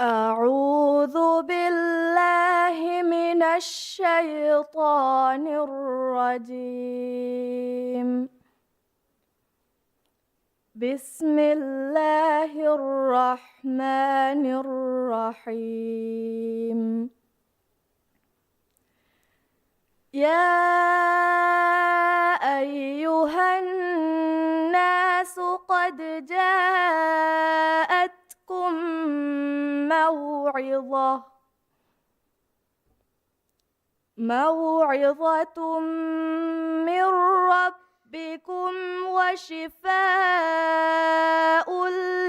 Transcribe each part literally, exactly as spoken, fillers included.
أعوذ بالله من الشيطان الرجيم. بسم الله الرحمن الرحيم. يا أيها الناس قد جاءتكم موعظة، موعظة من ربكم وشفاء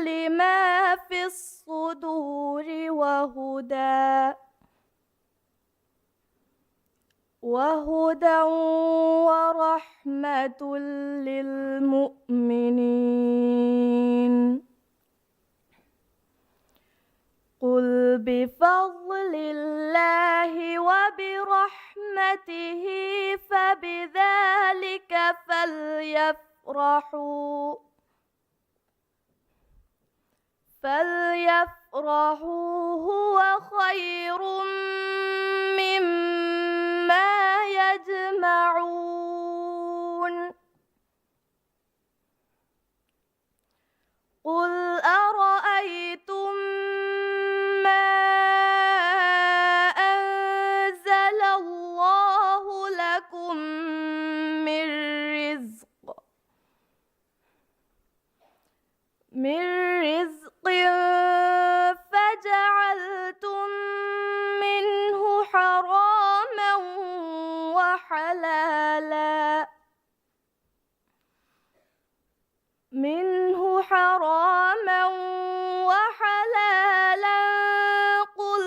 لما في الصدور وهدى وهدى ورحمة للمؤمنين. قل بفضل الله وبرحمته فبذلك فليفرحوا فليفرحوا هو خير مما يجمعون. قل أرأيتم ما أنزل الله لكم من رزق من رزق فجعلتم منه حراما وحلالا منه حراما وحلالا قل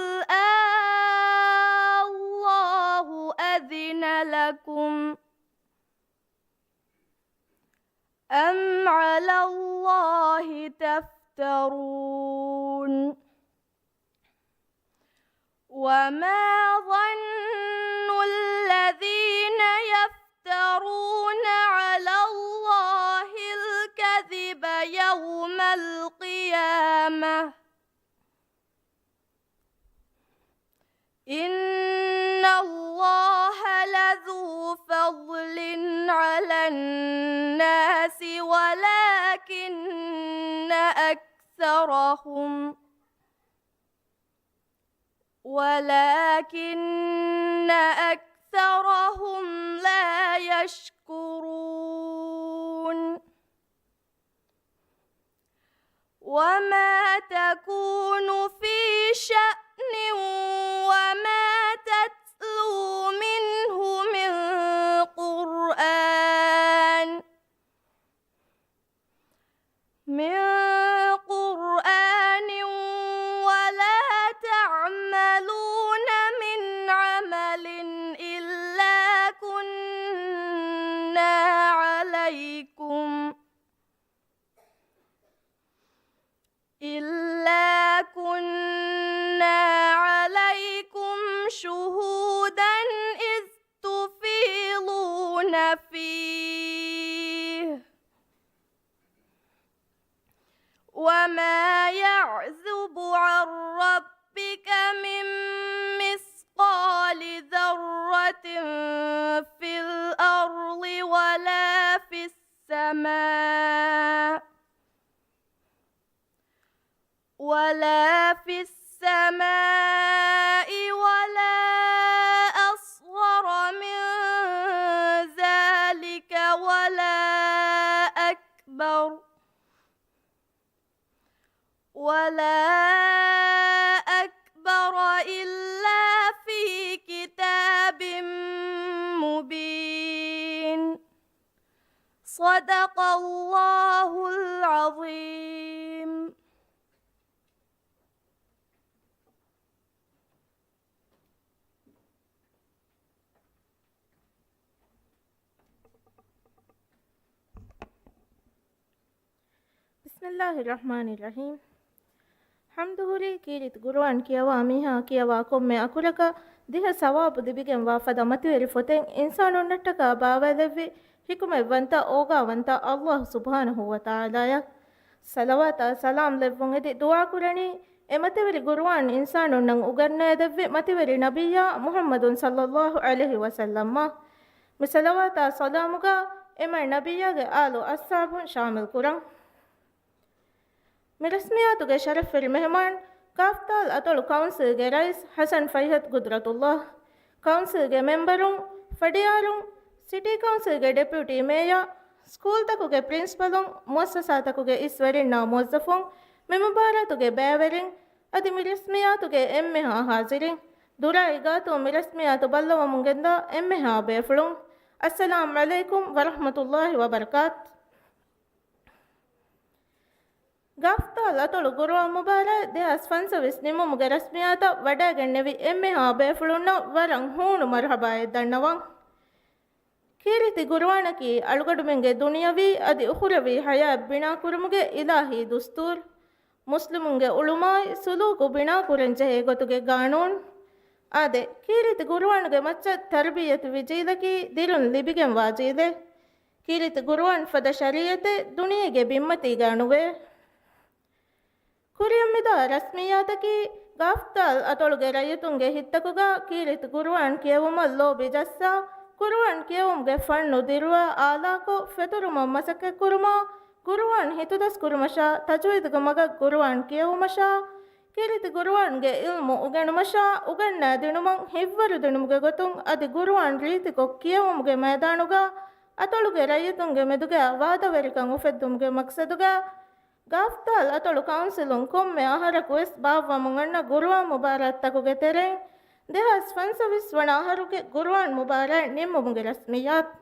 آلله أذن لكم أم على الله تفترون. وما ظن الذين يفترون على الله الكذب يوم القيامة إن الله لذو فضل على الناس ولكن أكثرهم ولكن أكثرهم لا يشكرون. وما تكون في شأن وما تتلو منه من قرآن من قرآن ولا تعملون من عمل إلا كنا عليكم إلا كنا عليكم شهودا إذ تفيضون فيه وما يعزب عن ربك من مثقال ذرة في الأرض ولا في السماء ولا في السماء ولا أصغر من ذلك ولا أكبر ولا أكبر إلا في كتاب مبين. صدق الله العظيم. بسم الله الرحمن الرحيم. ޙަމްދު ހުރީ ކީރިތި ޤުރުއާން ކިޔަވާ މީހާ ކިޔަވާ ކޮންމެ އަކުރަކަށް ދިހަ ސަވާބު ލިބިގެންވާ ފަދަ މަތިވެރި ފޮތެއް އިންސާނުންނަށްޓަކާ ބާވައިލެއްވި ޙިކުމަތްވަންތަ، އޯގާވަންތަ ﷲ ސުބްޙާނަހޫ ވަތަޢާލާއަށް ޞަލަވާތާ ސަލާމް ލެއްވުން އެދި ދުޢާ ކުރަނީ، އެ މަތިވެރި ގުރުއާން އިންސާނުންނަށް އުގަންނަވައިދެއްވި މަތިވެރި ނަބިއްޔާ މުޙައްމަދު ޞައްލައްލާހު ޢަލައިހި ވަސައްލަމްއަށް. މި ޞަލަވާތާ ސަލާމުގަ އެ މާތް ނަބިއްޔާގެ އާލު އަޞްޙާބުން ޝާމިލް ކުރަން. މި ރަސްމިއްޔާތުގެ ޝަރަފްވެރި މެހެމާން، ގާފްދާލް އަތޮޅު ކައުންސިލްގެ ރައީސް ޙަސަން ފައްޔަދު ގުދްރަތުﷲ، ކައުންސިލްގެ މެމްބަރުން، ފަޑިޔާރުން، ސިޓީ ކައުންސިލްގެ ޑެޕިއުޓީ މޭޔަރ، ސްކޫލްތަކުގެ ޕްރިންސިޕަލުން، މުއައްސަސާތަކުގެ އިސްވެރިންނާ މުވައްޒަފުން، މި މުބާރާތުގެ ބައިވެރިން، އަދި މި ރަސްމިއްޔާތުގެ އެންމެހާ ޙާޟިރީން، ދުރާއި ގާތުން މި ރަސްމިއްޔާތު ބައްލަވަމުން ގެންދާ އެންމެހާ ބޭފުޅުން، އައްސަލާމް ޢަލައިކުމް ވަރަޙްމަތުﷲ ވަބަރަކާތު. ގާފްދާލް އަތޮޅު ގުރުއާން މުބާރާތް ދެހާސް ފަންސަވީސް ނިމުމުގެ ރަސްމިއްޔާތަށް ވަޑައިގެންނެވި އެންމެހާ ބޭފުޅުންނަށް ވަރަށް ހޫނު މަރުޙަބާއެއް ދަންނަވަން. ކީރިތި ގުރުއާނަކީ އަޅުގަނޑުމެންގެ ދުނިޔަވީ އަދި އުޚުރަވީ ޙަޔާތް ބިނާކުރުމުގެ އިލާހީ ދުސްތޫރު. މުސްލިމުންގެ އުޅުމާއި ސުލޫކު ބިނާކުރަންޖެހޭ ގޮތުގެ ގާނޫނު. އާދެ، ކީރިތި ގުރުއާނުގެ މައްޗަށް ތަރުބިއްޔަތުވި ޖީލަކީ ދިރުން ލިބިގެންވާ ޖީލެއް. ކީރިތި ގުރުއާން ފަދަ ޝަރީޢަތެއް ދުނިޔޭގެ ބިންމަތީގަ ނުވޭ. ކުރިއަށް މިދާ ރަސްމިއްޔާތަކީ، ގާފްދާލް އަތޮޅުގެ ރައްޔިތުންގެ ހިތްތަކުގަ ކީރިތި ގުރުއާން ކިޔެވުމަށް ލޯބި ޖައްސާ، ގުރުއާން ކިޔެވުމުގެ ފަންނު ދިރުވާ އާލާކޮށް ފެތުރުމަށް މަސައްކަތްކުރުމާ، ގުރުއާން ހިތުދަސްކުރުމަށާ، ތަޖްވީދުގެ މަގަށް ގުރުއާން ކިޔެވުމަށާ، ކީރިތި ގުރުއާންގެ ޢިލްމު އުގެނުމަށާ، އުގަންނައިދިނުމަށް ހިތްވަރުދިނުމުގެ ގޮތުން އަދި ގުރުއާން ރީތިކޮށް ކިޔެވުމުގެ މައިދާނުގަ އަތޮޅުގެ ރައްޔިތުންގެ މެދުގައި ވާދަވެރިކަން އުފެއްދުމުގެ މަޤްޞަދުގަ، ގާފްދާލް އަތޮޅު ކައުންސިލުން ކޮންމެ އަހަރަކުވެސް ބާއްވަމުން އަންނަ ގުރުއާން މުބާރާތްތަކުގެ ތެރެއިން، ދެހާސް ފަންސަވީސް ވަނަ އަހަރުގެ ގުރުއާން މުބާރާތް ނިންމުމުގެ ރަސްމިއްޔާތު.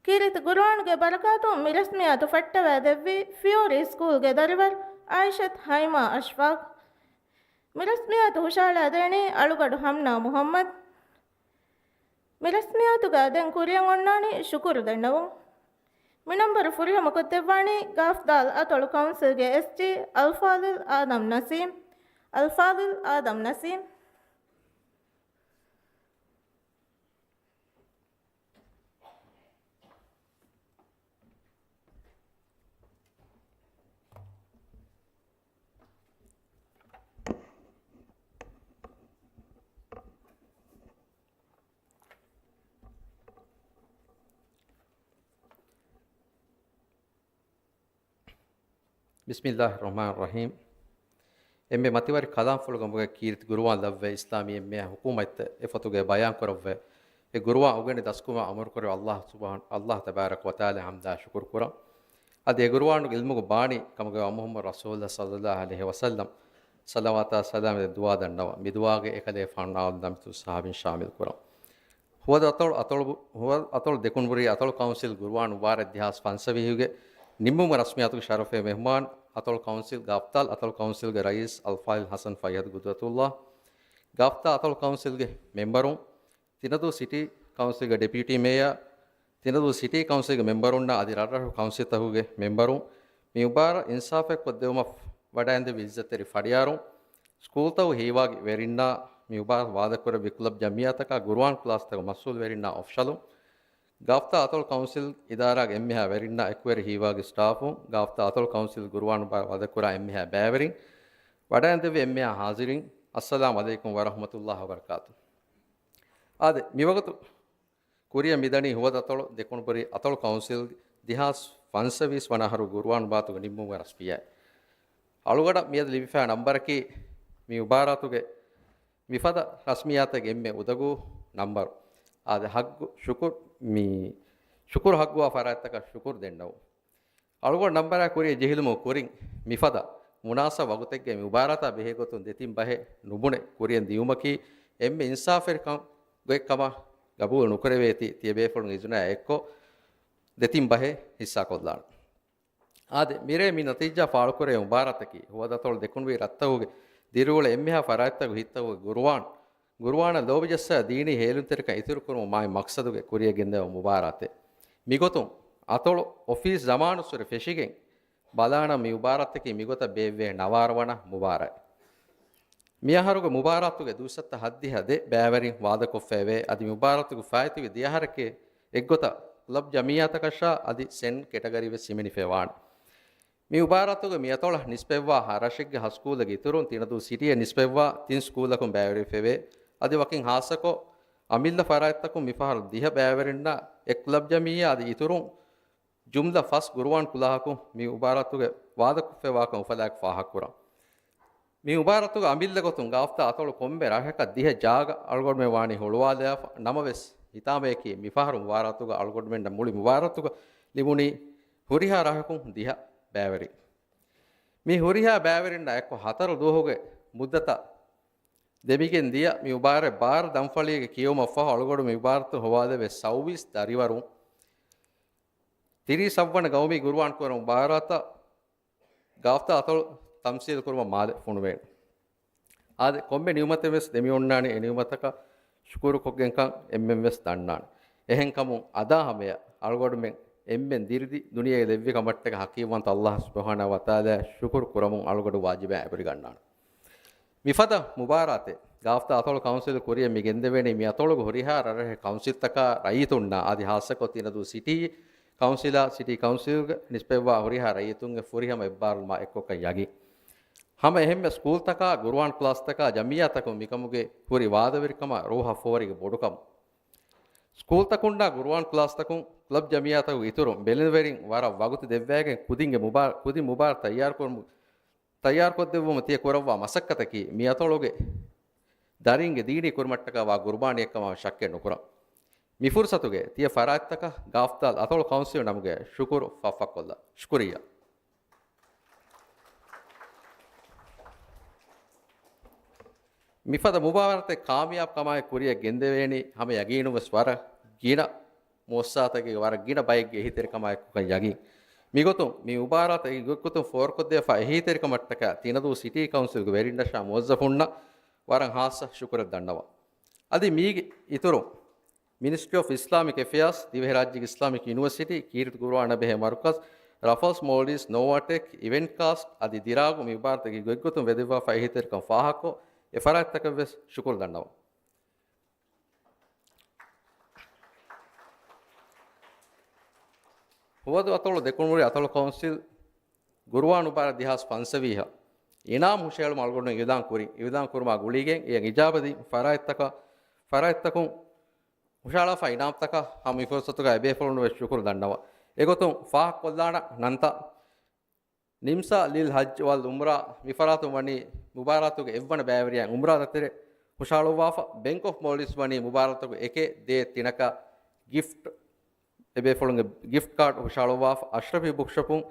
ކީރިތި ގުރުއާނުގެ ބަރަކާތުން މި ރަސްމިއްޔާތު ފައްޓަވައިދެއްވީ ފިޔޯރީ ސްކޫލްގެ ދަރިވަރު އާއިޝަތު ހައިމާ އަޝްފާޤް. މި ރަސްމިއްޔާތު ހުށަހަޅައިދޭނީ އަޅުގަޑު ހަމްނާ މުޙައްމަދު. މި ރަސްމިއްޔާތުގަ ދެން ކުރިއަށް އޮންނާނީ ޝުކުރު ދަންނަވުން. މި ނަންބަރު ފުރިހަމަކޮށްދެއްވާނީ ގާފްދާލް އަތޮޅު ކައުންސިލްގެ އެސްޖީ އަލްފާޟިލް އާދަމް ނަސީމް. އަލްފާޟިލް އާދަމް ނަސީމް. ބިސްމިއްލާހި ރަޙްމާނި ރަޙީމް. އެންމެ މަތިވެރި ކަލާމްފުޅުގަ މަގުގަ ކީރިތި ގުރުއާން ލައްވައި އިސްލާމީ އެންމެހާ ޙުކޫމަތްތައް އެ ފޮތުގައި ބަޔާންކުރައްވައި، އެ ގުރުއާން އުގެނި ދަސްކުރުމަށް އަމުރުކުރެއްވި އައްލާހު ސުބްޙާނަ، އައްލާހު ތަބާރަކަ ވަތަޢާލާ ޙަމްދާ ޝުކުރު ކުރަން. އަދި އެ ގުރުއާނުގެ ޢިލްމުގެ ބާނީ ކަމުގައި މުޙައްމަދު ރަސޫލުﷲ ޞައްލައްލާހު ޢަލައިހި ވަސައްލަމް ޞަލަވާތާ ސަލާމް ދެއްވާ ދަންނަވަން. މިދުޢާގައި އެކަލޭގެފާނު އާލު ދަމިތު ޞަޙާބީން ޝާމިލް ކުރަން. ހުވަދު އަތޮޅު، އަތޮޅު، ހުވަދު އަތޮޅު ދެކުނުބުރީ އަތޮޅު ކައުންސިލް ގުރުއާން މުބާރާތް ދެހާސް ފަންސަވީހުގެ ނިންމުމުގެ ރަސްމިއްޔާތުގެ ޝަރަފުގެ މެހުމާން އަތޮޅު ކައުންސިލް ގާފްދާލް އަތޮޅު ކައުންސިލްގެ ރައީސް އަލްފާޟިލް ޙަސަން ފައްޔަދު ގުދްރަތުﷲ، ގާފްދާލް އަތޮޅު ކައުންސިލްގެ މެމްބަރުން، ތިނަދޫ ސިޓީ ކައުންސިލްގެ ޑެޕިއުޓީ މޭޔަރ، ތިނަދޫ ސިޓީ ކައުންސިލްގެ މެމްބަރުންނާ އަދި ރަށްރަށު ކައުންސިލްތަކުގެ މެމްބަރުން، މި މުބާރާތް އިންސާފެއް ކޮށްދެވުމަށް ވަޑައިންދެއްވި އިއްޒަތްތެރި ފަޑިޔާރުން، ސްކޫލްތަކުގެ ހީވާގި ވެރިންނާ، މި މުބާރާތް ވާދަކުރެއްވި ކްލަބް ޖަމްޢިއްޔާތަކާ، ގުރުއާން ކްލާސްތަކުގެ މަސްއޫލު ވެރިންނާ އޮފިޝަލުން، ގާފްދާލް އަތޮޅު ކައުންސިލް އިދާރާގެ އެންމެހާ ވެރިންނާ، އެކުވެރި ހީވާގި ސްޓާފުން، ގާފްދާލް އަތޮޅު ކައުންސިލް ގުރުއާން މުބާރާތް ވާދަކުރާ އެންމެހާ ބައިވެރިން، ވަޑައިންދެއްވި އެންމެހާ ޙާޟިރީން، އައްސަލާމް ޢަލައިކުމް ވަރަޙްމަތުﷲ ވަބަރަކާތު. އާދެ، މިވަގުތު ކުރިއަށް މިދަނީ ހުވަދު އަތޮޅު ދެކުނުބުރީ އަތޮޅު ކައުންސިލް ދެހާސް ފަންސަވީސް ވަނަ އަހަރު ގުރުއާން މުބާރާތުގެ ނިންމުމުގެ ރަސްމިއްޔާތް. އަޅުގަޑަށް މިއަދު ލިބިފައި ނަންބަރަކީ މި މުބާރާތުގެ މިފަދަ ރަސްމިއްޔާތެއްގެ އެންމެ އުދަގޫ ނަންބަރު. އާދެ، ހައްގު ޝުކުރު، މި ޝުކުރު ހައްގުވާ ފަރާތްތަކަށް ޝުކުރު ދެންނެވުން. އަޅުގަނޑު ނަންބަރާ ކުރިއަށް ޖެހިލުމުގެ ކުރިން މިފަދަ މުނާސަބު ވަގުތެއްގައި މި މުބާރާތާ ބެހޭ ގޮތުން ދެތިން ބަހެއް ނުބުނެ ކުރިއަށް ދިއުމަކީ އެންމެ އިންސާފުވެރިކަން ގޮތްކަމަށް ގަބޫލު ނުކުރެވޭތީ، ތިޔަބޭފުޅުން އިޒުނާއާ އެއްކޮށް ދެތިން ބަހެއް ހިއްސާކޮށްލާނެ. އާދެ، މިރޭ މި ނަތީޖާ ފާޅުކުރެވޭ މުބާރާތަކީ، ހުވަދު އަތޮޅު ދެކުނުބުރީ ރަށްތަކުގެ ދިރިއުޅޭ އެންމެހާ ފަރާތްތަކުގެ ހިތްތަކުގެ ގުރުއާން، ގުރުއާނަށް ލޯބިޖައްސާ ދީނީ ހޭލުންތެރިކަން އިތުރުކުރުމުގެ މާތް މަޤްޞަދުގައި ކުރިއަށް ގެންދަވާ މުބާރާތެއް. މިގޮތުން އަތޮޅު އޮފީސް ޒަމާނުއްސުރެ ފެށިގެން ބަލާނަމަ، މި މުބާރާތަކީ މިގޮތަށް ބޭއްވޭ ނަވާރަ ވަނަ މުބާރާތް. މިއަހަރުގެ މުބާރާތުގެ ދުއިސައްތަ ހައްދިހަ ދެ ބައިވެރިން ވާދަކޮށްފައިވޭ. އަދި މި މުބާރާތުގެ ފާއިތުވި ދެއަހަރަކީ އެއްގޮތަށް ކްލަބް ޖަމްޢިއްޔާތަކަށާ އަދި ސެން ކެޓަގަރީވެސް ހިމެނިފައިވާނެ. މި މުބާރާތުގަ މިއަތޮޅަށް ނިސްބަތްވާ ހަ ރަށެއްގެ ހަ ސްކޫލެއްގެ އިތުރުން ތިނަދޫ ސިޓީއެއް ނިސްބަތްވާ ތިން ސްކޫލަކުން ބައިވެރިވެފައެވެ. އަދި ވަކިން ހާއްސަކޮށް އަމިއްލަ ފަރާތްތަކުން މިފަހަރު ދިހަ ބައިވެރިންނާ އެއް ކްލަބް ޖަމިއްޔާ އަދި އިތުރުން ޖުމްލަ ފަސް ގުރުއާން ކުލާހަކުން މި މުބާރާތުގެ ވާދަކޮށްފައިވާކަން އުފަލާއެކު ފާހަގަކުރަން. މި މުބާރާތުގެ އަމިއްލަ ގޮތުން ގާފްތާ އަތޮޅު ކޮންމެ ރަށަކަށް ދިހަ ޖާގަ އަޅުގަނޑުމެން ވާނީ ހުޅުވާލާފަ. ނަމަވެސް، ހިތާމަޔަކީ މިފަހަރު މުބާރާތުގަ އަޅުގަނޑުމެންނަށް މުޅި މުބާރާތުގަ ލިބުނީ ހުރިހާ ރަށަކުން ދިހަ ބައިވެރިން. މި ހުރިހާ ބައިވެރިންނާ އެއްކޮށް ހަތަރު ދުވަހުގެ މުއްދަތަށް ދެމިގެން ދިޔަ މި މުބާރާތް ބާރަ ދަންފަޅިއެއްގެ ކިޔެވުމަށްފަހު އަޅުގަނޑު މި މުބާރާތުން ހޮވާލެވޭ ސައުވީސް ދަރިވަރުން ތިރީސް އަށްވަނަ ގައުމީ ގުރުއާން ކުރުމުގެ މުބާރާތަށް ގާފްތާ އަތޮޅު ތަމްސީލު ކުރުމަށް މާލެ ފޮނުވޭނެ. އާދެ، ކޮންމެ ނިޢުމަތެއް ވެސް ދެމިއޮންނާނީ އެ ނިޢުމަތަކަށް ޝުކުރު ކޮށްގެންކަން އެންމެން ވެސް ދަންނާނެ. އެހެންކަމުން އަދާ ހަމަޔަށް އަޅުގަނޑުމެން އެންމެން ދިރިދި ދުނިޔެ ލެއްވި ކަމަށްޓަކައި ޙަޤީޤަތްވަންތަ ﷲ ސުބްޙާނަހޫ ވަތަޢާލާއަށް ޝުކުރު ކުރަމުން އަޅުގަނޑު ވާޖިބާ އެބަހުރި ގަންނާނެ. މިފަދަ މުބާރާތެއް ގާފްތާ އަތޮޅު ކައުންސިލު ކުރިއަށް މި ގެންދެވޭނީ މި އަތޮޅުގެ ހުރިހާ ރަށްރަށެއް ކައުންސިލްތަކާ ރައްޔިތުންނާ އަދި ހާއްސަކޮށް ތިނަދޫ ސިޓީ ކައުންސިލާ ސިޓީ ކައުންސިލްގެ ނިސްބަތްވާ ހުރިހާ ރައްޔިތުންގެ ފުރިހަމަ އެއްބާރުލުމާ އެއްކޮށްކަން ޔަގީން. ހަމަ އެހެންމެ ސްކޫލްތަކާ، ގުރުއާން ކްލާސްތަކާ، ޖަމިއްޔާތަކުން މިކަމުގެ ހުރި ވާދަވެރިކަމާ ރޫހަށް ފޯރިގެ ބޮޑުކަމު. ސްކޫލްތަކުންނާ ގުރުއާން ކްލާސްތަކުން، ކްލަބް ޖަމިއްޔާތަކުގެ އިތުރުން ބެލެނިވެރިން ވަރަށް ވަގުތު ދެއްވައިގެން ކުދިންގެ މުބާ-، ކުދިން މުބާރާތް ތައްޔާރުކުރުމު-، ތައްޔާރުކޮށްދެއްވުމަށް ތިޔަ ކުރައްވާ މަސައްކަތަކީ މި އަތޮޅުގެ ދަރިންގެ ދީނީ ކުރިމަށްޓަކައި ވާ ގުރުބާނީއެއްކަމަށް ޝައްކެއް ނުކުރަން. މި ފުރުސަތުގެ ތިޔަ ފަރާތްތަކަށް ގާފްތާލް އަތޮޅު ކައުންސިލް ނަމުގެ ޝުކުރު ފަށްފަށްކޮށްލަން. ޝުކުރިއްޔާ. މިފަދަ މުބާރާތެއް ކާމިޔާބު ކަމާއެކު ކުރިއަށް ގެންދެވޭނީ ހަމަ ޔަގީނުން ވެސް ވަރަށް ގިނަ މުއައްސަސާތަކެއްގެ ވަރަށް ގިނަ ބައެއްގެ އެހީތެރިކަމާއެކުކަން ޔަގީން. މިގޮތުން މި މުބާރާތަށް އެކި ގޮތްކޮށް ފޯރުކޮށްދެވިފަ އެހީތެރިކަމަށްޓަކައި ތިނަދޫ ސިޓީ ކައުންސިލްގެ ވެރިންނަށާ މުވައްޒަފުންނަށް ވަރަށް ހާއްސަ ޝުކުރެއް ދަންނަވަން. އަދި މީގެ އިތުރުން މިނިސްޓްރީ އޮފް އިސްލާމިކް އެފެއާސް، ދިވެހިރާއްޖޭގެ އިސްލާމިކް ޔުނިވަރސިޓީ، ކީރިތި ގުރުއާނާ ބެހޭ މަރުކަޒް، ރަފަލްސް މޯލްޑިވްސް، ނޯވާޓެކް، އިވެންޓް ކާސްޓް އަދި ދިރާގު މި މުބާރާތަށް އެކި ގޮތްގޮތުން ވެދެއްވާފަ އެހީތެރިކަން ފާހަގަކޮށް، އެ ފަރާތްތަކަށް ވެސް ޝުކުރު ދަންނަވަން. ހުވަދު އަތޮޅު ދެކުނުމުރި އަތޮޅު ކައުންސިލް ގުރުއާން މުބާރާތް ދެހާސް ފަންސަވީހަށް އިނާމް ހުށަހެޅުމަށް އަޅުގަނޑު އިއުލާން ކުރި، އިއުލާން ކުރުމާ ގުޅިގެން އެއަށް އިޖާބަދީ ފަރާތްތަކަށް، ފަރާތްތަކުން ހުށަހަޅާފަ އިނާމްތަކަށް ހަމަ މި ފުރުސަތުގަ އެބޭފުޅުން ވެސް ޝުކުރު ދަންނަވަން. އެގޮތުން ފާހަގަކޮށްލާނަ ނަންތައް ނިމްސާ ލިލް ހައްޖް ވަލް އުމްރާ މި ފަރާތުން ވަނީ މުބާރާތުގެ އެއްވަނަ ބައިވެރިޔާ އުމްރާ ދަތެރެ ހުށަހަޅުއްވާފަ، ބެންކް އޮފް މޯލްޑިވްސް ވަނީ މުބާރާތުގެ އެކެއް ދޭއް ތިނަކަށް ގިފްޓް، އެބޭފުޅުންގެ ގިފްޓް ކާޑް ހުށަހަޅުއްވާފަ، އަޝްރަފީ ބުކްޝޮޕުން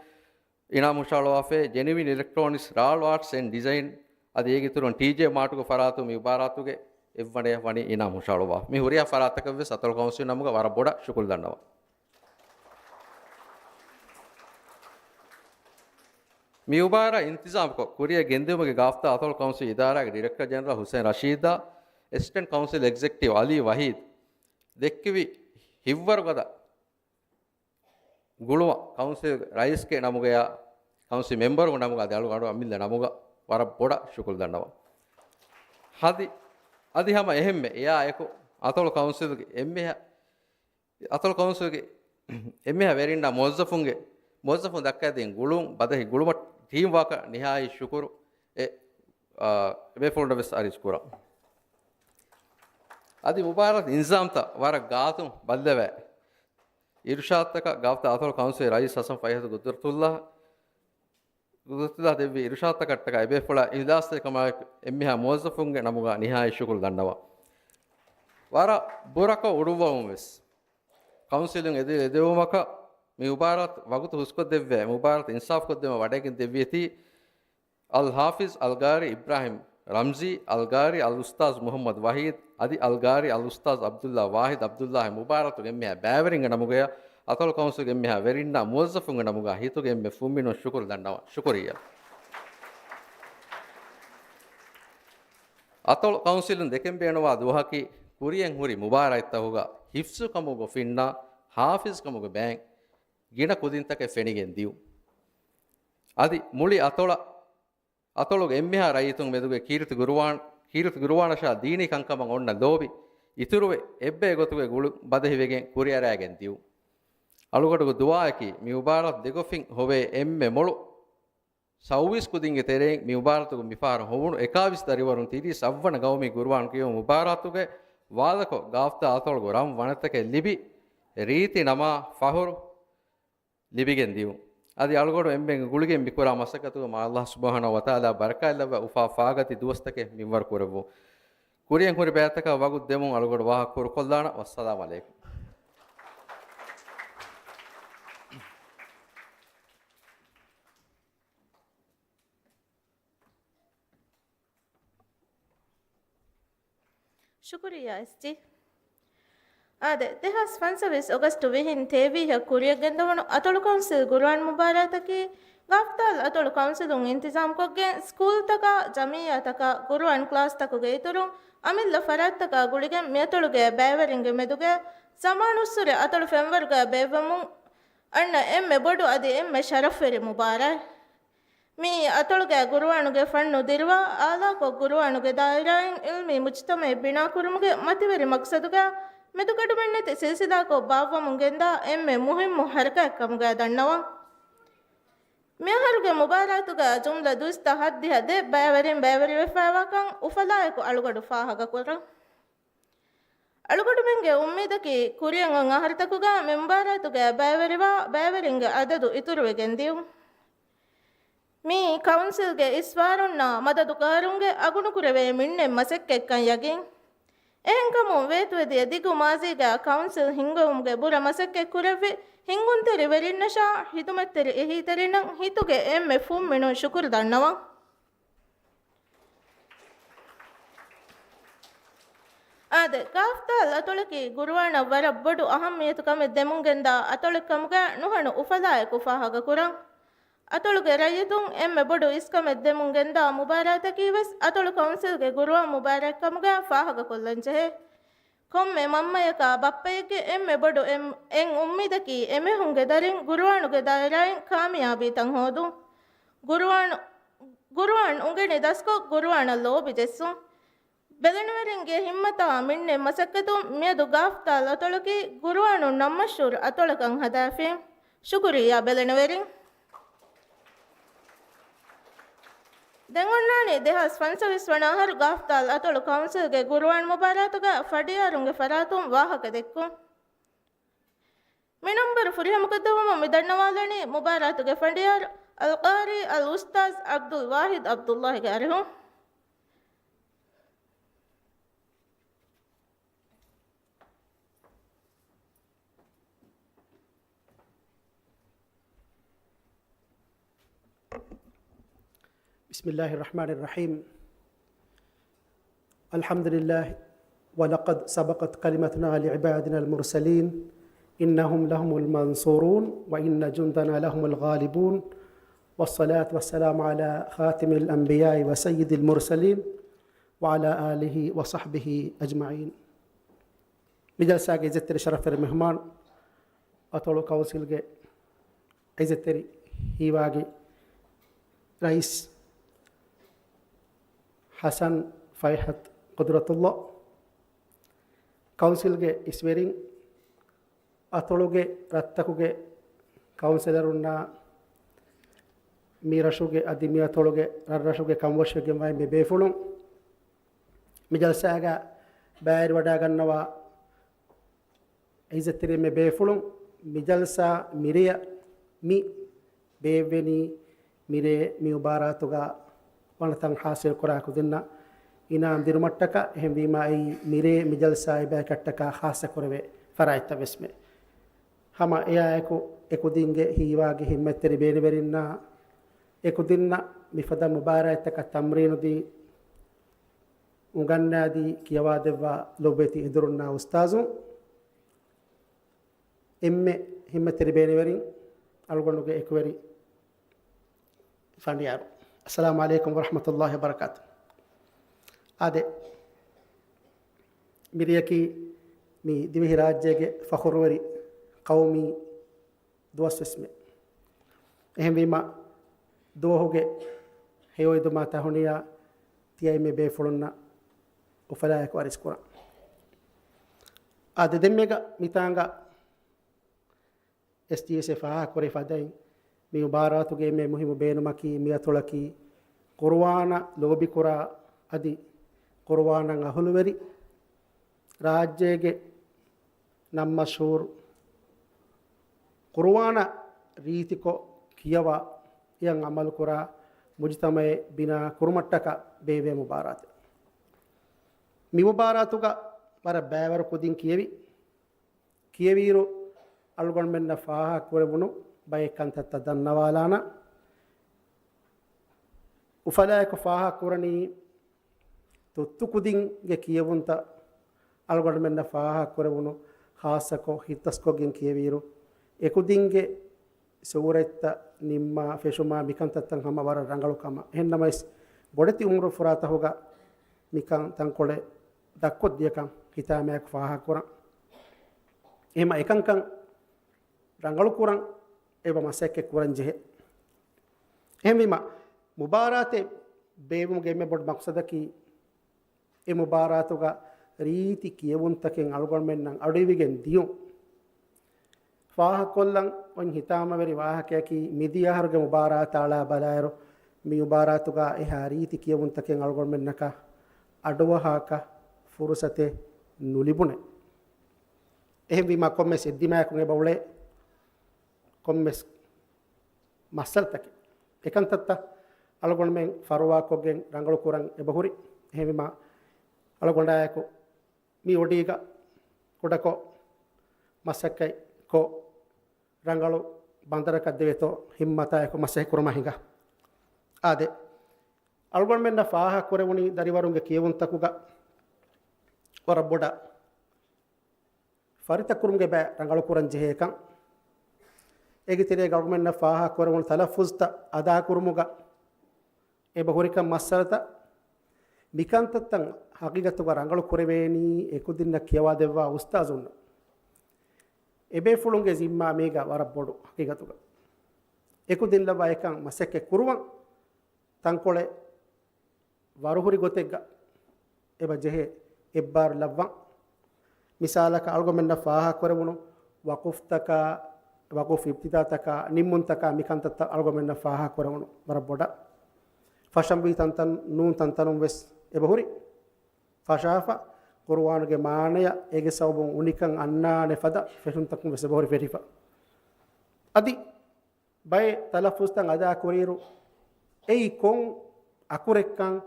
އިނާމް ހުށަހަޅުވާފައި، ޖެނިވިން އިލެކްޓްރޯނިކްސް، ރާޅު އާޓްސް އެންޑް ޑިޒައިން އަދި އޭގެ އިތުރުން ޓީޖޭ މާޓުގެ ފަރާތުން މި މުބާރާތުގެ އެއްވަނަޔަށް ވަނީ އިނާމް ހުށަހަޅުއްވާ. މި ހުރިހާ ފަރާތްތަކަށް ވެސް އަތޮޅު ކައުންސިލް ނަމުގަ ވަރަށް ބޮޑަށް ޝުކުރު ދަންނަވަން. މި މުބާރާތް އިންތިޒާމްކޮށް، ކުރިއަށް ގެންދިއުމުގެ ގާފްތާ އަތޮޅު ކައުންސިލް އިދާރާގެ ޑިރެކްޓަރ ޖެނެރަލް ހުސެން ރަޝީދާ، އެސިސްޓެންޓް ކައުންސިލް އެގްޒެކެޓިވް އަލީ ވަހީދް ދެއްކެވި ހިތްވަރުގަދަ ގުޅުމަށް ކައުންސިލް ރައީސްގެ ނަމުގަޔާ ކައުންސިލް މެމްބަރުން ނަމުގަ އަދި އަޅުގަނޑު އަމިއްލަ ނަމުގަ ވަރަށް ބޮޑަށް ޝުކުރު ދަންނަވަން. އަދި، އަދި ހަމަ އެހެންމެ އެއާ އެކު އަތޮޅު ކައުންސިލްގެ އެންމެހާ، އަތޮޅު ކައުންސިލްގެ އެންމެހާ ވެރިންނާ މުވައްޒަފުންގެ، މުވައްޒަފުން ދައްކައިދިން ގުޅުން، ބަދަހި ގުޅުމަށް ޓީމް ވާކަށް ނިހާއީ ޝުކުރު އެ، އާ، އެބޭފުޅުންނަށް ވެސް އަރިސް ކުރަން. އަދި މުބާރާތް އިންޒާމްތައް ވަރަށް ގާތުން ބައްލަވައި، އިރުޝާދުތަކަށް ގާފްތާ އަތޮޅު ކައުންސިލް ރައީސް ހަސަން ފައިހަތު ގުދުރަތުﷲ، ގުދުރަތުﷲ ދެއްވި އިރުޝާދުތަކަށްޓަކާ އެބޭފުޅާ އިހްލާސްތެރިކަމާއެކު އެންމެހާ މުވައްޒަފުންގެ ނަމުގަ ނިހާއީ ޝުކުރު ދަންނަވަން. ވަރަށް ބުރަކޮށް އުޑުއްވަމުން ވެސް ކައުންސިލުން އެދި-، އެދެވުމަކަށް މި މުބާރާތް ވަގުތު ހުސްކޮށްދެއްވޭ، މުބާރާތް އިންސާފްކޮށްދެވުމަށް ވަޑައިގެން ދެއްވިއެތީ، އަލް ހާފިޒް އަލް ގާރީ އިބްރާހިމް ރަމްޒީ، އަލް ގާރީ އަލް އުސްތާޒް މުހައްމަދު ވަހީދް އަދި އަލް ގާރީ އަލް އުސްތާޒް އަބްދުﷲ ވާހިދް އަބްދުﷲ މުބާރާތުގެ އެންމެހާ ބައިވެރިންގެ ނަމުގަޔާ، އަތޮޅު ކައުންސިލްގެ އެންމެހާ ވެރިންނާ މުވައްޒަފުންގެ ނަމުގަ ހިތުގެ އެންމެ ފުންމިނުން ޝުކުރު ދަންނަވަން. ޝުކުރިއްޔާ. އަތޮޅު ކައުންސިލުން ދެކެން ބޭނުންވާ ދުވަހަކީ، ކުރިއަށް ހުރި މުބާރާތްތަކުގަ ހިފްޒު ކަމުގަ ފެންނަ ހާފިޒް ކަމުގެ ބައިން ގިނަ ކުދިންތަކެއް ފެނިގެން ދިޔުން. އަދި މުޅި އަތޮޅަށް، އަތޮޅުގެ އެންމެހާ ރައްޔިތުން މެދުގެ ކީރިތި ގުރުއާން، ކީރިތި ގުރުއާނަށާ ދީނީ ކަންކަމަށް އޮންނަ ލޯބި އިތުރުވެ، އެއްބައި ގޮތުގެ ގުޅުން ބަދަހިވެގެން ކުރިއަރައިގެން ދިޔުން. އަޅުގަޑުގެ ދުޢާއަކީ، މި މުބާރާތް ދެގޮފިން ހޮވޭ އެންމެ މޮޅު ސައުވީސް ކުދިންގެ ތެރެއިން މި މުބާރާތުގަ މިފަހަރު ހޮވުނު އެކާވީސް ދަރިވަރުން ތިރީސް އަށްވަނަ ގައުމީ ގުރުއާން ކިޔެވުމުގެ މުބާރާތުގެ ވާލަކޮށް ގާފްތާ އަތޮޅުގަ ރަން ވަނަތަކެއް ލިބި، ރީތި ނަމާ ފަހުރު ލިބިގެން ދިޔުން. އަދި އަޅުގަނޑު އެންމެންގެ ގުޅިގެން މިކުރާ މަސައްކަތުގަ މާ ﷲ ސުބްޙާނަހޫ ވަތަޢާލާ ބަރަކާތްލައްވާ އުފާ ފާގަތި ދުވަސްތަކެއް މިންވަރު ކުރެއްވުން. ކުރިއަށް ހުރި ބައިތަކަށް ވަގުތު ދެމުން އަޅުގަނޑު ވާހަކަ ކުރުކޮށްލާނަން. ވައްސަލާމް ޢަލައިކުމް. ޝުކުރިއްޔާ އެސްޖީ. އާދެ، ދެހާސް ފަންސަވީސް އޮގަސްޓު ވިހިން ތޭވީހަށް ކުރިއަށް ގެންދަވުނު އަތޮޅު ކައުންސިލް ގުރުއާން މުބާރާތަކީ، ގާފްތާލް އަތޮޅު ކައުންސިލުން އިންތިޒާމްކޮށްގެން، ސްކޫލްތަކާ، ޖަމިއްޔާތަކާ، ގުރުއާން ކްލާސްތަކުގެ އިތުރުން، އަމިއްލަ ފަރާތްތަކާ ގުޅިގެން މިއަތޮޅުގެ ބައިވެރިންގެ މެދުގަ ޒަމާނުއްސުރެ އަތޮޅު ފެންވަރުގަ ބޭއްވަމުން އަންނަ އެންމެ ބޮޑު އަދި އެންމެ ޝަރަފްވެރި މުބާރާތް. މިއީ އަތޮޅުގައި ގުރުއާނުގެ ފަންނު ދިރުވާ، އާލާކޮށް، ގުރުއާނުގެ ދާއިރާއިން އިލްމީ މުޖްތަމައެއް ބިނާކުރުމުގެ މަތިވެރި މަޤްޞަދުގަ މެދުގަޑުމެއްނެތި ސިލްސިލާކޮށް ބާއްވަމުން ގެންދާ އެންމެ މުހިއްމު ޙަރަކާތް ކަމުގައި ދަންނަވަން. މިއަހަރުގެ މުބާރާތުގަ ޖުމްލަ ދުއިސައްތަ ހައްދިހަ ދެ ބައިވެރިން ބައިވެރިވެފައިވާކަން އުފަލާއެކު އަޅުގަޑު ފާހަގަކުރަން. އަޅުގަޑުމެންގެ އުއްމީދަކީ، ކުރިއަށް އޮތް އަހަރުތަކުގަ މި މުބާރާތުގައި ބައިވެރިވާ ބައިވެރިންގެ އަދަދު އިތުރުވެގެން ދިޔުން. މިއީ ކައުންސިލްގެ އިސްވާރުންނާ މަދަދުގާރުންގެ އަގުނުކުރެވޭ މިންނެތް މަސައްކަތްކަން ޔަގީން. އެހެންކަމުން ވޭތުވެދިޔަ ދިގު މާޒީގަ ކައުންސިލް ހިންގުމުގެ ބުރަ މަސައްކަތް ކުރެއްވި ހިންގުންތެރިވެރިންނަށާ ހިދުމަތްތެރި އެހީތެރިންނަށް ހިތުގެ އެންމެ ފުންމިނުން ޝުކުރު ދަންނަވަން. އާދެ، ގާފްތާލް އަތޮޅަކީ ގުރުއާނަށް ވަރަށް ބޮޑު އަހައްމިޔަތު ކަމެއް ދެމުންގެންދާ އަތޮޅެއް ކަމުގައި ނުހަނު އުފަލާއެކު ފާހަގަކުރަން. އަތޮޅުގެ ރައްޔިތުން އެންމެ ބޮޑު އިސްކަމެއް ދެމުން ގެންދާ މުބާރާތަކީ ވެސް އަތޮޅު ކައުންސިލްގެ ގުރުއާން މުބާރާތް ކަމުގައި ފާހަގަކޮށްލަން ޖެހޭ. ކޮންމެ މަންމަޔަކާ ބައްޕައެއްގެ އެންމެ ބޮޑު އެން، އެން އުއްމީދަކީ އެމީހުންގެ ދަރިން ގުރުއާނުގެ ދާއިރާއިން ކާމިޔާބީތައް ހޯދުން. ގުރުއާން، ގުރުއާން އުނގެނި ދަސްކޮށް ގުރުއާނަށް ލޯބި ޖެއްސުން. ބެލެނިވެރިންގެ ހިންމަތާ މިންނެ މަސައްކަތުން މިއަދު ގާފްތާލް އަތޮޅަކީ ގުރުއާނުން ނަން މަޝްހޫރު އަތޮޅަކަށް ހަދާފިން. ޝުކުރިއްޔާ ބެލެނިވެރިން. ދެން އޮންނާނީ ދެހާސް ފަންސަވީސް ވަނަ އަހަރު ގާފްތާލް އަތޮޅު ކައުންސިލްގެ ގުރުއާން މުބާރާތުގަ ފަނޑިޔާރުންގެ ފަރާތުން ވާހަކަ ދެއްކުން. މި ނަންބަރު ފުރިހަމަކޮށްދެއްވުމަށް މި ދަންނަވާލަނީ މުބާރާތުގެ ފަނޑިޔާރު އަލްޤާރީ އަލްއުސްތާޛް ޢަބްދުލް ވާޙިދް ޢަބްދުﷲގެ އަރިހުން. بسم الله الرحمن الرحيم. الحمد لله، ولقد سبقت كلمتنا لعبادنا المرسلين، إنهم لهم المنصورون، وإن جندنا لهم الغالبون، والصلاة والسلام على خاتم الأنبياء وسيد المرسلين، وعلى آله وصحبه أجمعين. މި ޖަލްސާގެ އިއްޒަތްތެރި ޝަރަފްވެރި މެހުމާނު، އަތޮޅު ކައުންސިލްގެ އިއްޒަތްތެރި ހީވާގި ރައީސް ޙަސަން ފަރްހަތް ޤުދްރަތުﷲ، ކައުންސިލްގެ އިސްވެރިން، އަތޮޅުގެ ރަށްތަކުގެ ކައުންސިލަރުންނާ، މި ރަށުގެ އަދި މި އަތޮޅުގެ ރަށްރަށުގެ ކަންބޮޑުވެގެންވާ އެންމެ ބޭފުޅުން، މި ޖަލްސާގަ ބައިވެރިވަޑައިގަންނަވާ އިއްޒަތްތެރި އެންމެ ބޭފުޅުން، މި ޖަލްސާ މިރެޔަށް މި ބޭއްވެނީ މިރޭ މި މުބާރާތުގަ ވަނަތައް ޙާޞިލް ކުރާ ކުދިންނަށް އިނާމް ދިނުމަށްޓަކާ، އެހެންވީމާ އެއީ މިރޭ މި ޖަލްސާ އެބައިކަށްޓަކާ ޚާއްޞަ ކުރެވޭ ފަރާތްތައް ވެސްމެ. ހަމަ އެއާއެކު އެކުދިންގެ ހީވާގި ހިންމަތްތެރި ބޭނިވެރިންނާ އެކުދިންނަށް މިފަދަ މުބާރާތްތަކަށް ތަމްރީނުދީ، އުނގަންނާދީ ކިޔަވާދެއްވާ ލޮބުވެތި އެނދުރުންނާ އުސްތާޒުން، އެންމެ ހިންމަތްތެރި ބޭނިވެރިން، އަޅުގަނޑުގެ އެކުވެރި ފަނޑިޔާރު. އައްސަލާމު ޢަލައިކުމް ވަރަޙްމަތުﷲ ވަބަރަކާތު. އާދެ، މިރެޔަކީ މި ދިވެހިރާއްޖޭގެ ފަޚުރުވެރި ޤައުމީ ދުވަސްވެސްމެ. އެހެންވީމަ، ދުވަހުގެ ހެޔޮއެދުމާ ތަހުނިޔާ ތިޔައިމެ ބޭފުޅުންނަށް އުފަލާއެކު އަރިސްކުރަން. އާދެ، ދެންމެގަ މިތާނގަ އެސްޖީއެސް ފާހަގަކުރި ފަދައިން މި މުބާރާތުގެ އެންމެ މުހިއްމު ބޭނުމަކީ މި އަތޮޅަކީ ޤުރުއާނަށް ލޯބިކުރާ އަދި ޤުރުއާނަށް އަހުލުވެރި ރާއްޖޭގެ ނަން މަޝްހޫރު ޤުރުއާނަށް ރީތިކޮށް ކިޔަވާ އެއަށް ޢަމަލުކުރާ މުޖުތަމަޢެއް ބިނާ ކުރުމަށްޓަކާ ބޭއްވޭ މުބާރާތެއް. މި މުބާރާތުގަ ވަރަށް ބައިވަރު ކުދިން ކިޔެވި. ކިޔެވިއިރު އަޅުގަނޑުމެންނަށް ފާހަގަކުރެވުނު ބައެއް ކަންތައްތައް ދަންނަވާލާނަން. އުފަލާއެކު ފާހަގަކުރަނީ ތުއްތު ކުދިންގެ ކިޔެވުންތައް އަޅުގަނޑުމެންނަށް ފާހަގަކުރެވުނު ޚާއްޞަކޮށް ހިތްތަސްކޮށްގެން ކިޔެވިއިރު، އެކުދިންގެ ސޫރަތްތައް ނިންމާ ފެށުމާ މިކަންތައްތައް ހަމަ ވަރަށް ރަނގަޅު ކަމަށް. އެހެންނަމަވެސް، ބޮޑެތި އުމުރު ފުރާތަކުގަ މިކަން ތަންކޮޅެއް ދަށްކޮށްދިޔަކަން ހިތާމަޔަކު ފާހަގަކުރަން. އެހެމަ އެކަންކަން ރަނގަޅުކުރަން އެބަ މަސައްކަތް ކުރަން ޖެހޭ. އެހެންވީމަ، މުބާރާތެއް ބޭއްވުމުގެ އެންމެ ބޮޑު މަޤްޞަދަކީ، އެ މުބާރާތުގަ ރީތި ކިޔެވުންތަކެއް އަޅުގަނޑުމެންނަށް އަޑުއިވިގެން ދިޔުން. ފާހަގަކޮށްލަން އޮތް ހިތާމަވެރި ވާހަކަޔަކީ، މިދިޔަ އަހަރުގެ މުބާރާތާ އަޅާ ބަލާއިރު، މި މުބާރާތުގަ އެހާ ރީތި ކިޔެވުންތަކެއް އަޅުގަނޑުމެންނަކަށް އަޑުއަހާކަށް ފުރުސަތެއް ނުލިބުނެ. އެހެންވީމާ، ކޮންމެސް އެއްދިމާއަކުން އެބަ އުޅޭ ކޮންމެސް މައްސަލަތަކެއް. އެކަންތައްތައް އަޅުގަނޑުމެން ފަރުވާކޮށްގެން ރަނގަޅުކުރަން އެބަހުރި. އެހެންވީމާ، އަޅުގަނޑާއެކު މި އޮޑީގަ ކުޑަކޮށް މަސައްކަތްކޮށް، ރަނގަޅު ބަނދަރަކަށް ދެވޭތޯ ހިންމަތާއެކު މަސައްކަތް ކުރުމާ ހިނގާ. އާދެ، އަޅުގަނޑުމެންނަށް ފާހަގަކުރެވުނީ ދަރިވަރުންގެ ކިޔެވުންތަކުގަ ވަރަށް ބޮޑަށް ފަރިތަކުރުމުގެ ބައި ރަނގަޅުކުރަން ޖެހޭކަން. އޭގެ ތެރޭގަ އަޅުގަނޑުމެންނަށް ފާހަގަކުރެވުނު ތަލައްފުޒުތައް އަދާކުރުމުގަ އެބަ ހުރިކަން މައްސަލަތައް، މިކަންތައްތައް ހަގީގަތުގަ ރަނގަޅު ކުރެވޭނީ އެކުދިންނަށް ކިޔަވާދެއްވާ އުސްތާޒުންނަށް. އެބޭފުޅުންގެ ޒިންމާ މީގަ ވަރަށް ބޮޑު ހަގީގަތުގަ. އެކުދިން ލައްވާ އެކަން މަސައްކަތް ކުރުވަން ތަންކޮޅެއް ވަރުހުރި ގޮތެއްގަ އެބަ ޖެހޭ އެއްބާރު ލައްވަން. މިސާލަކަށް އަޅުގަނޑުމެންނަށް ފާހަގަކުރެވުނު ވަޤުފްތަކާ، ވަޤުފް އިބްތިދާތަކާ، ނިންމުންތަކާ މިކަންތައްތައް އަޅުގަނޑުމެންނަށް ފާހަގަކުރެވުނު ވަރަށް ބޮޑަށް. ފަށަންވީ ތަންތަން، ނޫން ތަންތަނުން ވެސް އެބަހުރި. ފަށާފަ، ޤުރުއާނުގެ މާނަޔަށް އޭގެ ސަބަބުން އުނިކަން އަންނާނެ ފަދަ ފެށުންތަކުން ވެސް އެބަހުރި ފެށިފަ. އަދި ބައެއް ތަލައްފުޒުތައް އަދާކުރިއިރު، އެއީ ކޮން އަކުރެއްކަން،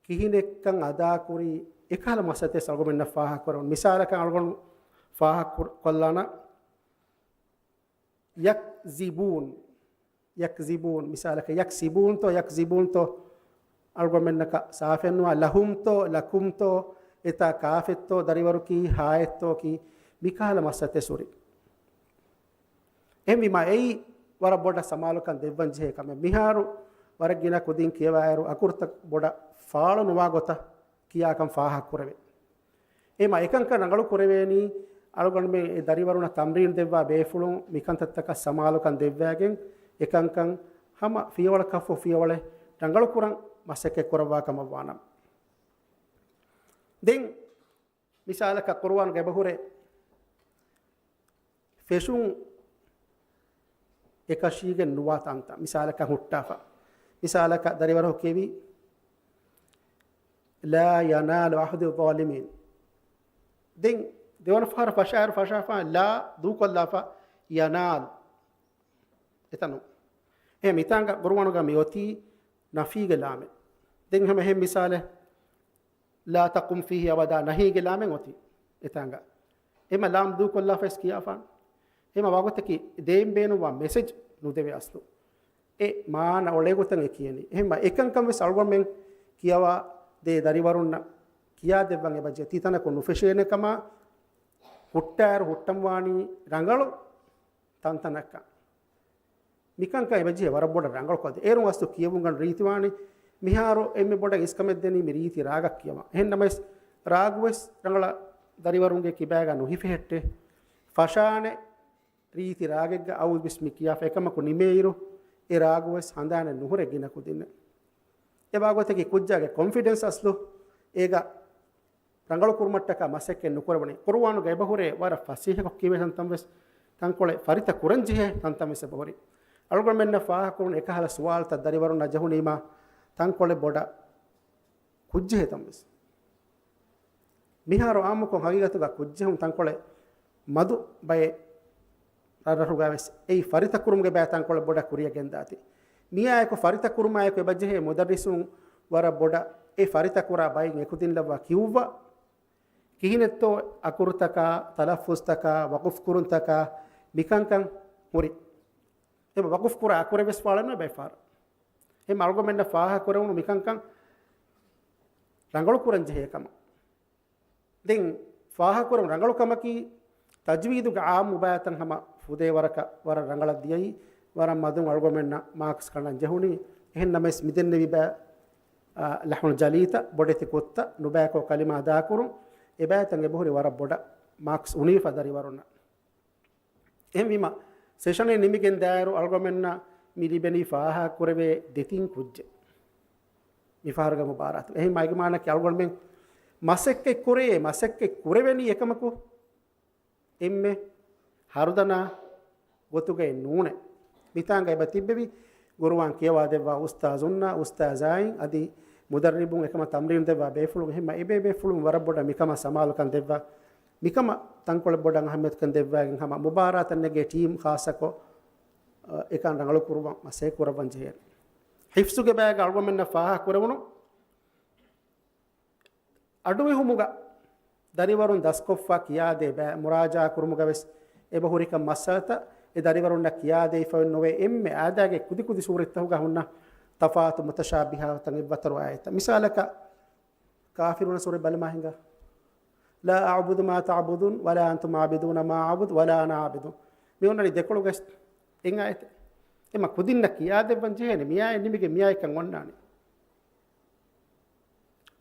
ކިހިނެއްކަން އަދާކުރީ، އެކަހަލަ މައްސަލަތައް އަޅުގަނޑުމެންނަށް ފާހަގަކުރަން. މިސާލަކަށް އަޅުގަނޑު ފާހަގަކުރ-، ކޮށްލާނަ، ޔަކްޒިބޫން. ޔަކްޒިބޫން. މިސާލަކަށް ޔަކްސިބޫންތޯ، ޔަކްޒިބޫންތޯ އަޅުގަނޑުމެންނަކަށް ސާފެއްނުވާ. ލަހުމްތޯ، ލަކުމްތޯ، އެތާ ކާފެއްތޯ، ދަރިވަރުކީ ހާއެއްތޯކީ، މިކަހަލަ މައްސަލަތައް ހުރި. އެހެންވީމާ، އެއީ ވަރަށް ބޮޑަށް ސަމާލުކަން ދެއްވަން ޖެހޭ ކަމެއް. މިހާރު ވަރަށް ގިނަ ކުދިން ކިޔަވާއިރު، އަކުރުތައް ބޮޑަށް ފާޅު ނުވާ ގޮތަށް ކިޔާކަން ފާހަގަ ކުރެވޭ. އެހެމަ އެކަންކަން ރަނގަޅު ކުރެވޭނީ، އަޅުގަނޑުމެން އެ ދަރިވަރުނަށް ތަމްރީން ދެއްވާ ބޭފުޅުން މިކަންތައްތަކަށް ސަމާލުކަން ދެއްވާގެން، އެކަންކަން ހަމަ ފިޔަވަޅަކަށްފަހު ފިޔަވަޅެއް ރަނގަޅު ކުރަން މަސައްކަތް ކުރައްވާ ކަމަށް ވާނަމަ. ދެން މިސާލަކަށް ޤުރުއާނުގަ އެބަހުރޭ ފެށުން އެކަށީގެން ނުވާ ތަންތަން މިސާލަކަށް ހުއްޓާފަ. މިސާލަކަށް ދަރިވަރު ކެވި، "لا ينال عهدي الظالمين." ދެން ދެވަނަ ފަހަރަށް ފަށާއިރު ފަށާފަ ލާ ދޫކޮށްލާފަ ޔަނާލް. އެތަނު. އެ މިތާނގަ ޤުރުއާނުގަ މި އޮތީ ނަފީގެ ލާމެއް. ދެން ހަމަ އެހެން މިސާލެއް، "لا تقم فيه أبدا" ނަހީގެ ލާމެއް އޮތީ އެތާނގަ. އެމަ ލާމް ދޫކޮށްލާފައިސް ކިޔާފާނެ. އެމަ ވާގޮތަކީ ދޭން ބޭނުންވާ މެސެޖް ނުދެވޭ އަސްލު. އެ މާނަ އޮޅޭގޮތަށް އެ ކިޔަނީ. އެހެންމަ އެކަންކަން ވެސް އަޅުގަނޑުމެން ކިޔަވާ ދޭ ދަރިވަރުންނަށް ކިޔާދެއްވަން އެބަޖެ ތިތަނަކު ނުފެށޭނެ ކަމާ ހުއްޓާއިރު ހުއްޓަންވާނީ ރަނގަޅު ތަންތަނަކަށް. މިކަންކަން އެބަޖެހޭ ވަރަށް ބޮޑަށް ރަނގަޅު ކޮށްދޭ. އޭރުން އަސްލު ކިޔެވުން ގަނޑު ރީތިވާނީ. މިހާރު އެންމެ ބޮޑަށް އިސްކަމެއް ދެނީ މި ރީތި ރާގަށް ކިޔަވާ. އެހެން ނަމަވެސް ރާގުވެސް ރަނގަޅަށް ދަރިވަރުންގެ ކިބާގަ ނުހިފެހެއްޓޭ. ފަށާނެ ރީތި ރާގެއްގަ އައުޒު ބިސްމި ކިޔާފަ އެކަމަކު ނިމޭއިރު އެ ރާގުވެސް ހަނދާނެއް ނުހުރޭ ގިނަ ކުދިންނެއް. އެ ވާގޮތަކީ ކުއްޖާގެ ކޮންފިޑެންސް އަސްލު އޭގަ ރަނގަޅު ކުރުމަށްޓަކާ މަސައްކަތް ނުކުރެވުނީ. ޤުރުއާނުގަ އެބަހުރޭ ވަރަށް ފަސޭހަކޮށް ކިޔެވޭ ތަންތަން ވެސް، ތަންކޮޅެއް ފަރިތަ ކުރަން ޖެހޭ ތަންތަން ވެސް އެބަހުރި. އަޅުގަނޑުމެންނަށް ފާހަގަކުރުނު އެކަހަލަ ސުވާލުތައް ދަރިވަރުންނަށް ޖެހުނީމާ، ތަންކޮޅެއް ބޮޑަށް ކުއްޖެހޭ ތަންވެސް. މިހާރު އާއްމުކޮށް ހަގީގަތުގަ ކުއްޖެހުން ތަންކޮޅެއް މަދު ބައެއް ރަށްރަށުގަވެސް އެއީ ފަރިތަކުރުމުގެ ބައި ތަންކޮޅެއް ބޮޑަށް ކުރިއަށް ގެންދާތީ. މިއާއެކު ފަރިތަކުރުމާއެކު އެބަޖެހޭ މުދައްރިސުން ވަރަށް ބޮޑަށް އެ ފަރިތަކުރާ ބައިން އެކުދިންނަށްވާ ކިޔުއްވާ ކިހިނެއްތޯ އަކުރުތަކާ، ތަލައްފުޒުތަކާ، ވަޤުފް ކުރުންތަކާ މިކަންކަން ހުރި. އެބަ ވަޤުފް ކުރާ އަކުރެއް ވެސް ފާޅެއް ނުވޭ ބައެއް ފަހަރަށް. އެހެން އަޅުގަނޑުމެންނަށް ފާހަގަކުރެވުނު މިކަންކަން ރަނގަޅު ކުރަން ޖެހޭ ކަމަށް. ދެން ފާހަގަކުރެވުނު ރަނގަޅު ކަމަކީ، ތަޖްވީދުގެ އާއްމު ބައިތައް ހަމަ ފުދޭ ވަރަކަށް ވަރަށް ރަނގަޅަށް ދިޔައީ، ވަރަށް މަދުން އަޅުގަނޑުމެންނަށް މާކްސް ކަނޑަން ޖެހުނީ. އެހެން ނަމަވެސް މިދެންނެވި ބައި، އާ، ލަޙުނު ޖަލީތައް، ބޮޑެތި ކުއްތައް، ނުބައިކޮށް ކަލިމާ އަދާކުރުން، އެބައިތައް އެބަހުރި ވަރަށް ބޮޑަށް މާކްސް އުނީފަ ދަރިވަރުންނަށް. އެހެންވީމަ، ސެޝަނެއް ނިމިގެން ދާއިރު އަޅުގަނޑުމެންނަށް މި ލިބެނީ ފާހަގަކުރެވޭ ދެތިން ކުއްޖެއް. މި ފަހަރުގެ މުބާރާތު. އެހެން މައިގެ މާނައަކީ އަޅުގަނޑުމެން މަސައްކަތް ކުރޭ، މަސައްކަތް ކުރެވެނީ އެކަމަކު އެންމެ ހަރުދަނާ ގޮތުގައެއް ނޫނޭ. މިތާނގަ އެބަ ތިއްބެވި ގުރުއާން ކިޔަވާ ދެއްވާ އުސްތާޒުންނާ، އުސްތާޒާއިން އަދި މުދައްރިބުން އެކަމަށް ތަމްރީނު ދެއްވާ ބޭފުޅުން، އެހެންމަ އެބޭބޭފުޅުން ވަރަށް ބޮޑަށް މިކަމަށް ސަމާލުކަން ދެއްވާ، މިކަމަށް ތަންކޮޅެއް ބޮޑަށް އަހައްމިޔަތުކަން ދެއްވާގެން ހަމަ މުބާރާތަށް ނެގޭ ޓީމް ޚާއްޞަކޮށް، އަ، އެކަން ރަނގަޅު ކުރުވަން މަސައްކަތް ކުރައްވަން ޖެހޭނެ. ޙިފްޒުގެ ބައިގަ އަޅުގަނޑުމެންނަށް ފާހަގަ ކުރެވުނު އަޑުއިވުމުގަ ދަރިވަރުން ދަސްކޮށްފަ ކިޔާދޭ ބައި މުރާޖަޢާ ކުރުމުގަވެސް އެބަހުރިކަން މައްސަލަތައް އެ ދަރިވަރުންނަށް ކިޔާދެވިފައި ނުވޭ. އެންމެ އާދައިގެ ކުދިކުދި ސޫރަތްތަކުގަ ހުންނަ ތަފާތު މުތަޝާބިހާތައް އެއްވަތަރު އާޔަތްތައް. މިސާލަކަށް، ކާފިރޫނަ ސޫރަ ބަލަމާ ހިނގާ، لا أعبد ما تعبدون ولا أنتم عابدون ما أعبد ولا أنا عابد. މި އޮންނަނީ ދެކޮޅުގަ އެއް އާޔަތެއް. އެމަ ކުދިންނަށް ކިޔާދެއްވަން ޖެހޭނެ މިއާޔަތް ނިމިގެން މިއާޔަތްކަން އޮންނާނެ.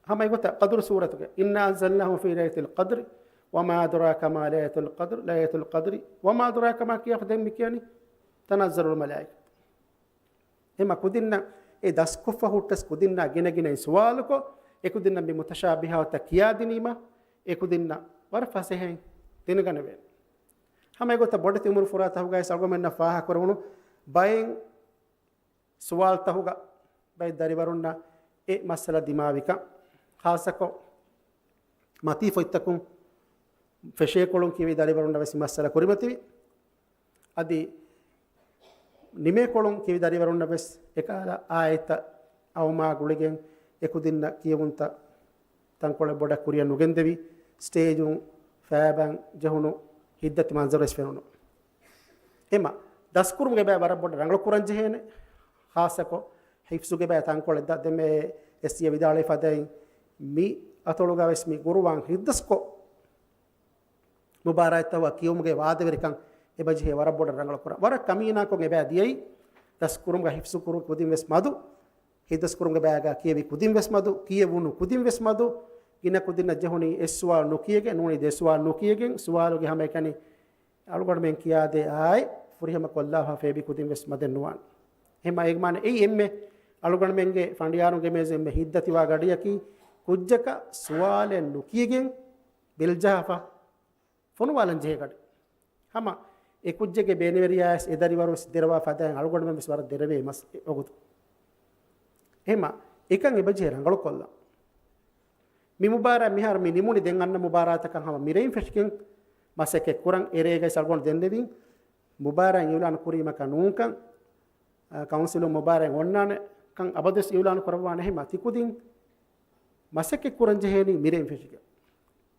ހަމަ އެގޮތަށް ޤަދުރު ސޫރަތުގެ، إنا أنزلناه في ليلة القدر وما أدراك ما ليلة القدر، ليلة القدر وما أدراك ما ކިޔާފަ ދެން މި ކިޔަނީ تنزل الملائكة. އެމަ ކުދިންނަށް އެ ދަސްކޮށްފަ ހުއްޓަސް ކުދިންނާ ގިނަގިނައިން ސުވާލުކޮށް، އެކުދިންނަށް މި މުތަޝާބިހާތައް ކިޔާދިނީމަ، އެކުދިންނަށް ވަރަށް ފަސޭހައިން ދެނެގަނެވޭނެ. ހަމަ އެގޮތަށް ބޮޑެތި އުމުރު ފުރާ ތަހުގައި އަޅުގަނޑުމެންނަށް ފާހަގަކުރެވުނު ބައެއް ސުވާލުތަހުގަ ބައެއް ދަރިވަރުންނަށް އެ މައްސަލަ ދިމާވިކަން، ޚާއްޞަކޮށް މަތީ ފޮތްތަކުން ފެށޭކޮޅުން ކިޔެވި ދަރިވަރުންނަށް ވެސް މައްސަލަ ކުރިމަތިވި. އަދި ނިމޭކޮޅުން ކިޔެވި ދަރިވަރުންނަށް ވެސް އެކަހަލަ އާޔަތްތައް އައުމާ ގުޅިގެން އެކުދިންނަށް ކިޔެވުންތައް ތަންކޮޅެއް ބޮޑަށް ކުރިއަށް ނުގެންދެވި، ސްޓޭޖުން ފައިބަން ޖެހުނު ހިތްދަތި މަންޒަރުވެސް ފެނުނު. އެމަ، ދަސްކުރުމުގެ ބައި ވަރަށް ބޮޑަށް ރަނގަޅު ކުރަން ޖެހޭނެ. ޚާއްޞަކޮށް ޙިފްޒުގެ ބައި ތަންކޮޅެއް ދަ-، ދެންމެ އެސް އޭ ވިދާޅުވި ފަދައިން މި އަތޮޅުގަ ވެސް މި ގުރުއާން ހިތްދަސްކޮށް، މުބާރާތްތައް ކިޔުމުގެ ވާދަވެރިކަން އެބަޖެހޭ ވަރަށް ބޮޑަށް ރަނގަޅު ކުރަން. ވަރަށް ކަމީނާކޮށް އެބަ ދިޔައީ ދަސްކުރުމުގަ ޙިފްޒު ކުރު ކުދިން ވެސް މަދު، ހިތްދަސްކުރުމުގެ ބައިގަ ކިޔެވި ކުދިން ވެސް މަދު، ކިޔެވުނު ކުދިން ވެސް މަދު، ގިނަ ކުދިންނަށް ޖެހުނީ އެއް ސުވާލު ނުކިޔެގެން، ނޫނީ ދެ ސުވާލު ނުކިޔެގެން، ސުވާލުގެ ހަމައެކަނި އަޅުގަނޑުމެން ކިޔާދޭ އާއެއް ފުރިހަމަ ކޮށްލާފަ ފޭބި ކުދިން ވެސް މަދެއް ނުވާނެ. އެހެންމަ އޭގެ މާނަ އެއީ އެންމެ އަޅުގަނޑުމެންގެ ފަނޑިޔާރުންގެ މޭޒު އެންމެ ހިތްދަތިވާ ގަޑިއަކީ ކުއްޖަކަށް ސުވާލެއް ނުކިޔެގެން ބެލްޖަހާފަ ފޮނުވާލަން ޖެހޭ ގަޑި. ހަމަ އެ ކުއްޖެއްގެ ބޭނުންވެރިޔާވެސް އެ ދަރިވަރުވެސް ދެރަވާ ފަދައިން އަޅުގަނޑުމެން ވެސް ވަރަށް ދެރަވޭ މަސް އެ ވަގުތު. އެހެންމަ އެކަން އެބަޖެހޭ ރަނގަޅު ކޮށްލަން. މި މުބާރާތް މިހާރު މި ނިމުނީ ދެން އަންނަ މުބާރާތަކަށް ހަމަ މިރެއިން ފެށިގެން މަސައްކަތް ކުރަން. އެރޭގައި އަޅުގަނޑު ދެންނެވިން މުބާރާތް އިއުލާން ކުރީމަކަށް ނޫންކަން، އަ، ކައުންސިލުން މުބާރާތް އޮންނާނެ ކަން އަބަދުވެސް އިއުލާން ކުރައްވާނެ. އެހެންމަ ތިކުދިން މަސައްކަތް ކުރަން ޖެހޭނީ މިރޭން ފެށިގެން.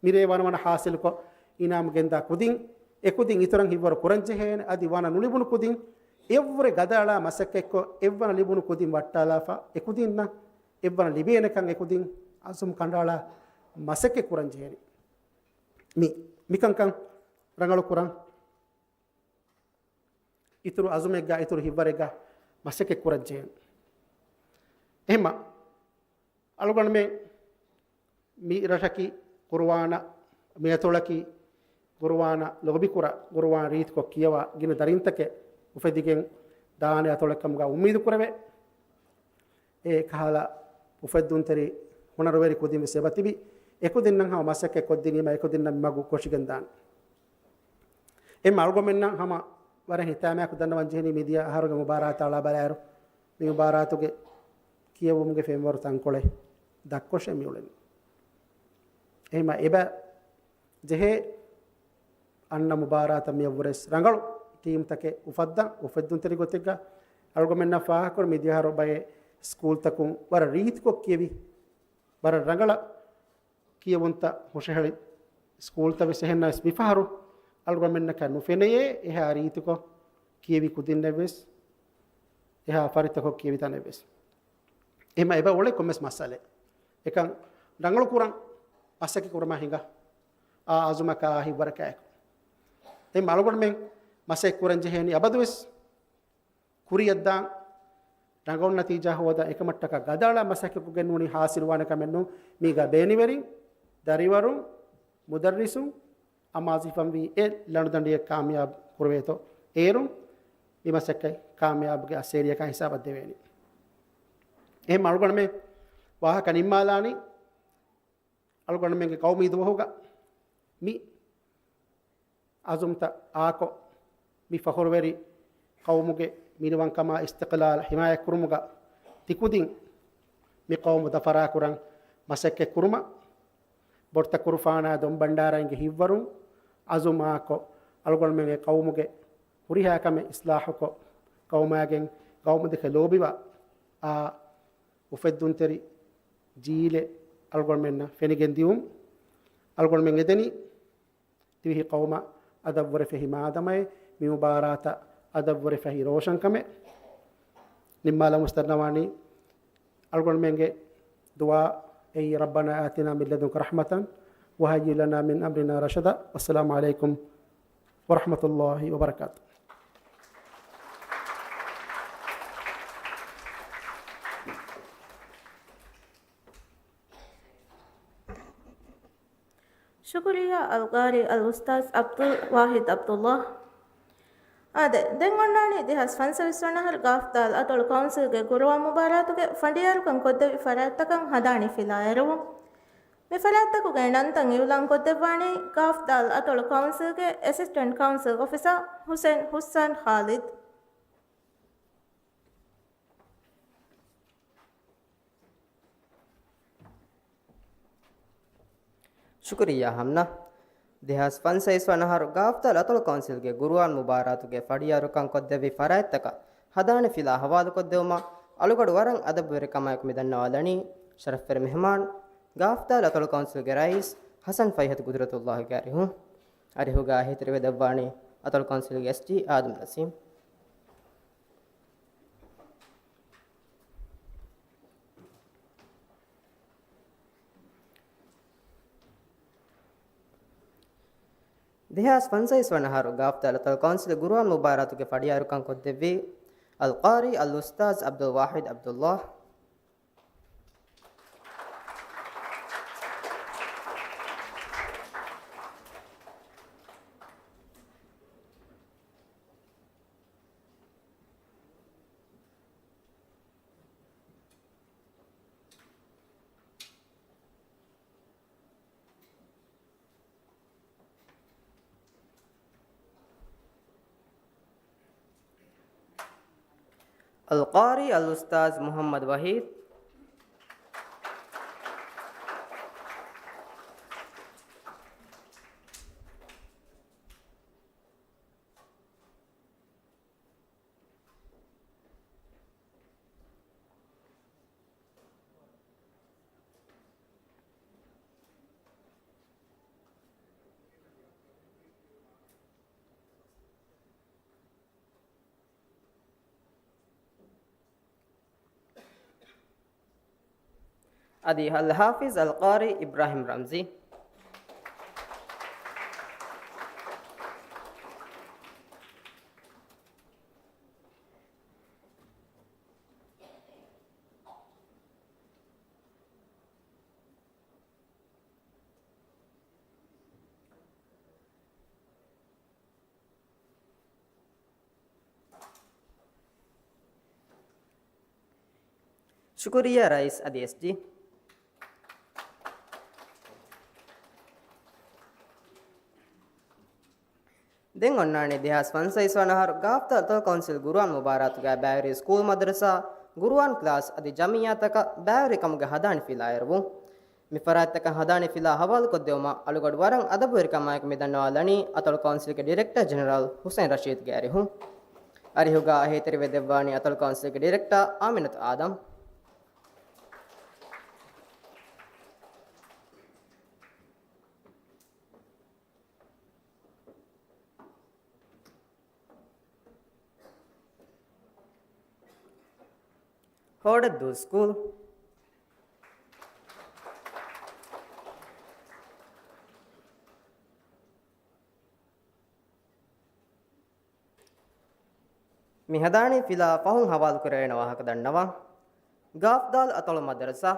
މިރޭ ވަނަވަނަ ހާސިލުކޮށް، އިނާމު ގެންދާ ކުދިން، އެކުދިން އިތުރަށް ހިތްވަރު ކުރަން ޖެހޭނެ. އަދި ވަނަ ނުލިބުނު ކުދިން، އެއްވުރެ ގަދައަޅާ މަސައްކަތްކޮށް، އެއްވަނަ ލިބުނު ކުދިން ވައްޓާލާފަ، އެކުދިންނަށް އެއްވަނަ ލިބޭނެކަން އެކުދިން އަޒުމް ކަނޑައަޅާ މަސައްކަތް ކުރަން ޖެހޭނެ. މި، މިކަންކަން ރަނގަޅު ކުރަން. އިތުރު އަޒުމެއްގަ، އިތުރު ހިތްވަރެއްގަ މަސައްކަތް ކުރަން ޖެހޭނެ. އެހެންމަ، އަޅުގަނޑުމެން މި ރަށަކީ ޤުރުއާނަށް، މި އަތޮޅަކީ ޤުރުއާނަށް ލޯބިކުރާ، ޤުރުއާން ރީތިކޮށް ކިޔަވާ ގިނަ ދަރިންތަކެއް އުފެދިގެން ދާނެ އަތޮޅެއްކަމުގަ އުއްމީދު ކުރެވޭ. އެ ކަހަލަ އުފެއްދުންތެރި ހުނަރުވެރި ކުދިން ވެސް އެބަތިބި. އެކުދިންނަށް ހަމަ މަސައްކަތް ކޮށްދިނީމަ އެކުދިންނަށް މަގު ކޮށިގެން ދާނެ. އެ އަޅުގަނޑުމެންނަށް ހަމަ ވަރަށް ހިތާމަޔާކު ދަންނަވަން ޖެހެނީ މިދިޔަ އަހަރުގެ މުބާރާތާ އަޅާ ބަލާއިރު، މި މުބާރާތުގެ ކިޔެވުމުގެ ފެންވަރު ތަންކޮޅެއް ދަށްކޮށެއް މިއުޅެނީ. އެހެންމަ އެބަ ޖެހޭ އަންނަ މުބާރާތަށް މިއަށްވުރެސް ރަނގަޅު ޓީމްތަކެއް އުފައްދަން، އުފެއްދުންތެރި ގޮތެއްގަ އަޅުގަނޑުމެންނަށް ފާހަގަކުރަން މިދިޔަ އަހަރު ބައެއް ސްކޫލްތަކުން ވަރަށް ރީތިކޮށް ކިޔެވި، ވަރަށް ރަނގަޅަށް ކިޔެވުންތައް ހުށަހެޅި ސްކޫލްތައް ވެސް އެހެންނަމަވެސް މިފަހަރު އަޅުގަނޑުމެންނަކަށް ނުފެނެޔޭ އެހާ ރީތިކޮށް ކިޔެވި ކުދިންނެއްވެސް، އެހާ ފަރިތަކޮށް ކިޔެވި ތަނެއްވެސް. އެހެންމަ އެބަ އުޅޭ ކޮންމެސް މައްސަލައެއް. އެކަން ރަނގަޅު ކުރަން މަސައްކަތް ކުރުމާ ހިނގާ އާ އަޒުމަކާ އާ ހިތްވަރަކާއެކު. އެހެންމަ އަޅުގަނޑުމެން މަސައްކަތް ކުރަން ޖެހޭނީ އަބަދުވެސް ކުރިއަށްދާން، ރަނގަޅު ނަތީޖާ ހޯދާ އެކަމަށްޓަކާ ގަދައަޅާ މަސައްކަތްކޮށްގެން ނޫނީ ހާސިލުވާނެ ކަމެއް ނޫން. މީގަ ބޭނިވެރިން، ދަރިވަރުން، މުދައްރިސުން، އަމާޒު ހިފަންވީ އެ ލަނޑުދަނޑިއެއް ކާމިޔާބު ކުރެވޭތޯ އޭރުން މި މަސައްކަތް ކާމިޔާބުގެ އައްސޭރިއަކާ ހިސާބަށް ދެވޭނީ. އެހެން އަޅުގަނޑުމެން ވާހަކަ ނިންމާލާނީ އަޅުގަނޑުމެންގެ ޤައުމީ ދުވަހުގަ މި އަޒުމްތައް އާކޮށް، މި ފަޚުރުވެރި ޤައުމުގެ މިނިވަންކަމާ އިސްތިޤްލާލް ޙިމާޔަތްކުރުމުގަ ތިކުދިން މި ޤައުމު ދަފަރާކުރަން މަސައްކަތް ކުރުމަށް، ބޮޑުތަކުރުފާނާ ދޮންބަންޑާރައިންގެ ހިތްވަރުން އަޒުމް އާކޮށް، އަޅުގަނޑުމެންގެ ޤައުމުގެ ހުރިހާ ކަމެއް އިޞްލާޙުކޮށް، ޤައުމާގެން ޤައުމު ދެކެ ލޯބިވާ އާ އުފެއްދުންތެރި ޖީލެއް އަޅުގަނޑުމެންނަށް ފެނިގެން ދިއުން، އަޅުގަނޑުމެން އެދެނީ ދިވެހި ޤައުމަށް އަދަބުވެރި ފެހި މާދަމައެއް، މި މުބާރާތަށް އަދަބުވެރި ފެހި ރޯޝަންކަމެއް. ނިންމާލަމުސް ދަންނަވާނީ އަޅުގަނޑުމެންގެ ދުޢާ އެއީ، ربنا آتنا من لدنك رحمة وهيئ لنا من أمرنا رشدا. والسلام عليكم ورحمة الله وبركاته. ޝުކުރިއްޔާ އަލްޤާރީ އަލްއުސްތާޛް ޢަބްދުލް ވާޙިދް ޢަބްދުﷲ. އާދެ، ދެން އޮންނާނީ ދެހާސް ފަންސަވީސް ވަނަ އަހަރު ގާފްދާލް އަތޮޅު ކައުންސިލްގެ ޤުރުއާން މުބާރާތުގެ ފަނޑިޔާރުކަން ކޮށްދެއްވި ފަރާތްތަކަށް ހަދާނީ ފިލާ އެރުވުން. މި ފަރާތްތަކުގެ ނަންތައް އިއުލާން ކޮށްދެއްވާނީ ގާފްދާލް އަތޮޅު ކައުންސިލްގެ އެސިސްޓެންޓް ކައުންސިލް އޮފިސަރ ޙުސެން ޙުއްސަން ޚާލިދު. ޝުކުރިއްޔާ ހަމްނާ. ދެހާސް ފަންސަވީސް ވަނަ އަހަރު ގާފްދާލް އަތޮޅު ކައުންސިލްގެ ޤުރުއާން މުބާރާތުގެ ފަޑިޔާރުކަން ކޮށްދެއްވި ފަރާތްތަކަށް ހަދާނެ ފިލާ ހަވާލުކޮށްދެވުމަށް އަޅުގަޑު ވަރަށް އަދަބުވެރިކަމާއެކު މި ދަންނަވާލަނީ ޝަރަފްވެރި މެހެމާން، ގާފްދާލް އަތޮޅު ކައުންސިލްގެ ރައީސް ޙަސަން ފައިހަތު ޤުދުރަތުﷲގެ އަރިހުން. އަރިހުގަ އެހީތެރިވެދެއްވާނީ އަތޮޅު ކައުންސިލްގެ އެސްޖީ އާދަމް ނަސީމް. ދެހާސް ފަންސަވީސް ވަނަ އަހަރު ގާފްދާލް އަތޮޅު ކައުންސިލް ޤުރުއާން މުބާރާތުގެ ފަޑިޔާރުކަން ކޮށްދެއްވީ އަލްޤާރީ އަލްއުސްތާޛް ޢަބްދުލް ވާޙިދް ޢަބްދުﷲ. އަލްޤާރީ އަލްއުސްތާޛް މުޙައްމަދު ވަޙީދު. އަދި އަލްޙާފިޒް އަލްޤާރީ އިބްރާހިމް ރަމްޒީ. ޝުކުރިއްޔާ ރައީސް އަދި އެސްޖީ. ދެން އޮންނާނީ ދެހާސް ފަންސަވީސް ވަނަ އަހަރު ގާފްދާލް އަތޮޅު ކައުންސިލް ގުރުއާން މުބާރާތުގައި ބައިވެރި ސްކޫލް މަދަރުސާ، ގުރުއާން ކްލާސް އަދި ޖަމިއްޔާތަކަށް ބައިވެރިކަމުގެ ހަދާނެފިލާ އެރުވުން. މި ފަރާތްތަކަށް ހަދާނެފިލާ ހަވާލުކޮށްދެވުމަށް އަޅުގަޑު ވަރަށް އަދަބުވެރިކަމާއެކު މި ދަންނަވާލަނީ އަތޮޅު ކައުންސިލްގެ ޑިރެކްޓަރ ޖެނެރަލް ހުސެން ރަޝީދްގެ އަރިހުން. އަރިހުގަ އެހީތެރިވެ ދެއްވާނީ އަތޮޅު ކައުންސިލްގެ ޑިރެކްޓަރ އާމިނަތު އާދަމް. ހޯޑަދޫ ސްކޫލް. މި ހަދާނެފިލާ ފަހުން ހަވާލުކުރެވޭނެ ވާހަކަ ދަންނަވާ. ގާފްދާލް އަތޮޅު މަދަރުސާ.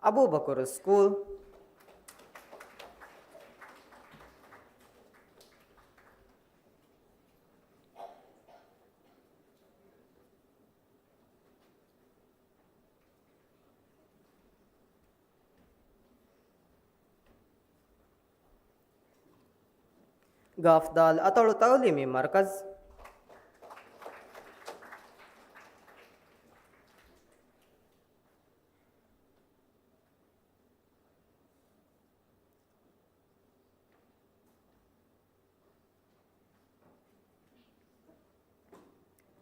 އަބޫބަކުރު ސްކޫލް. ގާފްދާލް އަތޮޅު ތައުލީމީ މަރުކަޒް.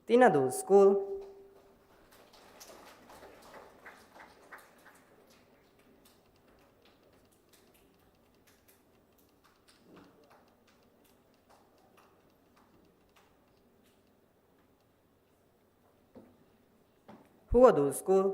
ތިނަދޫ ސްކޫލް. ހުވަދޫ ސްކޫލް.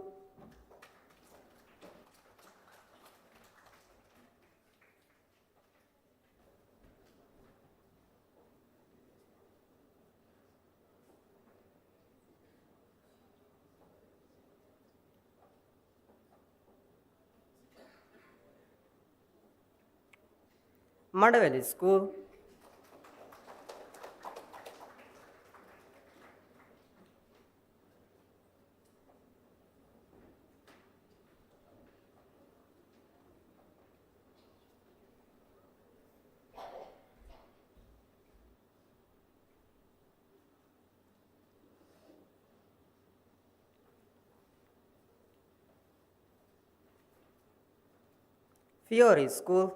މަޑަވެލި ސްކޫލް. ފިޔޯރީ ސްކޫލް.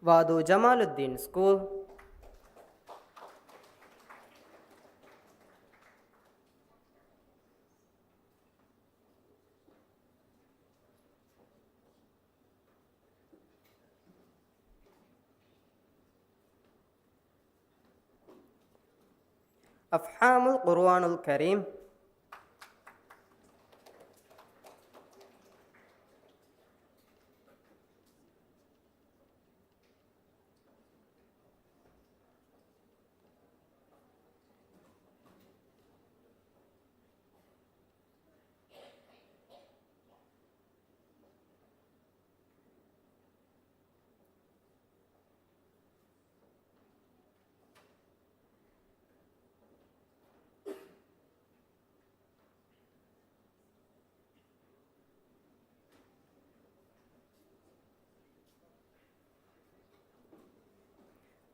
ވާދޫ ޖަމާލުއްދީން ސްކޫލް. އަފްހާމުލް ޤުރުއާނުލް ކަރީމް.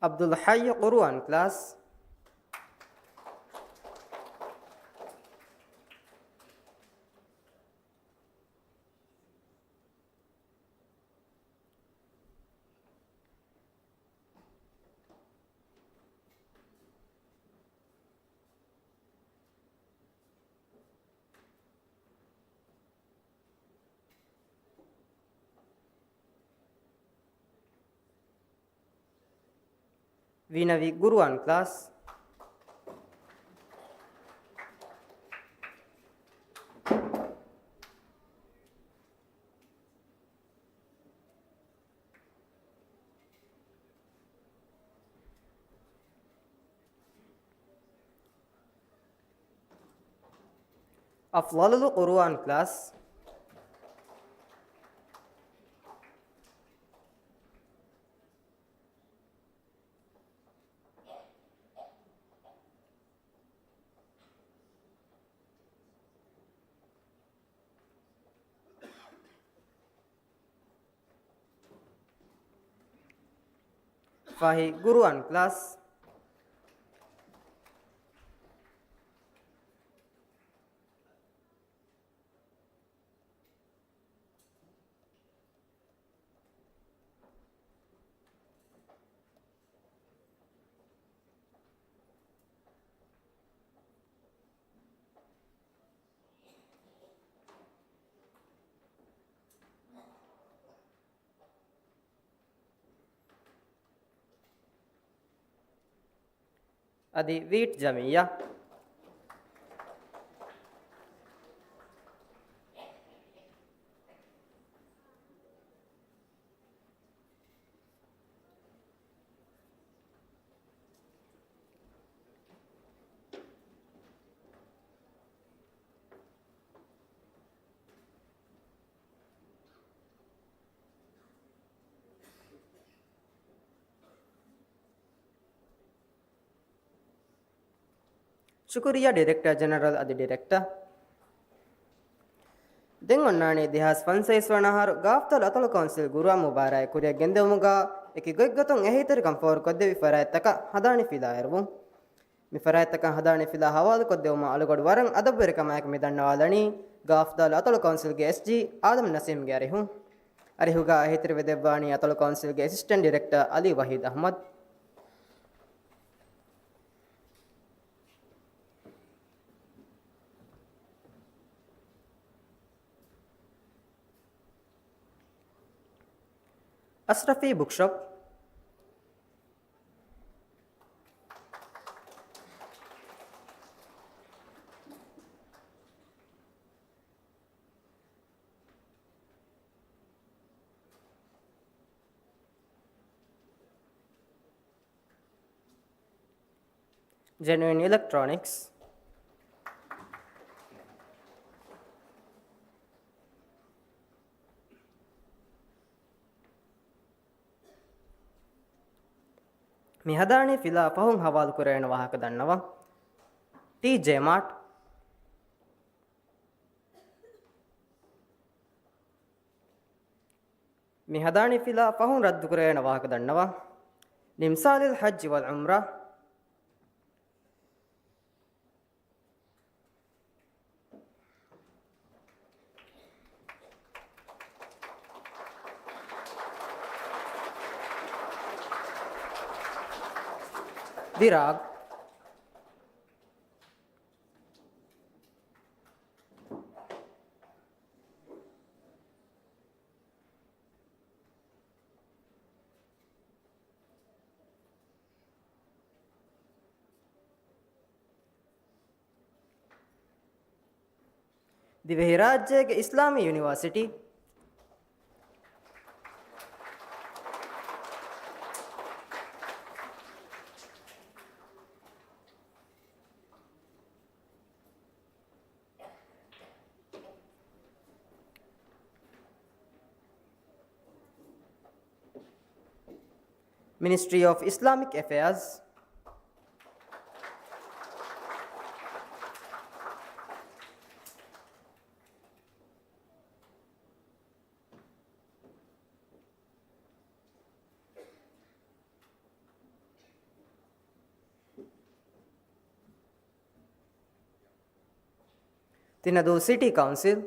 ޢަބްދުލް ޙައްޔު ޤުރުއާން ކްލާސް. ވިނަވި ޤުރުއާން ކްލާސް. އަފްޟަލުލް ޤުރުއާން ކްލާސް. ފަހި ޤުރުއާން ކްލާސް. އަދި ވީޓް ޖަމިއްޔާ. ޝުކުރިއްޔާ ޑިރެކްޓަރ ޖެނެރަލް އަދި ޑިރެކްޓަރ. ދެން އޮންނާނީ ދެހާސް ފަންސަވީސް ވަނަ އަހަރު ގާފްދަލު އަތޮޅު ކައުންސިލް ގުރުއާން މުބާރާތް ކުރިއަށް ގެންދެވުމުގަ އެކި ގޮތްގޮތުން އެހީތެރިކަން ފޯރުކޮށްދެއްވި ފަރާތްތަކަށް ހަނދާނީ ފިލާ އެރުވުން. މި ފަރާތްތަކަށް ހަނދާނީ ފިލާ ހަވާލުކޮށްދެވުމަށް އަޅުގަޑު ވަރަށް އަދަބުވެރިކަމާއެކު މި ދަންނަވާލަނީ ގާފްދަލު އަތޮޅު ކައުންސިލްގެ އެސްޖީ އާދަމް ނަސީމްގެ އަރިހުން. އަރިހުގަ އެހީތެރިވެދެއްވާނީ އަތޮޅު ކައުންސިލްގެ އެސިސްޓެންޓް ޑިރެކްޓަރ އަލީ ވަހީދު އަޙްމަދު. އަޝްރަފީ ބުކްޝޮޕް. ޖެނުއިން އިލެކްޓްރޯނިކްސް. މި ހަދާނީ ފިލާ ފަހުން ހަވާލު ކުރެވޭނެ ވާހަކަ ދަންނަވަން. ޓީޖޭ މާޓް. މި ހަދާނީ ފިލާ ފަހުން ރައްދުކުރެވޭނެ ވާހަކަ ދަންނަވަން. ނިމްސާލިލް ޙައްޖި ވަލް ޢުމްރާ. ދިރާގް. ދިވެހިރާއްޖޭގެ އިސްލާމީ ޔުނިވާސިޓީ. މިނިސްޓްރީ އޮފް އިސްލާމިކް އެފެއާޒް. ތިނަދޫ ސިޓީ ކައުންސިލް.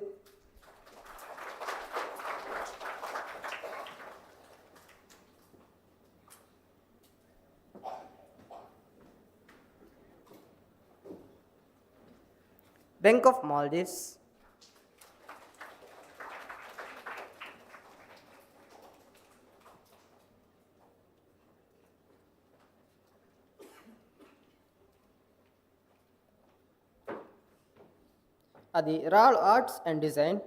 ބެންކް އޮފް މޯލްޑިވްސް. އަދި ރާޅު އާޓްސް އެންޑް ޑިޒައިން.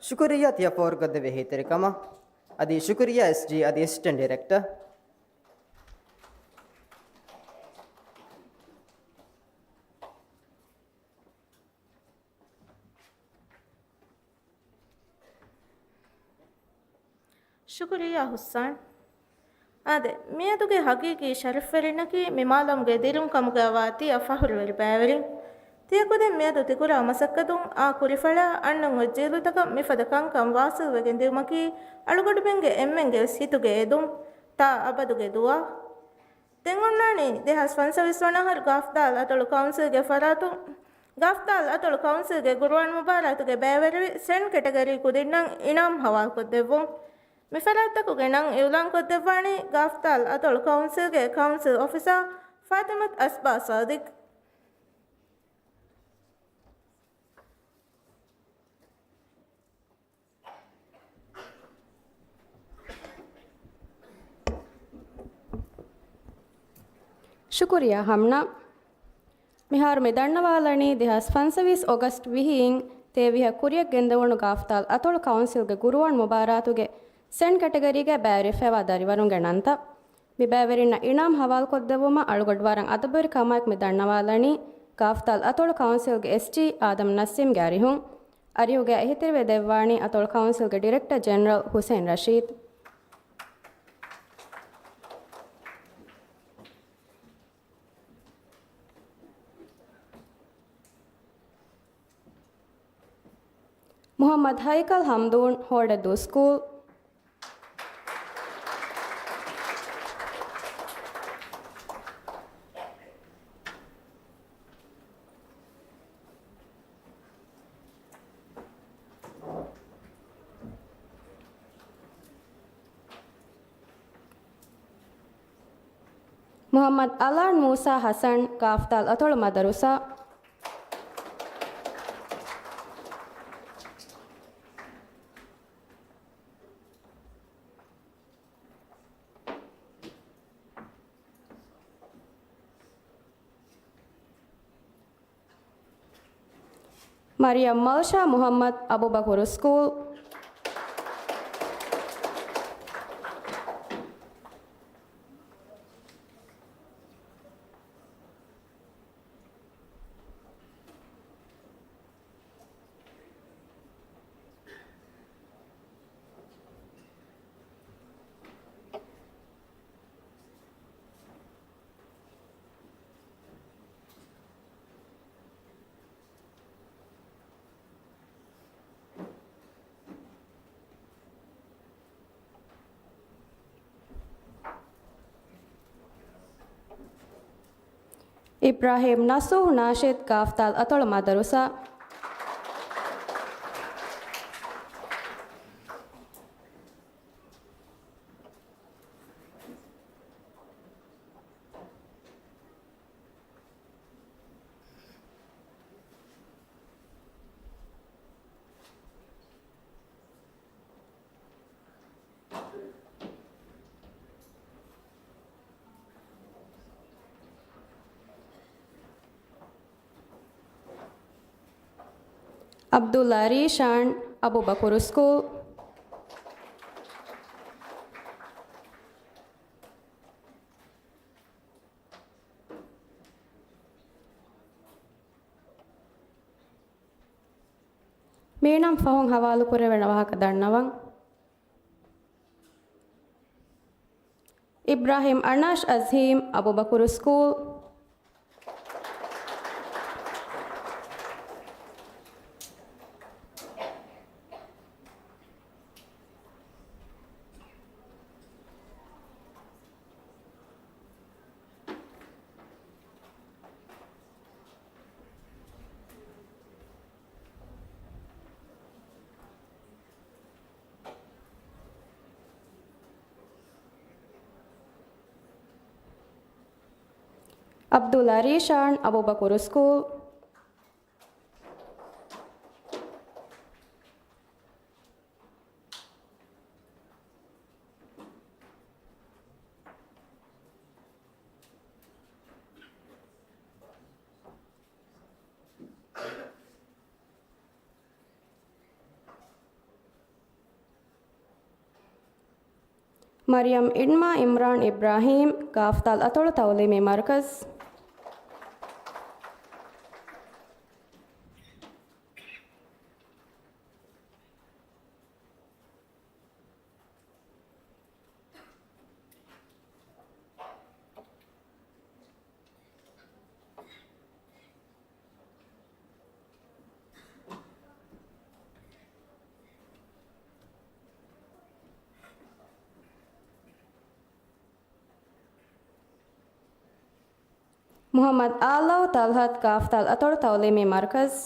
ޝުކުރިއްޔާ ތިޔަ ފޯރުކޮށްދެއްވި އެހީތެރިކަމަށް. އަދި ޝުކުރިއްޔާ އެސްޖީ އަދި އެސިސްޓެންޓް ޑިރެކްޓަރ. ޝުކުރިއްޔާ ހުއްސަން. އާދެ، މިއަދުގެ ހަގީގީ ޝަރަފްވެރިންނަކީ މި މާލަމުގެ ދިރުން ކަމުގައިވާ ތިޔަ ފަހުރުވެރި ބައިވެރިން. ތިޔަ ކުދިން މިއަދު ތިކުރާ މަސައްކަތުން އާ ކުރިފަޅާ އަންނަން އޮތް ޖީލުތަކަށް މިފަދަ ކަންކަން ވާސިލްވެގެން ދިއުމަކީ އަޅުގަޑުމެންގެ އެންމެންގެވެސް ހިތުގެ އެދުން. ތާ އަބަދުގެ ދުޢާ. ދެން އޮންނާނީ ދެހާސް ފަންސަވީސް ވަނަ އަހަރު ގާފްދާލް އަތޮޅު ކައުންސިލްގެ ފަރާތުން، ގާފްދާލް އަތޮޅު ކައުންސިލްގެ ގުރުއާން މުބާރާތުގެ ބައިވެރިވި ސެން ކެޓަގަރީ ކުދިންނަށް އިނާމް ހަވާލުކޮށްދެއްވުން. މި ފަރާތްތަކުގެ ނަން އިއުލާންކޮށްދެއްވާނީ ގާފްދާލް އަތޮޅު ކައުންސިލްގެ ކައުންސިލް އޮފިސަރ ފާތިމަތު އަސްބާ ސާދިޤް. ޝުކުރިއްޔާ ހަމްނާ. މިހާރު މި ދަންނަވާލަނީ ދެހާސް ފަންސަވީސް އޮގަސްޓް ވިހިއިން ތޭވިހަ ކުރިއަށް ގެންދެވުނު ގާފްދާލް އަތޮޅު ކައުންސިލްގެ ގުރުއާން މުބާރާތުގެ ސެން ކެޓަގަރީގައި ބައިވެރިވެފައިވާ ދަރިވަރުންގެ ނަންތައް. މި ބައިވެރިންނަށް އިނާމް ހަވާލުކޮށްދެއްވުމަށް އަޅުގަޑު ވަރަށް އަދަބުވެރި ކަމާއެކު މި ދަންނަވާލަނީ ގާފްދާލް އަތޮޅު ކައުންސިލްގެ އެސްޖީ އާދަމް ނަސީމްގެ އަރިހުން. އަރިހުގައި އެހީތެރިވެ ދެއްވާނީ އަތޮޅު ކައުންސިލްގެ ޑިރެކްޓަރ ޖެނެރަލް ހުސެން ރަޝީދު. މުޙައްމަދު ހައިކަލް ހަމްދޫން، ހޯޑެއްދޫ ސްކޫލް. މުޙައްމަދު އަލާން މޫސާ ޙަސަން، ގާފްދާލް އަތޮޅު މަދަރުސާ. މަރިޔަމް މަލްޝާ މުޙައްމަދު، އަބޫބަކުރު ސްކޫލް. އިބްރާހީމް ނަޞޫޙް ނާޝިދު، ގާފްދާލް އަތޮޅު މަދަރުސާ. ޢަބްދުﷲ ރީޝާން، އަބޫބަކުރު ސްކޫލް. މީނަން ފަހުން ހަވާލުކުރެވޭނެ ވާހަކަ ދަންނަވަން. އިބްރާހީމް އަނާޝް އަޒީމް، އަބޫބަކުރު ސްކޫލް. ޢަބްދުﷲ ރީޝާން، އަބޫބަކުރު ސްކޫލް. މަރިޔަމް އިންމާ އިމްރާން އިބްރާހީމް، ގާފްތާލް އަތޮޅު ތައުލީމީ މަރުކަޒް. މުޙައްމަދު އާލަވް ތަލްޙަތު، ގާފްތާލް އަތޮޅު ތައުލީމީ މަރުކަޒް.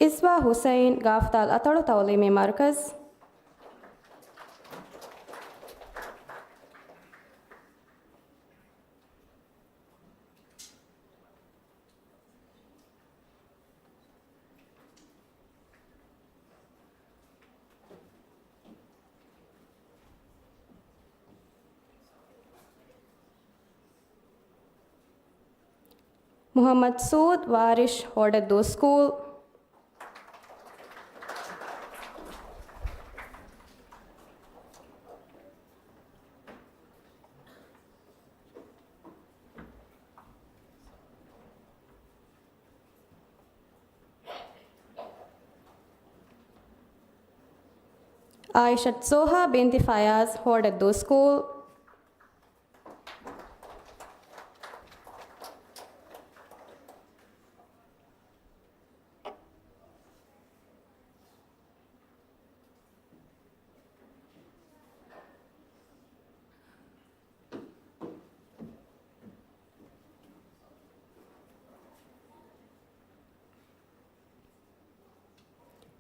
އިސްވާ ޙުސައިން، ގާފްތާލް އަތޮޅު ތައުލީމީ މަރުކަޒް. މުޙައްމަދު ސޫދު ވާރިޝް، ހޯޑެއްދޫ ސްކޫލް. އާއިޝަތު ޒޯހާ ބިންތި ފަޔާޒް، ހޯޑެއްދޫ ސްކޫލް.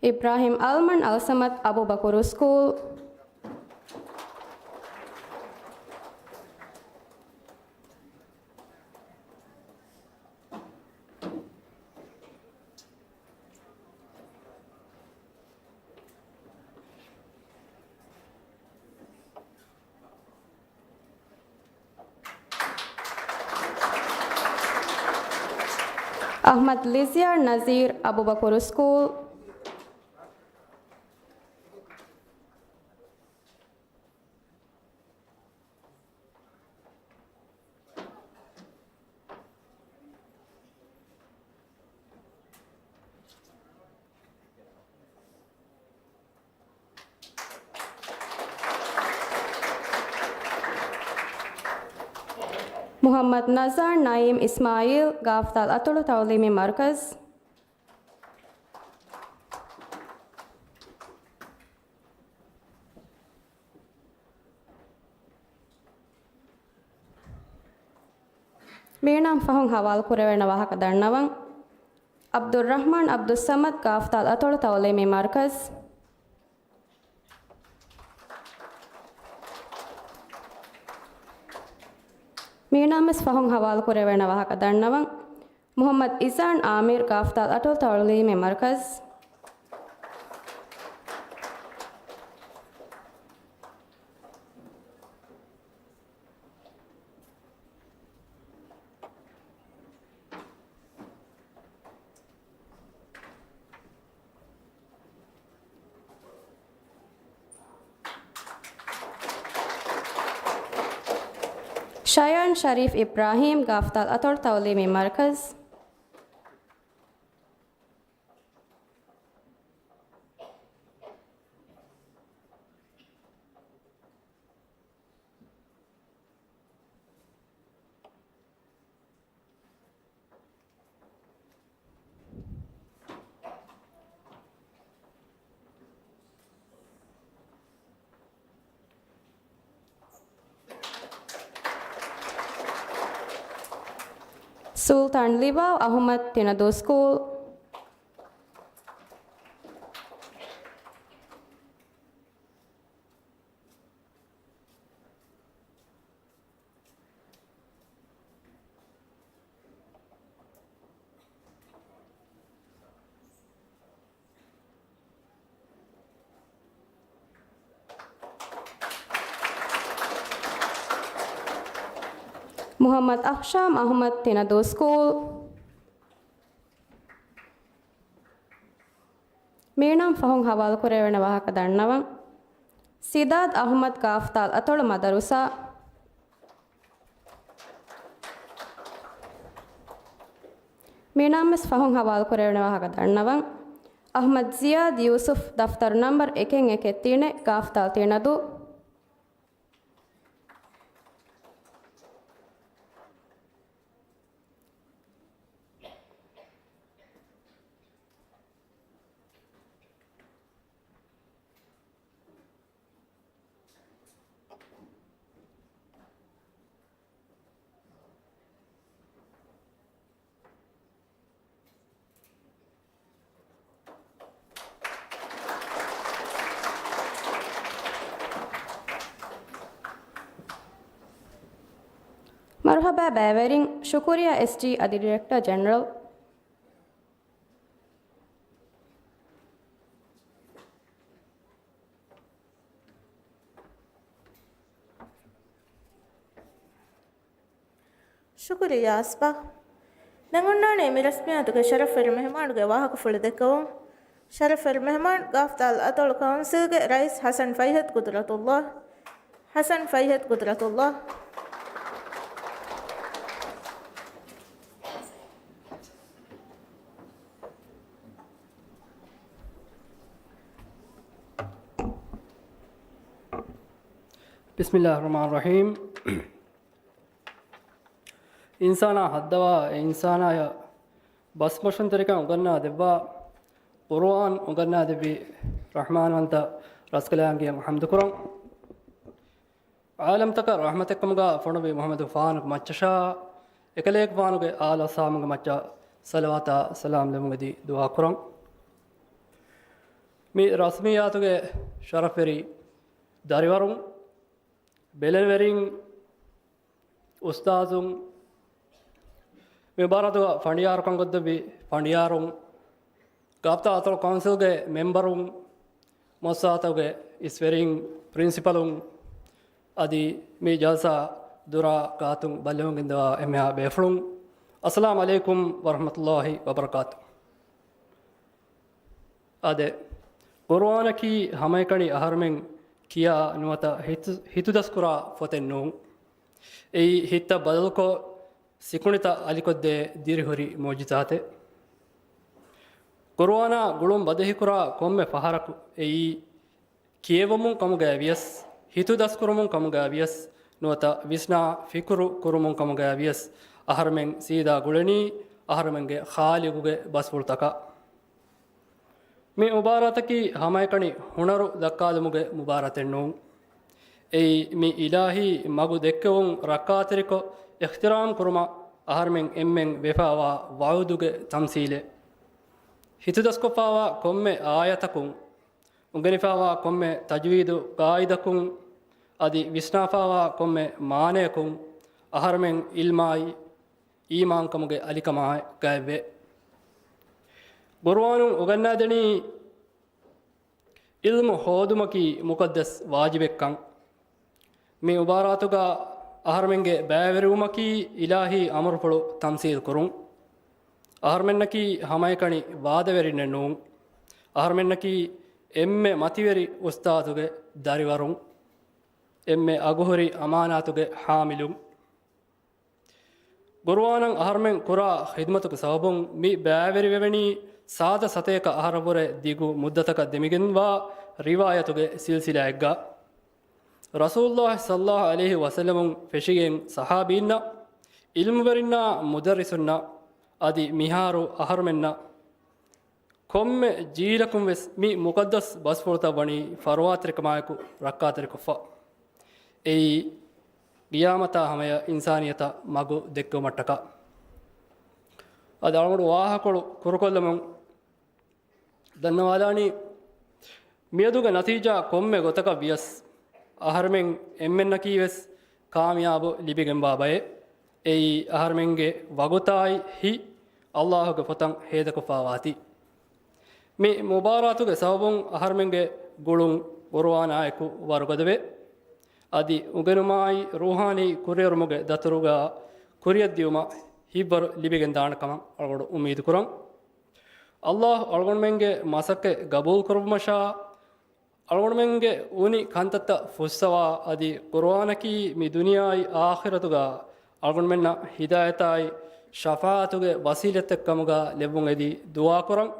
އިބްރާހިމް އަލްމަން އަލްސަމަދު، އަބޫބަކުރު ސްކޫލް. އަޙްމަދު ލިޒިޔާ ނަޒީރު، އަބޫބަކުރު ސްކޫލް. މުޙައްމަދު ނަޒާރު ނައީމް އިސްމާއީލް، ގާފްތާލް އަތޮޅު ތައުލީމީ މަރުކަޒް. މީނާ ފަހުން ހަވާލު ކުރެވޭނެ ވާހަކަ ދަންނަވަން. ޢަބްދުއްރަޙްމާން ޢަބްދުއްޞަމަދު، ގާފްތާލް އަތޮޅު ތައުލީމީ މަރުކަޒް. މީނާމެސް ފަހުން ހަވާލު ކުރެވޭނެ ވާހަކަ ދަންނަވަން. މުޙައްމަދު އިޒާން އާމިރު، ގާފްތާލް އަތޮޅު ތައުލީމީ މަރުކަޒް. ޝަޔާން ޝަރީފް އިބްރާހީމް، ގާފްތާލް އަތޮޅު ތައުލީމީ މަރުކަޒް. ސުލްޠާން ލިވާ އަޙުމަދު، ތިނަދޫ ސްކޫލް. މުޙައްމަދު އަޚްޝާމް އަޙްމަދު، ތިނަދޫ ސްކޫލް. މީނަން ފަހުން ހަވާލުކުރެވޭނެ ވާހަކަ ދަންނަވަން. ސިދާދް އަޙްމަދު، ގާފްތާލް އަތޮޅު މަދަރުސާ. މީނަންވެސް ފަހުން ހަވާލުކުރެވޭނެ ވާހަކަ ދަންނަވަން. އަޙްމަދު ޒިޔާދު ޔޫސުފް، ދަފްތަރު ނަންބަރު އެކެއް އެކެއް ތިނެއް، ގާފްތާލް ތިނަދޫ. މަރުޙަބާ ބައިވެރިން، ޝުކުރިޔާ އެސްޖީ އަދި ޑިރެކްޓަރ ޖެނެރަލް. ޝުކުރިއްޔާ އަސްބާ. ދެން އޮންނާނީ މި ރަސްމިއްޔާތުގެ ޝަރަފްވެރި މެހެމާނުގެ ވާހަކަފުޅު ދެއްކެވުން. ޝަރަފްވެރި މެހެމާނު، ގާފްތާލް އަތޮޅު ކައުންސިލްގެ ރައީސް ޙަސަން ފައިހަތު ޤުދުރަތުﷲ. ޙަސަން ފައިހަތު ޤުދުރަތުﷲ. ބިސްމިﷲިއްރަޙްމާނިއްރަޙީމް. އިންސާނާ ހައްދަވާ، އެ އިންސާނާޔަށް ބަސްމޮށުންތެރިކަން އުނގަންނާ ދެއްވާ، ޤުރުއާން އުނގަންނާ ދެއްވި ރަޙްމާންވަންތަ ރަސްކަލާނގެއަށް ޙަމްދުކުރަން. ޢާލަމްތަކަށް ރަޙްމަތެއްކަމުގަ ފޮނުވި މުޙައްމަދު ފާނުގެ މައްޗަށާ، އެކަލޭގެފާނުގެ އާލު އަޞްޙާބުންގެ މައްޗަށް ޞަލަވާތާ ސަލާމް ލެއްވުން އެދި ދުޢާ ކުރަން. މި ރަސްމިއްޔާތުގެ ޝަރަފްވެރި ދަރިވަރުން، ބެލެނިވެރިން، އުސްތާޒުން، މި މުބާރާތުގަ ފަނޑިޔާރުކަން ކޮށްދެއްވި ފަނޑިޔާރުން، ގާފްތާލް އަތޮޅު ކައުންސިލްގެ މެމްބަރުން، މުއައްސަސާތަކުގެ އިސްވެރިން، ޕްރިންސިޕަލުން، އަދި މި ޖަލްސާ ދުރާ ގާތުން ބައްލަވަން ގެންދަވާ އެންމެހާ ބޭފުޅުން، އައްސަލާމް ޢަލައިކުމް ވަރަޙްމަތުﷲި ވަބަރަކާތު. އާދެ، ޤުރުއާނަކީ ހަމައެކަނި އަހަރުމެން ކިޔާ ނުވަތަ ހިތު، ހިތުދަސްކުރާ ފޮތެއް ނޫން. އެއީ ހިތަށް ބަދަލުކޮށް، ސިކުނޑިތައް އަލިކޮށްދޭ ދިރިހުރި މުޢުޖިޒާތެއް. ޤުރުއާނާ ގުޅުން ބަދަހިކުރާ ކޮންމެ ފަހަރަކު އެއީ ކިޔެވުމުން ކަމުގައި ވިޔަސް، ހިތުދަސްކުރުމުން ކަމުގައި ވިޔަސް، ނުވަތަ ވިސްނާ ފިކުރު ކުރުމުން ކަމުގައި ވިޔަސް، އަހަރުމެން ސީދާ ގުޅެނީ އަހަރުމެންގެ ޚާލިޤުގެ ބަސްފުޅުތަކަށް. މި މުބާރާތަކީ ހަމައެކަނި ހުނަރު ދައްކާލުމުގެ މުބާރާތެއް ނޫން. އެއީ މި އިލާހީ މަގު ދެއްކެވުން ރައްކާތެރިކޮށް އިޙްތިރާމް ކުރުމަށް އަހަރުމެން އެންމެން ވެފައިވާ ވަޢުދުގެ ތަމްސީލެއް. ހިތުދަސްކޮށްފައިވާ ކޮންމެ އާޔަތަކުން، އުނގެނިފައިވާ ކޮންމެ ތަޖްވީދު ޤާއިދަކުން، އަދި ވިސްނާފައިވާ ކޮންމެ މާނަޔަކުން އަހަރުމެން ޢިލްމާއި އީމާންކަމުގެ އަލިކަމާއި ގައެއްވޭ. ޤުރުއާނުން އުގަންނާދެނީ ޢިލްމު ހޯދުމަކީ މުޤައްދަސް ވާޖިބެއްކަން. މި މުބާރާތުގަ އަހަރުމެންގެ ބައިވެރިވުމަކީ އިލާހީ އަމުރުފުޅު ތަމްސީލް ކުރުން. އަހަރުމެންނަކީ ހަމައެކަނި ވާދަވެރިންނެއް ނޫން. އަހަރުމެންނަކީ އެންމެ މަތިވެރި އުސްތާޛުގެ ދަރިވަރުން. އެންމެ އަގުހުރި އަމާނާތުގެ ޙާމިލުން. ޤުރުއާނަށް އަހަރުމެން ކުރާ ޚިދުމަތުގެ ސަބަބުން މި ބައިވެރިވެވެނީ ސާދަ ސަތޭކަ އަހަރަށްވުރެ ދިގު މުއްދަތަކަށް ދެމިގެންވާ ރިވާޔަތުގެ ސިލްސިލާއެއްގަ. ރަސޫލުﷲ ޞައްލަﷲު ޢަލައިހި ވަސައްލަމުން ފެށިގެން ޞަޙާބީންނަށް، ޢިލްމުވެރިންނާ މުދައްރިސުންނަށް، އަދި މިހާރު އަހަރުމެންނަށް ކޮންމެ ޖީލަކުން ވެސް މި މުޤައްދަސް ބަސްފުޅުތައް ވަނީ ފަރުވާތެރިކަމާއެކު ރައްކާތެރިކޮށްފަ. އެއީ ޤިޔާމަތާ ހަމަޔަށް އިންސާނިއްޔަތަށް މަގު ދެއްކެވުމަށްޓަކާ. އަދި އަޅުގަނޑު ވާހަކަކޮޅު ކުރުކޮށްލަމުން ދަންނަވާލާނީ، މިއަދުގެ ނަތީޖާ ކޮންމެ ގޮތަކަށް ވިޔަސް، އަހަރުމެން އެންމެންނަކީ ވެސް ކާމިޔާބު ލިބިގެންވާ ބައެއް. އެއީ އަހަރުމެންގެ ވަގުތާއި ހިތް ﷲގެ ފޮތަށް ހޭދަކޮށްފާވާތީ. މި މުބާރާތުގެ ސަބަބުން އަހަރުމެންގެ ގުޅުން ޤުރުއާނާއެކު ވަރުގަދަވޭ. އަދި އުނގެނުމާއި ރޫޙާނީ ކުރިއެރުމުގެ ދަތުރުގަ ކުރިއަށް ދިޔުމަށް ހިތްވަރު ލިބިގެން ދާނެ ކަމަށް އަޅުގަނޑު އުއްމީދު ކުރަން. އައްލާހު އަޅުގަނޑުމެންގެ މަސައްކަތް ގަބޫލު ކުރައްވުމަށާ، އަޅުގަނޑުމެންގެ އުނި ކަންތައްތައް ފުއްސަވާ، އަދި ޤުރުއާނަކީ މި ދުނިޔެއާއި އާޚިރަތުގަ އަޅުގަނޑުމެންނަށް ހިދާޔަތާއި ޝަފާޢަތުގެ ވަސީލަތެއް ކަމުގަ ލެއްވުން އެދި ދުޢާ ކުރަން.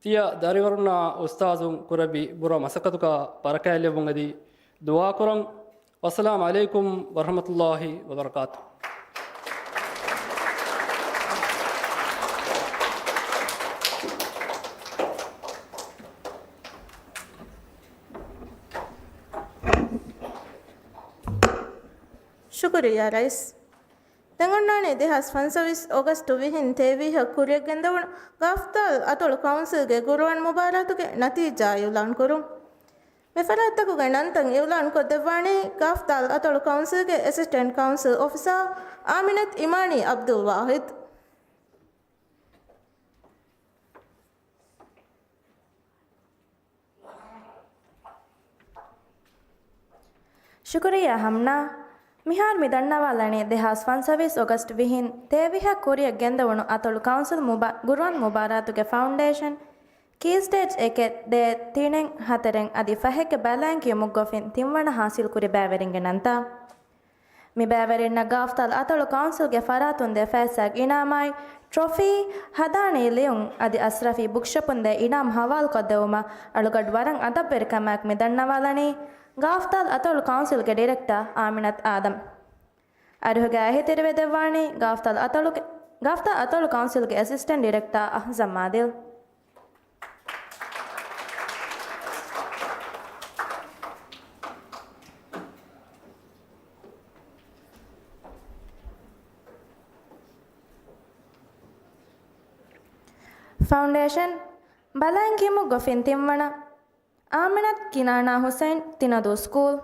ތިޔަ ދަރިވަރުންނާ އުސްތާޒުން ކުރެއްވި ބުރަ މަސައްކަތުގަ ބަރަކާތް ލެއްވުން އެދި ދުޢާ ކުރަން. ވައްސަލާމު ޢަލައިކުމް ވަރަޙްމަތުﷲި ވަބަރަކާތުހު. ޝުކުރިއްޔާ ރައީސް. ދެން އޮންނާނީ ދެހާސް ފަންސަވީސް އޮގަސްޓު ވިހިން ތޭވީހަށް ކުރިއަށް ގެންދަވުނު ގާފްތާލް އަތޮޅު ކައުންސިލްގެ ގުރުއާން މުބާރާތުގެ ނަތީޖާ އިއުލާން ކުރުން. މި ފަރާތްތަކުގެ ނަންތައް އިއުލާން ކޮށްދެއްވާނީ ގާފްތާލް އަތޮޅު ކައުންސިލްގެ އެސިސްޓެންޓް ކައުންސިލް އޮފިސާރ އާމިނަތު އިމާނީ ޢަބްދުލް ވާހިދު. ޝުކުރިއްޔާ ހަމްނާ. މިހާރު މި ދަންނަވާލަނީ ދެހާސް ފަންސަވީސް އޮގަސްޓް ވިހިން ތޭވީހަށް ކުރިއަށް ގެންދަވުނު އަތޮޅު ކައުންސިލް މުބާ-، ގުރުއާން މުބާރާތުގެ ފައުންޑޭޝަން ކީ ސްޓޭޖް އެކެއް، ދޭއް، ތިނެއް، ހަތަރެއް އަދި ފަހެއްގެ ބަލައިން ކިޔުމުގޮފިން ތިންވަނަ ހާސިލްކުރި ބައިވެރިންގެ ނަންތައް. މި ބައިވެރިންނަށް ގާފްތާލް އަތޮޅު ކައުންސިލްގެ ފަރާތުން ދޭ ފައިސާގެ އިނާމާއި، ޓްރޮފީ، ހަދާނީ ލިޔުން އަދި އަސްރަފީ ބުކްޝޮޕުން ދޭ އިނާމް ހަވާލުކޮށްދެއްވުމަށް އަޅުގަޑު ވަރަށް އަދަބްވެރިކަމާއެކު މި ދަންނަވާލަނީ، ގާފްތާލް އަތޮޅު ކައުންސިލްގެ ޑިރެކްޓަރ އާމިނަތު އާދަމް. އަރިހުގައި އެހީތެރިވެދެއްވާނީ ގާފްތާލް އަތޮޅުގެ، ގާފްތާލް އަތޮޅު ކައުންސިލްގެ އެސިސްޓެންޓް ޑިރެކްޓަރ އަހްޒަމް އާދިލް. ފައުންޑޭޝަން ބަލައިން ކިޔުމުގޮފިން ތިންވަނަ، އާމިނަތު ކިނާނާ ހުސައިން، ތިނަދޫ ސްކޫލް.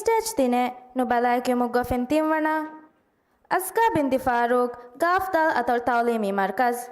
ސްޓޭޖް ތިނެއް ނުބަލައި ކިޔުމުގަ އުފެން ތިންވަނަ، އަޒްކާ ބިންތި ފާރޫޤް، ގާފްތާލް އަތޮޅު ތަޢުލީމީ މަރުކަޒް.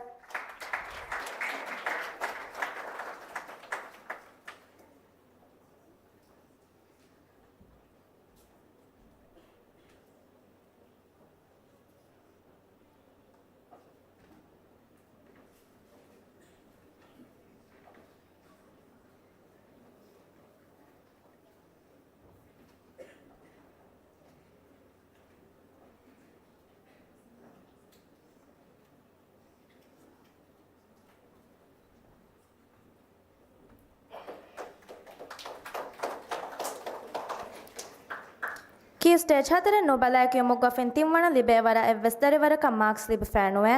ކީ ސްޓޭޖް ހަތަރެއް ނުބަލައި ކިޔުމުގަ އުފެން ތިންވަނަ ލިބޭ ވަރަށް އެއްވެސް ދަރިވަރަކަށް މާކްސް ލިބިފައެއް ނުވޭ.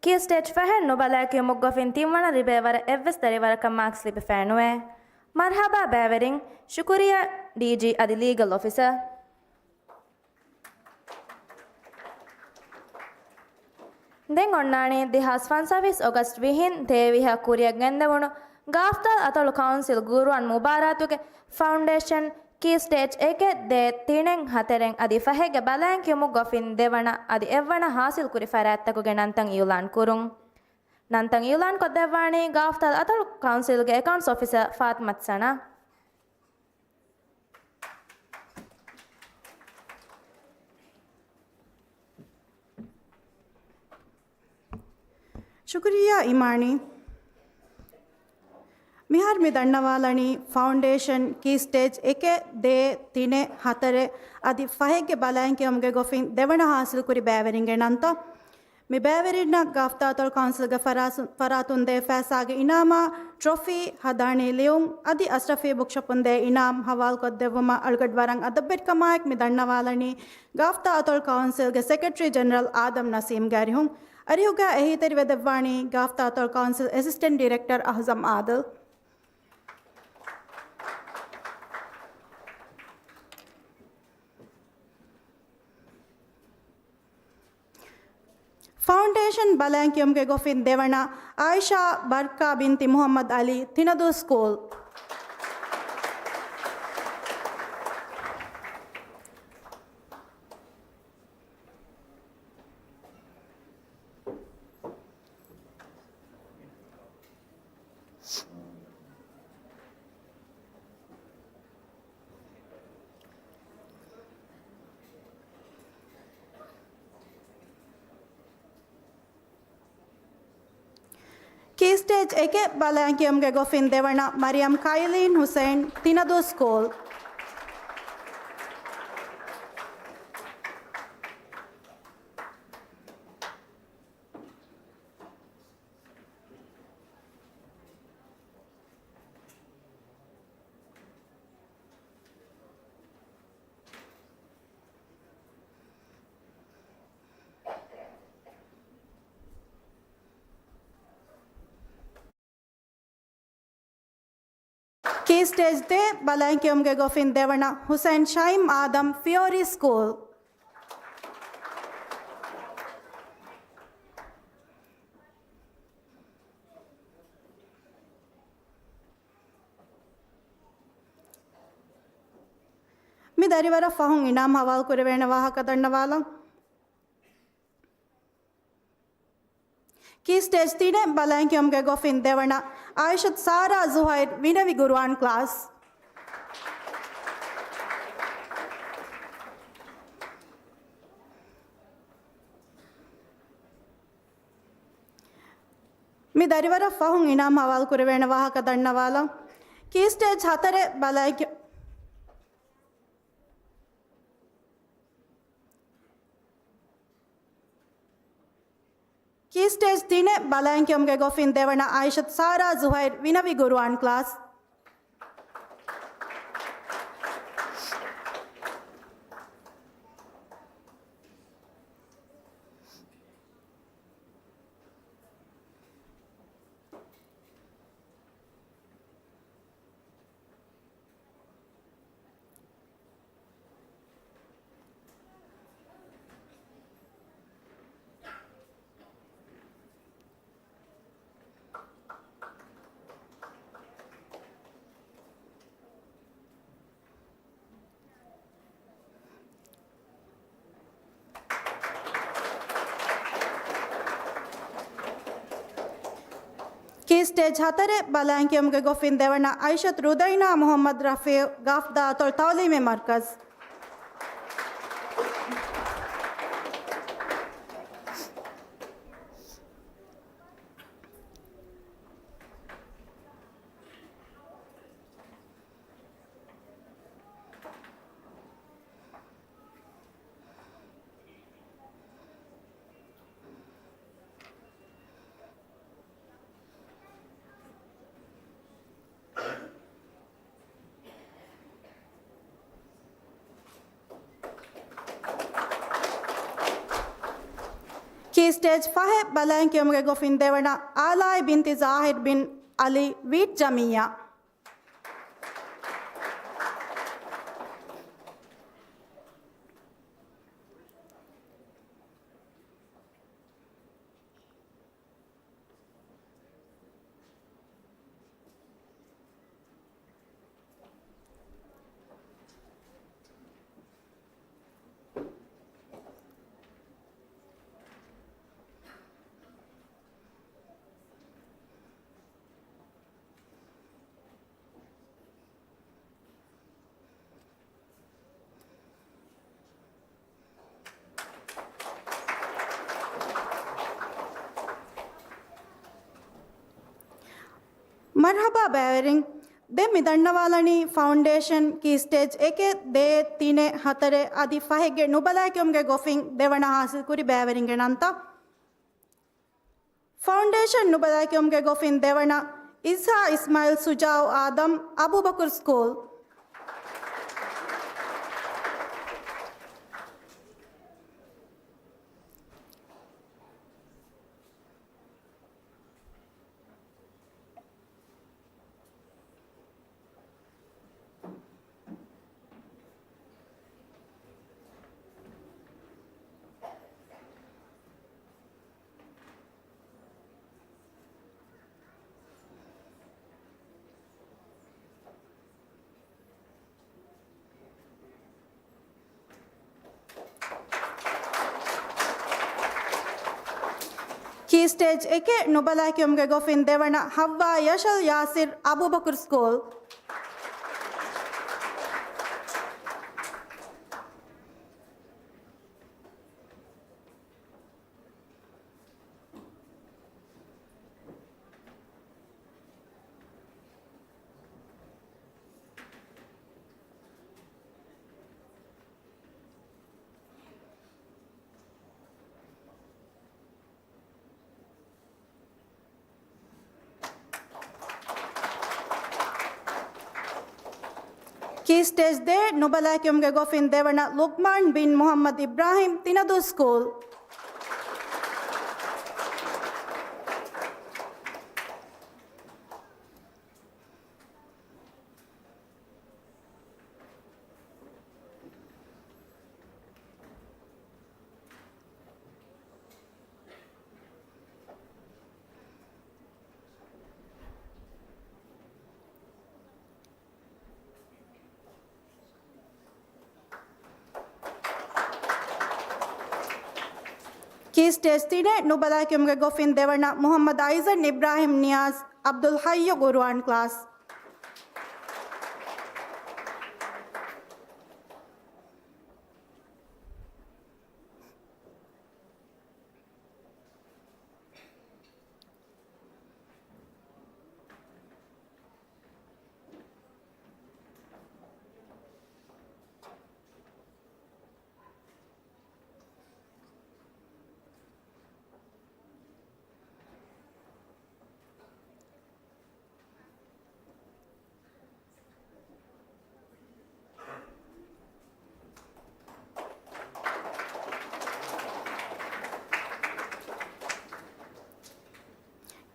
ކީ ސްޓޭޖް ފަހެއް ނުބަލައި ކިޔުމުގަ އުފެން ތިންވަނަ ލިބޭ ވަރަށް އެއްވެސް ދަރިވަރަކަށް މާކްސް ލިބިފައެއް ނުވޭ. މަރްޙަބާ ބައިވެރިން، ޝުކުރިއްޔާ ޑީޖީ އަދި ލީގަލް އޮފިސަރ. ދެން އޮންނާނީ ދެހާސް ފަންސާވީސް އޮގަސްޓް ވިހިން ދޭވިހަ ކުރިއަށް ގެންދެވުނު ގާފްތާލް އަތޮޅު ކައުންސިލް ގުރުއާން މުބާރާތުގެ ފައުންޑޭޝަން ކީ ސްޓޭޖް އެކެއް، ދޭއް، ތިނެއް، ހަތަރެއް އަދި ފަހެއްގެ ބަލައިން ކިޔުމުގަ އުފެން ދެވަނަ އަދި އެއްވަނަ ހާސިލް ކުރި ފަރާތްތަކުގެ ނަންތައް އިއުލާން ކުރުން. ނަންތައް އިއުލާން ކޮށްދެއްވާނީ ގާފްތާލް އަތޮޅު ކައުންސިލްގެ އެކައުންޓްސް އޮފިސަރ ފާތިމަތު ސަނާ. ޝުކުރިއްޔާ އިމާނީ. މިހާރު މި ދަންނަވާލަނީ ފައުންޑޭޝަން ކީ ސްޓޭޖް އެކެއް، ދޭއް، ތިނެއް، ހަތަރެއް އަދި ފަހެއްގެ ބަލައިން ކިޔުމުގެ ގޮފިން ދެވަނަ ހާސިލް ކުރި ބައިވެރިންގެ ނަންތައް. މި ބައިވެރިންނަށް ގާފްތާލް އަތޮޅު ކައުންސިލްގެ ފަރާސު-، ފަރާތުން ދޭ ފައިސާގެ އިނާމާ ޓްރޮފީ ހަދާނީ ލިޔުން އަދި އަޝްރަފީ ބުކްޝޮޕުން ދޭ އިނާމް ހަވާލުކޮށްދެއްވުމަށް އަޅުގަޑު ވަރަށް އަދަބުވެރިކަމާއެކު މި ދަންނަވާލަނީ ގާފްތާލް އަތޮޅު ކައުންސިލްގެ ސެކްރެޓަރީ ޖެނެރަލް އާދަމް ނަސީމްގެ އަރިހުން. އަރިހުގަ އެހީތެރިވެދެއްވާނީ ގާފްތާލް އަތޮޅު ކައުންސިލް އެސިސްޓެންޓް ޑިރެކްޓަރ އަހުޒަމް އާދިލް. ފައުންޑޭޝަން ބަލައިން ކިޔުމުގެ ގޮފިން ދެވަނަ އާއިޝާ ބަރްކާ ބިންތި މުޙައްމަދު އަލީ، ތިނަދޫ ސްކޫލް. ކީ ސްޓޭޖް އެކެއް ބަލައިން ކިޔުމުގެ ގޮފިން ދެވަނަ މަރިޔަމް ކައިލީން ހުސެން، ތިނަދޫ ސްކޫލް. ކީ ސްޓޭޖް ދޭއް ބަލައިން ކިޔުމުގެ ގޮފިން ދެވަނަ ހުސެން ޝައިމް އާދަމް، ފިޔޯރީ ސްކޫލް. މި ދަރިވަރަށް ފަހުން އިނާމް ހަވާލު ކުރެވޭނެ ވާހަކަ ދަންނަވާލަން. ކީ ސްޓޭޖް ތިނެއް ބަލައިން ކިޔުމުގެ ގޮފިން ދެވަނަ އާއިޝަތު ސާރާ ޒުހައިރް، ވިނަވި ގުރުއާން ކްލާސް. މި ދަރިވަރަށް ފަހުން އިނާމް ހަވާލު ކުރެވޭނެ ވާހަކަ ދަންނަވާލަން. ކީ ސްޓޭޖް ހަތަރެއް ބަލައި، ކީ ސްޓޭޖް ތިނެއް ބަލައިން ކިޔުމުގެ ގޮފިން ދެވަނަ އާއިޝަތު ސާރާ ޒުހައިރް، ވިނަވި ގުރުއާން ކްލާސް. ސްޓޭޖް ހަތަރެއް ބަލައިން ކިޔުމުގެ ގޮފިން ދެވަނަ އައިޝަތު ރުދައިނާ މުހައްމަދު ރަފީޢު، ގާފް ދާތޮޅު ތަޢުލީމީ މަރްކަޒް. ކީ ސްޓޭޖް ފަހެއް ބަލައިން ކިޔުމުގެ ގޮފިން ދެވަނަ އާލާއި ބިންތި ޒާހިރް ބިން އަލީ ވީޓް ޖަމިއްޔާ. މަރްޙަބާ ބައިވެރިން. ދެން މި ދަންނަވާލަނީ ފައުންޑޭޝަން ކީ ސްޓޭޖް އެކެއް، ދޭއް، ތިނެއް، ހަތަރެއް އަދި ފަހެއްގެ ނުބަލައި ކިޔުމުގެ ގޮފިން ދެވަނަ ހާސިލްކުރި ބައިވެރިންގެ ނަންތައް. ފައުންޑޭޝަން ނުބަލައި ކިޔުމުގެ ގޮފިން ދެވަނަ އިޒްހާ އިސްމާއިލް ސުޖާއު އާދަމް އަބޫބަކުރު ސްކޫލް. ކީ ސްޓޭޖް އެކެއް ނުބަލައި ކިޔުމުގެ ގޮފިން ދެވަނަ ހައްވާ ޔަޝަލް ޔާސިރް އަބޫބަކުރު ސްކޫލް. ކީ ސްޓޭޖް ދޭއް ނުބަލައި ކިޔުމުގެ ގޮފިން ދެވަނަ ލުޤްމާން ބިން މުޙައްމަދު އިބްރާހިމް ތިނަދޫ ސްކޫލް. ކީ ސްޓޭޖް ތިނެއް ނުބަލައި ކިޔުމުގެ ގޮފިން ދެވަނަ މުޙައްމަދު އައިޒަން އިބްރާހިމް ނިޔާޒް އަބްދުލް ޙައްޔު ޤުރުއާން ކްލާސް.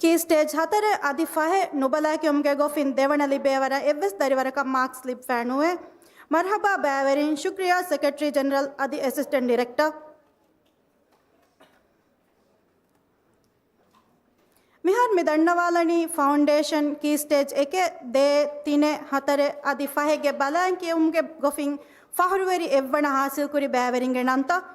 ކީ ސްޓޭޖް ހަތަރެއް އަދި ފަހެއް ނުބަލައި ކިޔުމުގެ ގޮފިން ދެވަނަ ލިބޭވަރަށް އެއްވެސް ދަރިވަރަކަށް މާކްސް ލިބިފައެއް ނުވޭ. މަރްޙަބާ ބައިވެރިން، ޝުކްރިޔާ ސެކްރެޓަރީ ޖެނެރަލް އަދި އެސިސްޓެންޓް ޑިރެކްޓަރ. މިހާރު މި ދަންނަވާލަނީ ފައުންޑޭޝަން ކީ ސްޓޭޖް އެކެއް، ދޭއް، ތިނެއް، ހަތަރެއް އަދި ފަހެއްގެ ބަލައިން ކިޔުމުގެ ގޮފިން ފަހުރުވެރި އެއްވަނަ ހާސިލްކުރި ބައިވެރިންގެ ނަންތައް.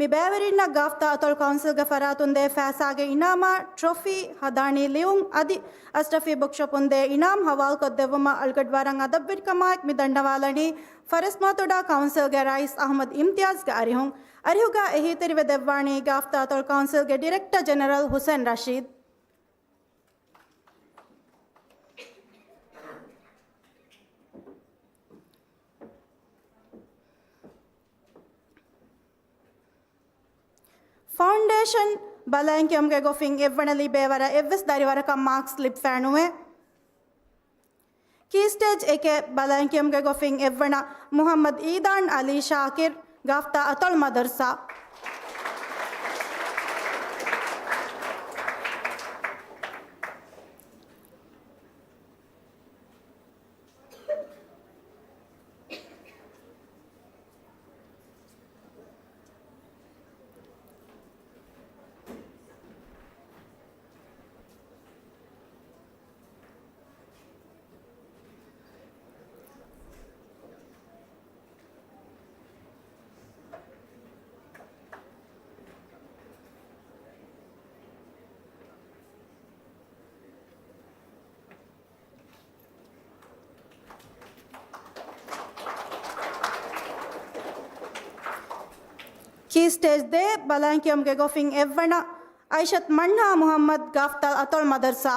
މި ބައިވެރިންނަށް ގާފްތާ އަތޮޅު ކައުންސިލްގެ ފަރާތުން ދޭ ފައިސާގެ އިނާމާ ޓްރޮފީ، ހަދާނީ ލިޔުން އަދި އަޝްރަފީ ބުކްޝޮޕުން ދޭ އިނާމް ހަވާލުކޮށްދެއްވުމަށް އަޅުގަޑު ވަރަށް އަދަބުވެރިކަމާއެކު މި ދަންނަވާލަނީ ފަރެސްމާތޮޑާ ކައުންސިލްގެ ރައީސް އަޙްމަދު އިމްތިޔާޒްގެ އަރިހުން. އަރިހުގަ އެހީތެރިވެ ދެއްވާނީ ގާފްތާ އަތޮޅު ކައުންސިލްގެ ޑިރެކްޓަރ ޖެނެރަލް ހުސެން ރަޝީދު. ފައުންޑޭޝަން ބަލައިން ކިޔުމުގެ ގޮފިން އެއްވަނަ ލިބޭ ވަރަށް އެއްވެސް ދަރިވަރަކަށް މާކްސް ލިބިފައެއް ނުވޭ. ކީ ސްޓޭޖް އެކެއް ބަލައިން ކިޔުމުގެ ގޮފިން އެއްވަނަ މުޙައްމަދު އީދާން އަލީ ޝާކިރް، ގާފްތާ އަތޮޅު މަދަރުސާ. ކީ ސްޓޭޖް ދޭ ބަލައިން ކިޔުމުގެ ގޮފިން އެއްވަނަ އައިޝަތު މަންހާ މުޙައްމަދު، ގާފްތާ އަތޮޅު މަދަރުސާ.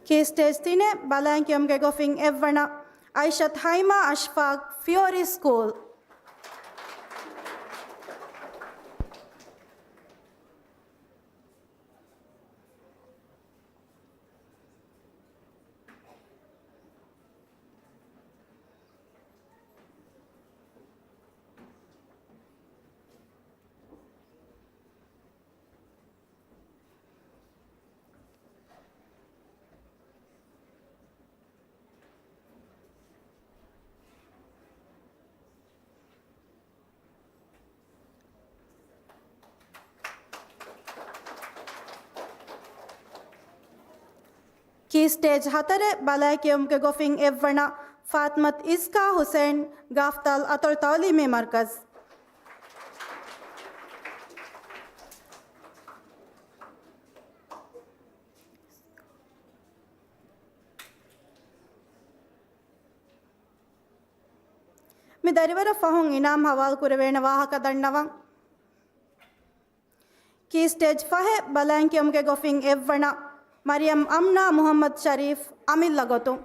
ކީ ސްޓޭޖް ތިނެއް ބަލައިން ކިޔުމުގެ ގޮފިން އެއްވަނަ އައިޝަތު ހައިމާ އަޝްފާޤް، ފިއޯރީ ސްކޫލް. ކީ ސްޓޭޖް ހަތަރެއް ބަލައި ކިޔުމުގެ ގޮފިން އެއްވަނަ ފާތިމަތު އިޒްކާ ހުސެން، ގާފްތާލް އަތޮޅު ތައުލީމީ މަރުކަޒު. މި ދަރިވަރަށް ފަހުން އިނާމް ހަވާލު ކުރެވޭނެ ވާހަކަ ދަންނަވަން. ކީ ސްޓޭޖް ފަހެއް ބަލައިން ކިޔުމުގެ ގޮފިން އެއްވަނަ މަރިޔަމް އަމްނާ މުޙައްމަދު ޝަރީފް، އަމިއްލަ ގޮތުން.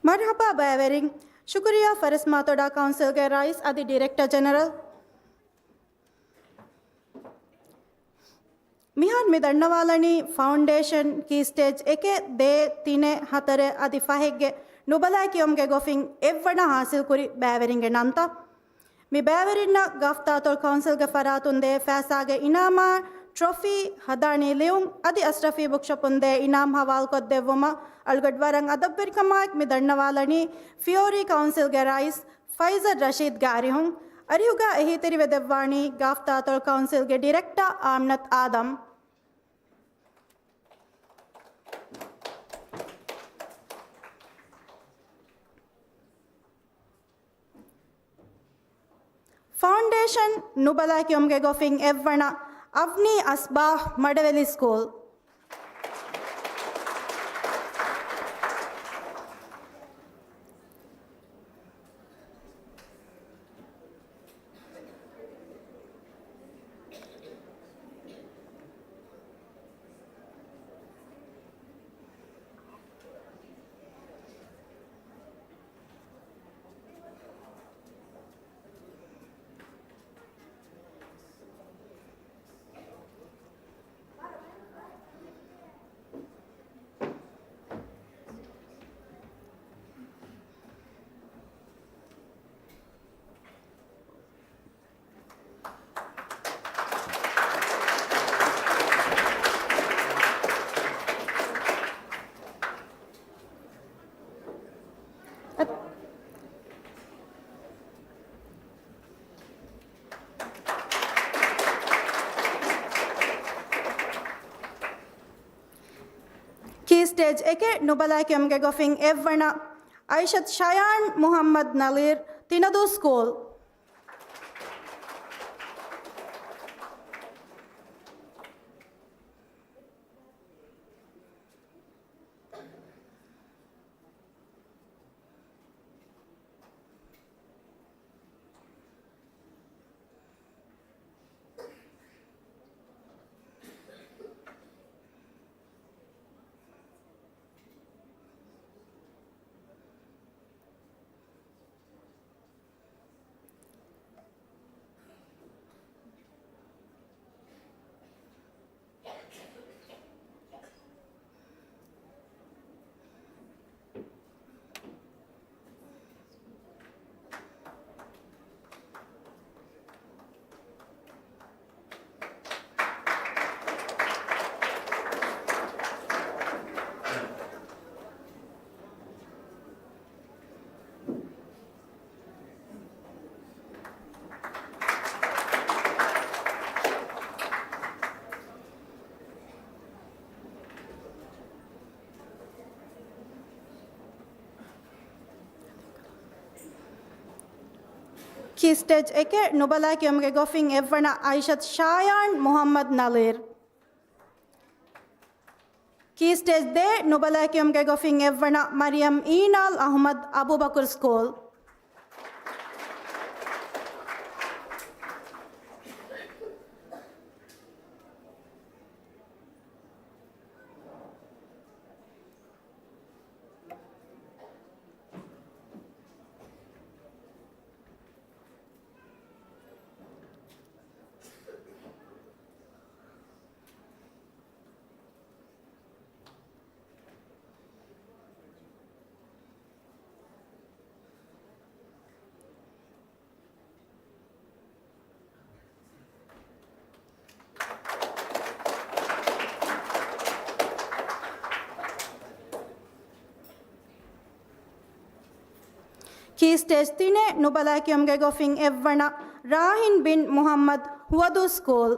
މަރުޙަބާ ބައިވެރިން. ޝުކުރިއްޔާ ފަރެސް މާތޮޑާ ކައުންސިލްގެ ރައީސް އަދި ޑިރެކްޓަރ ޖެނެރަލް. މިހާރު މި ދަންނަވާލަނީ ފައުންޑޭޝަން ކީ ސްޓޭޖް އެކެއް، ދޭއް، ތިނެއް، ހަތަރެއް އަދި ފަހެއްގެ ނުބަލައި ކިޔުމުގެ ގޮފިން އެއްވަނަ ހާސިލްކުރި ބައިވެރިންގެ ނަންތައް. މި ބައިވެރިންނަށް ގާފްތާ އަތޮޅު ކައުންސިލްގެ ފަރާތުން ދޭ ފައިސާގެ އިނާމާ ޓްރޮފީ، ހަދާނީ ލިޔުން އަދި އަޝްރަފީ ބުކްޝޮޕުން ދޭ އިނާމް ހަވާލުކޮށްދެއްވުމަށް އަޅުގަޑު ވަރަށް އަދަބުވެރިކަމާއެކު މި ދަންނަވާލަނީ ފިއޯރީ ކައުންސިލްގެ ރައީސް ފައިސަލް ރަޝީދްގެ އަރިހުން. އަރިހުގަ އެހީތެރިވެދެއްވާނީ ގާފްތާތޮޅު ކައުންސިލްގެ ޑިރެކްޓަރ އާމްނަތް އާދަމް. ފައުންޑޭޝަން ނުބަލައި ކިޔުމުގެ ގޮފިން އެއްވަނަ އަވްނީ އަސްބާހް، މަޑެވެލި ސްކޫލް. ކީ ސްޓޭޖް އެކެއް ނުބަލައި ކިޔުމުގެ ގޮފިން އެއްވަނަ އައިޝަތް ޝަޔާން މުހައްމަދް ނަލީރް، ތިނަދޫ ސްކޫލް. ކީ ސްޓޭޖް އެކެއް ނުބަލައި ކިޔުމުގެ ގޮފިން އެއްވަނަ އައިޝަތް ޝާޔާން މުހައްމަދް ނަލީރް. ކީ ސްޓޭޖް ދޭއް ނުބަލައި ކިޔުމުގެ ގޮފިން އެއްވަނަ މަރިޔަމް އީނާލް އަހުމަދް އަބޫބަކުރު ސްކޫލް. ކީ ސްޓޭޖް ތިނެއް ނުބަލައި ކިޔުމުގެ ގޮފިން އެއްވަނަ ރާހިން ބިން މުހައްމަދް ހުވަދޫ ސްކޫލް.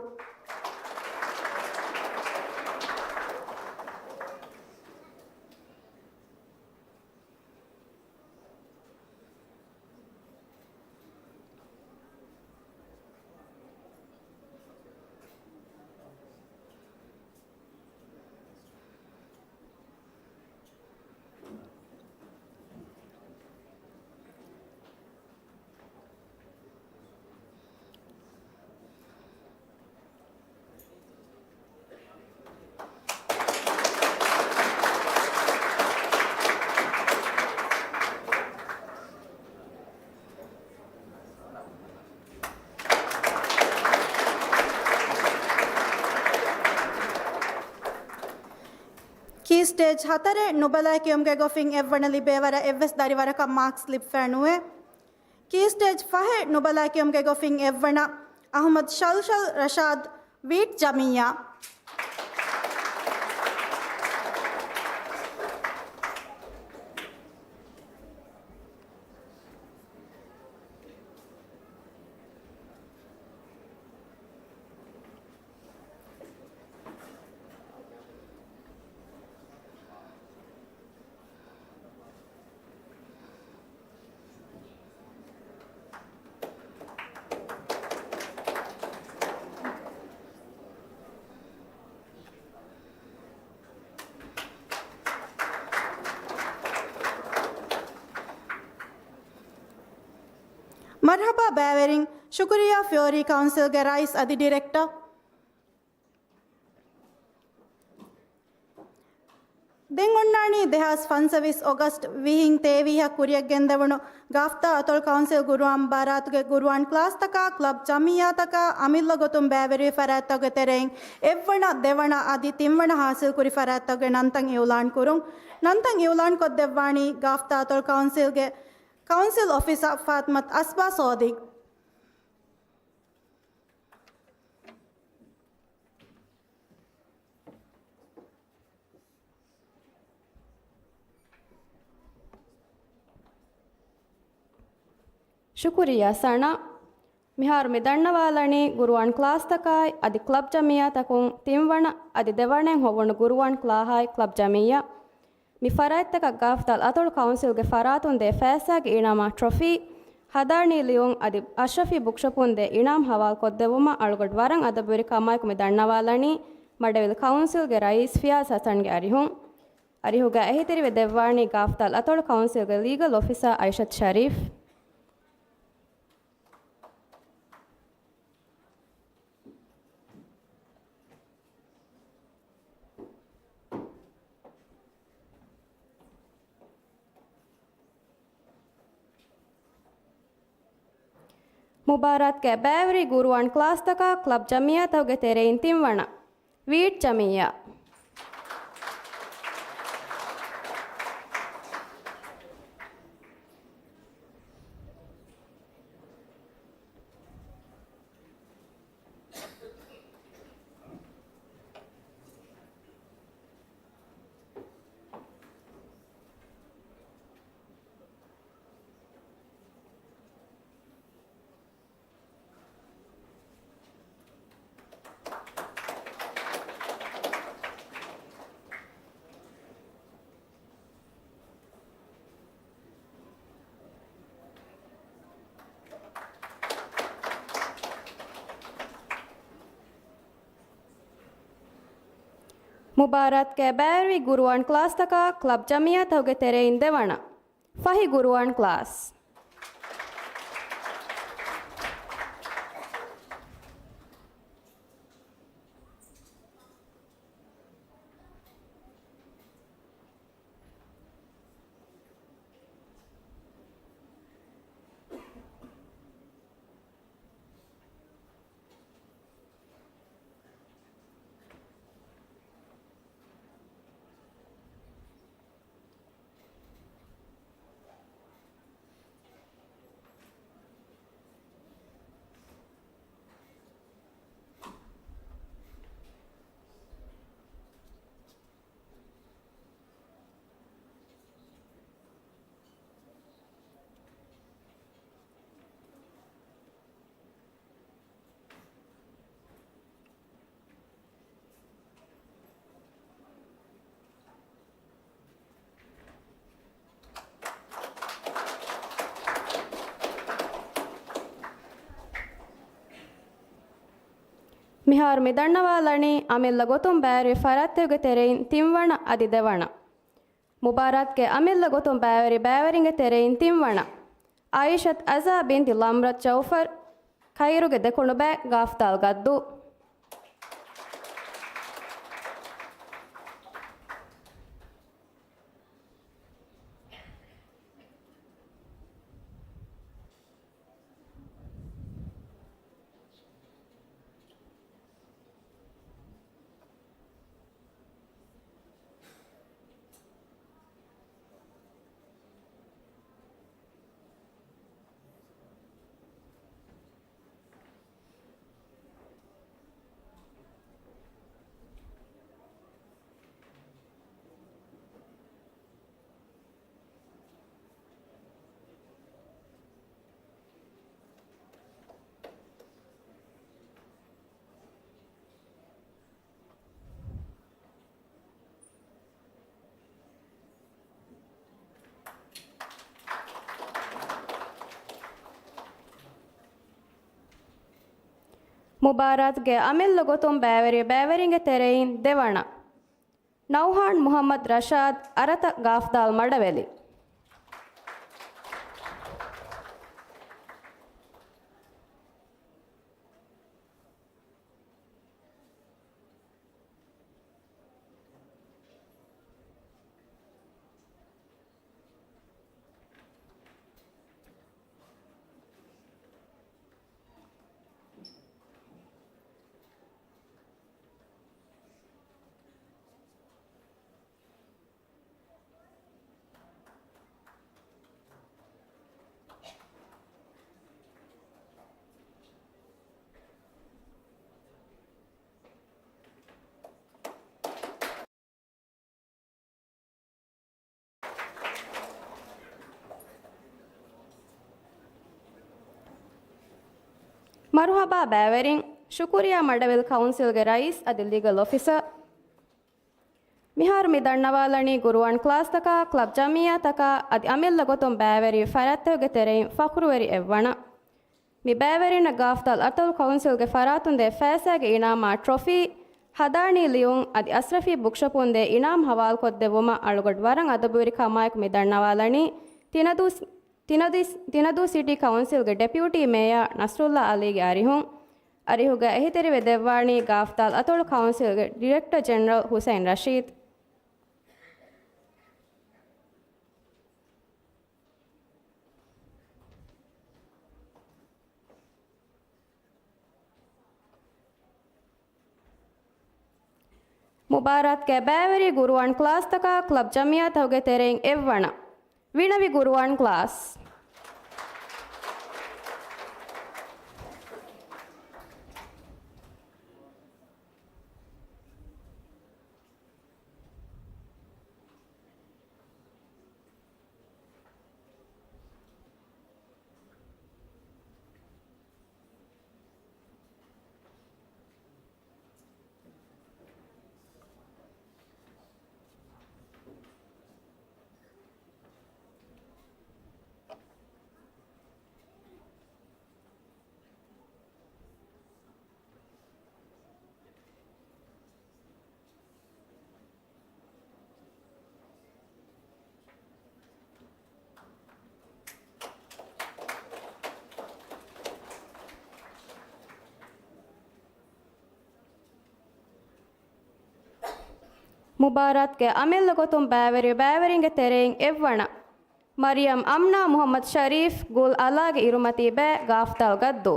ކީ ސްޓޭޖް ހަތަރެއް ނުބަލައި ކިޔުމުގެ ގޮފިން އެއްވަނަ ލިބޭ ވަރަށް އެއްވެސް ދަރިވަރަކަށް މާކްސް ލިބިފައެއް ނުވޭ. ކީ ސްޓޭޖް ފަހެއް ނުބަލައި ކިޔުމުގެ ގޮފިން އެއްވަނަ އަހުމަދު ޝަލްޝަލް ރަޝާދް ވީޓް ޖަމިއްޔާ. މަރްޙަބާ ބައިވެރިން، ޝުކުރިއްޔާ ފިޔޯރީ ކައުންސިލްގެ ރައީސް އަދި ޑިރެކްޓަރ. ދެން އޮންނާނީ ދެހާސް ފަންސަވީސް އޮގަސްޓް ވިހިން ތޭވީހަށް ކުރިއަށް ގެންދެވުނު ގާފްތާ އަތޮޅު ކައުންސިލް ގުރުއާން މުބާރާތުގެ ގުރުއާން ކްލާސްތަކާ ކްލަބް ޖަމިއްޔާތަކާ އަމިއްލަ ގޮތުން ބައިވެރިވި ފަރާތްތަކުގެ ތެރެއިން އެއްވަނަ، ދެވަނަ އަދި ތިންވަނަ ހާސިލްކުރި ފަރާތްތަކުގެ ނަންތައް އިއުލާން ކުރުން. ނަންތައް އިއުލާން ކޮށްދެއްވާނީ ގާފްތާ އަތޮޅު ކައުންސިލްގެ ކައުންސިލް އޮފިސަރ ފާތިމަތު އަސްބާ ސޯދިގް. ޝުކުރިއްޔާ ސަނާ. މިހާރު މި ދަންނަވާލަނީ ގުރުއާން ކްލާސްތަކާއި އަދި ކްލަބް ޖަމިއްޔާތަކުން ތިންވަނަ އަދި ދެވަނައިން ހޮވުނު ގުރުއާން ކްލާހާއި ކްލަބް ޖަމިއްޔާ. މި ފަރާތްތަކަށް ގާފްތާލް އަތޮޅު ކައުންސިލްގެ ފަރާތުން ދޭ ފައިސާގެ އިނާމާ ޓްރޮފީ، ހަދާނީ ލިޔުން އަދި އަޝްރަފީ ބުކްޝޮޕުން ދޭ އިނާމް ހަވާލު ކޮށްދެއްވުމަށް އަޅުގަޑު ވަރަށް އަދަބުވެރި ކަމާއެކު މި ދަންނަވާލަނީ މަޑެވިލް ކައުންސިލްގެ ރައީސް ފިޔާޒް ހަސަންގެ އަރިހުން. އަރިހުގައި އެހީތެރިވެ ދެއްވާނީ ގާފްތާލް އަތޮޅު ކައުންސިލްގެ ލީގަލް އޮފިސަރ އައިޝަތު ޝަރީފް. މުބާރާތުގައި ބައިވެރި ގުރުއާން ކްލާސްތަކާ ކްލަބް ޖަމިއްޔާތަކުގެ ތެރެއިން ތިންވަނަ، ވީޓް ޖަމިއްޔާ. މުބާރާތުގައި ބައިވެރި ގުރުއާން ކްލާސްތަކާ ކްލަބް ޖަމިއްޔާތަކުގެ ތެރެއިން ދެވަނަ، ފަހި ގުރުއާން ކްލާސް. މިހާރު މި ދަންނަވާލަނީ އަމިއްލަ ގޮތުން ބައިވެރި ފަރާތްތަކުގެ ތެރެއިން ތިންވަނަ އަދި ދެވަނަ. މުބާރާތުގެ އަމިއްލަ ގޮތުން ބައިވެރި ބައިވެރިންގެ ތެރެއިން ތިންވަނަ، އާއިޝަތު އަޒާ ބިންތި ލަމްރަތު ޖައުފަރު، ކައިރުގެ ދެކުނުބައި ގާފްތާލް ގައްދޫ. މުބާރާތުގެ އަމިއްލަ ގޮތުން ބައިވެރި ބައިވެރިންގެ ތެރެއިން ދެވަނަ، ނައުހާން މުހައްމަދު ރަޝާދް، އަރަތަ ގާފްދާލް މަޑަވެލި. މަރުހަބާ ބައިވެރިން. ޝުކުރިއްޔާ މަޑަވެލް ކައުންސިލްގެ ރައީސް އަދި ލީގަލް އޮފިސަރ. މިހާރު މި ދަންނަވާލަނީ ގުރުއާން ކްލާސްތަކާ، ކްލަބް ޖަމިއްޔާތަކާ އަދި އަމިއްލަ ގޮތުން ބައިވެރި ފަރާތްތަކުގެ ތެރެއިން ފަޚުރުވެރި އެއްވަނަ. މި ބައިވެރިންނަށް ގާފްދާލް އަތޮޅު ކައުންސިލްގެ ފަރާތުން ދޭ ފައިސާގެ އިނާމާ ޓްރޮފީ، ހަދާނީ ލިޔުން އަދި އަސްރަފީ ބުކްޝޮޕުން ދޭ އިނާމް ހަވާލުކޮށްދެއްވުމަށް އަޅުގަޑު ވަރަށް އަދަބުވެރިކަމާއެކު މި ދަންނަވާލަނީ ތިނަދޫ، ތިނަދޫ، ތިނަދޫ ސިޓީ ކައުންސިލްގެ ޑެޕިއުޓީ މޭޔާ ނަސްރުއްލާ އަލީގެ އަރިހުން. އަރިހުގައި އެހީތެރިވެ ދެއްވާނީ ގާފްދާލް އަތޮޅު ކައުންސިލްގެ ޑިރެކްޓަރ ޖެނެރަލް ހުސައިން ރަޝީދު. މުބާރާތުގެ ބައިވެރި ގުރުއާން ކްލާސްތަކާ ކްލަބް ޖަމިއްޔާތަކުގެ ތެރެއިން އެއްވަނަ، ވިނަވި ގުރުއާން ކްލާސް. މުބާރާތުގެ އަމިއްލަ ގޮތުން ބައިވެރި ބައިވެރިންގެ ތެރެއިން އެއްވަނަ، މަރިޔަމް އަމްނާ މުހައްމަދު ޝަރީފް، ގުލް އަލާގެ އިރުމަތީ ބައި، ގާފްދާލް ގައްދޫ.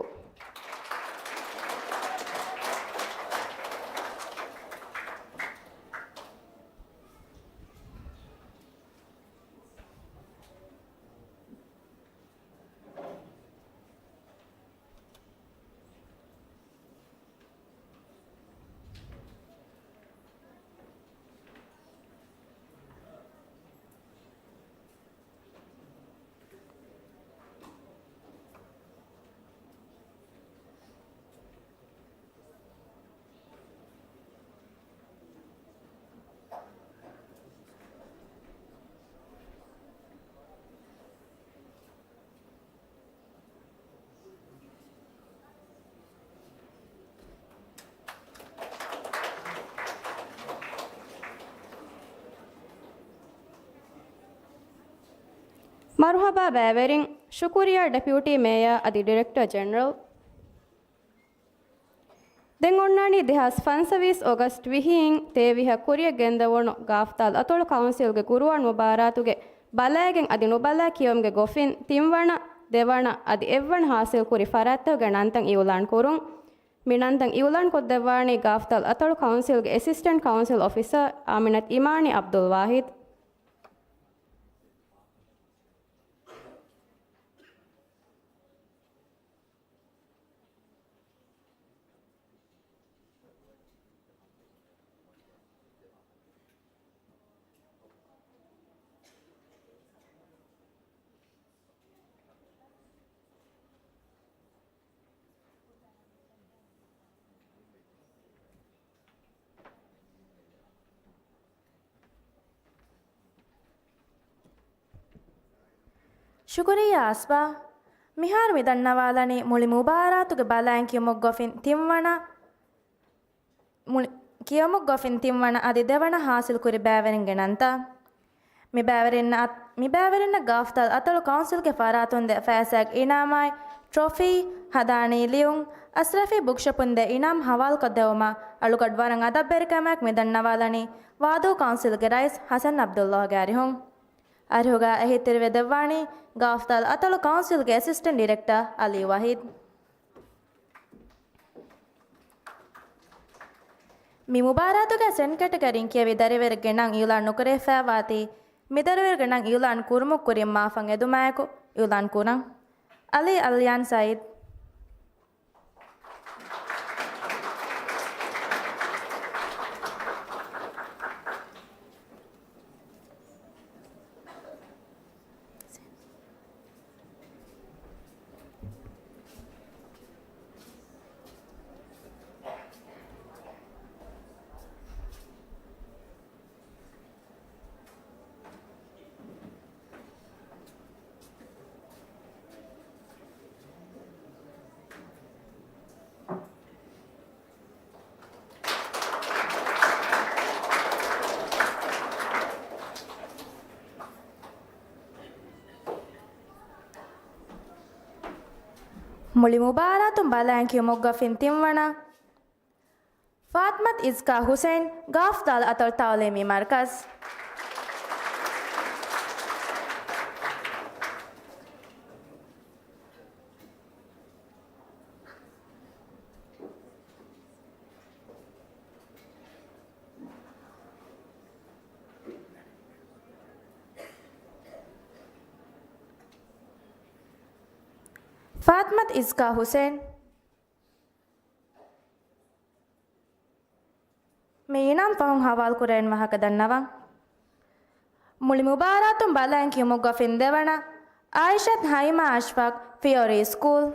މަރުހަބާ ބައިވެރިން، ޝުކުރިއްޔާ ޑެޕިއުޓީ މޭޔާ އަދި ޑިރެކްޓަރ ޖެނެރަލް. ދެން އޮންނާނީ ދެހާސް ފަންސަވީސް އޮގަސްޓް ވިހިއިން ތޭވިހަ ކުރިއަށް ގެންދަވުނު ގާފްދާލް އަތޮޅު ކައުންސިލްގެ ގުރުއާން މުބާރާތުގެ ބަލައިގެން އަދި ނުބަލައި ކިޔަވުމުގެ ގޮފިން ތިންވަނަ، ދެވަނަ އަދި އެއްވަނަ ހާސިލްކުރި ފަރާތްތަކުގެ ނަންތައް އިއުލާން ކުރުން. މި ނަންތައް އިއުލާން ކޮށްދެއްވާނީ ގާފްދާލް އަތޮޅު ކައުންސިލްގެ އެސިސްޓެންޓް ކައުންސިލް އޮފިސަރ އާމިނަތު އިމާނީ އަބްދުލް ވާހިދު. ޝުކުރިއްޔާ އަސްބާ. މިހާރު މި ދަންނަވާލަނީ މުޅި މުބާރާތުގެ ބަލައިން ކިޔުމުގޮފިން ތިންވަނަ، މުޅި، ކިޔުމުގޮފިން ތިންވަނަ އަދި ދެވަނަ ހާސިލްކުރި ބައިވެރިންގެ ނަންތައް. މި ބައިވެރިންނަށް އަތް، މި ބައިވެރިންނަށް ގާފްތާލް އަތޮޅު ކައުންސިލްގެ ފަރާތުން ދޭ ފައިސާގެ އިނާމާއި، ޓްރޮފީ، ހަދާނީ ލިޔުން، އަސްރަފީ ބުކްޝޮޕުން ދޭ އިނާމް ހަވާލުކޮށްދެވުމަށް އަޅުގަޑު ވަރަށް އަދަބްވެރިކަމާއެކު މި ދަންނަވާލަނީ ވާދޫ ކައުންސިލްގެ ރައީސް ހަސަން ޢަބްދުﷲގެ އަރިހުން. އަރިހުގަ އެހީތެރިވެ ދެއްވާނީ ގާފްތާލް އަތޮޅު ކައުންސިލްގެ އެސިސްޓެންޓް ޑިރެކްޓަރ އަލީ ވަހީދު. މި މުބާރާތުގެ ސެން ކެޓަގަރީން ކިޔެވި ދަރިވަރެއްގެ ނަން އިއުލާން ނުކުރެވިފައިވާތީ، މި ދަރިވަރެއްގެ ނަން އިއުލާން ކުރުމުގެ ކުރިން މާފަން އެދުމާއެކު އިއުލާން ކުރަން. އަލީ އަލްޔާން ސައީދު. މުޅި މުބާރާތުން ބަލައިން ކިޔުމުގަ ފިން ތިންވަނަ، ފާތްމަތު އިޒްކާ ހުސެން، ގާފްދާލު އަތޮޅު ތަޢުލީމީ މަރުކަޒު. ފާތްމަތު އިޒްކާ ހުސެން. މި އިނާމް ފަހުން ހަވާލުކުރެވެން ވާހަކަ ދަންނަވަން. މުޅި މުބާރާތުން ބަލައިން ކިޔުމުގަ ފިން ދެވަނަ، އާއިޝަތު ހައިމާ އަޝްފާޤް، ފިޔޯރީ ސްކޫލް.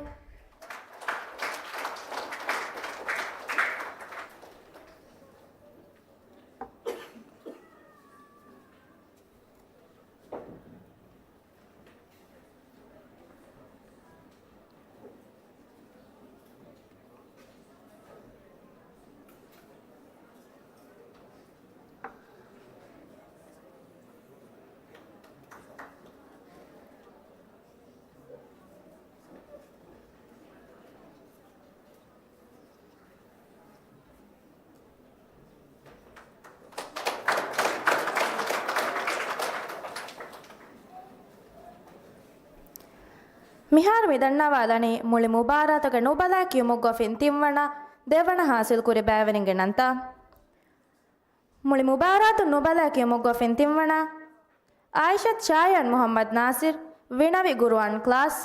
މިހާރު މި ދަންނަވާލަނީ މުޅި މުބާރާތުގެ ނުބަލައި ކިޔުމުގަ ފިން ތިންވަނަ، ދެވަނަ ހާސިލްކުރި ބައިވެރިންގެ ނަންތައް. މުޅި މުބާރާތުން ނުބަލައި ކިޔުމުގަ ފިން ތިންވަނަ، އާއިޝަތު ޝާޔާން މުޙައްމަދު ނާސިރު، ވިނަވި ޤުރުއާން ކްލާސް.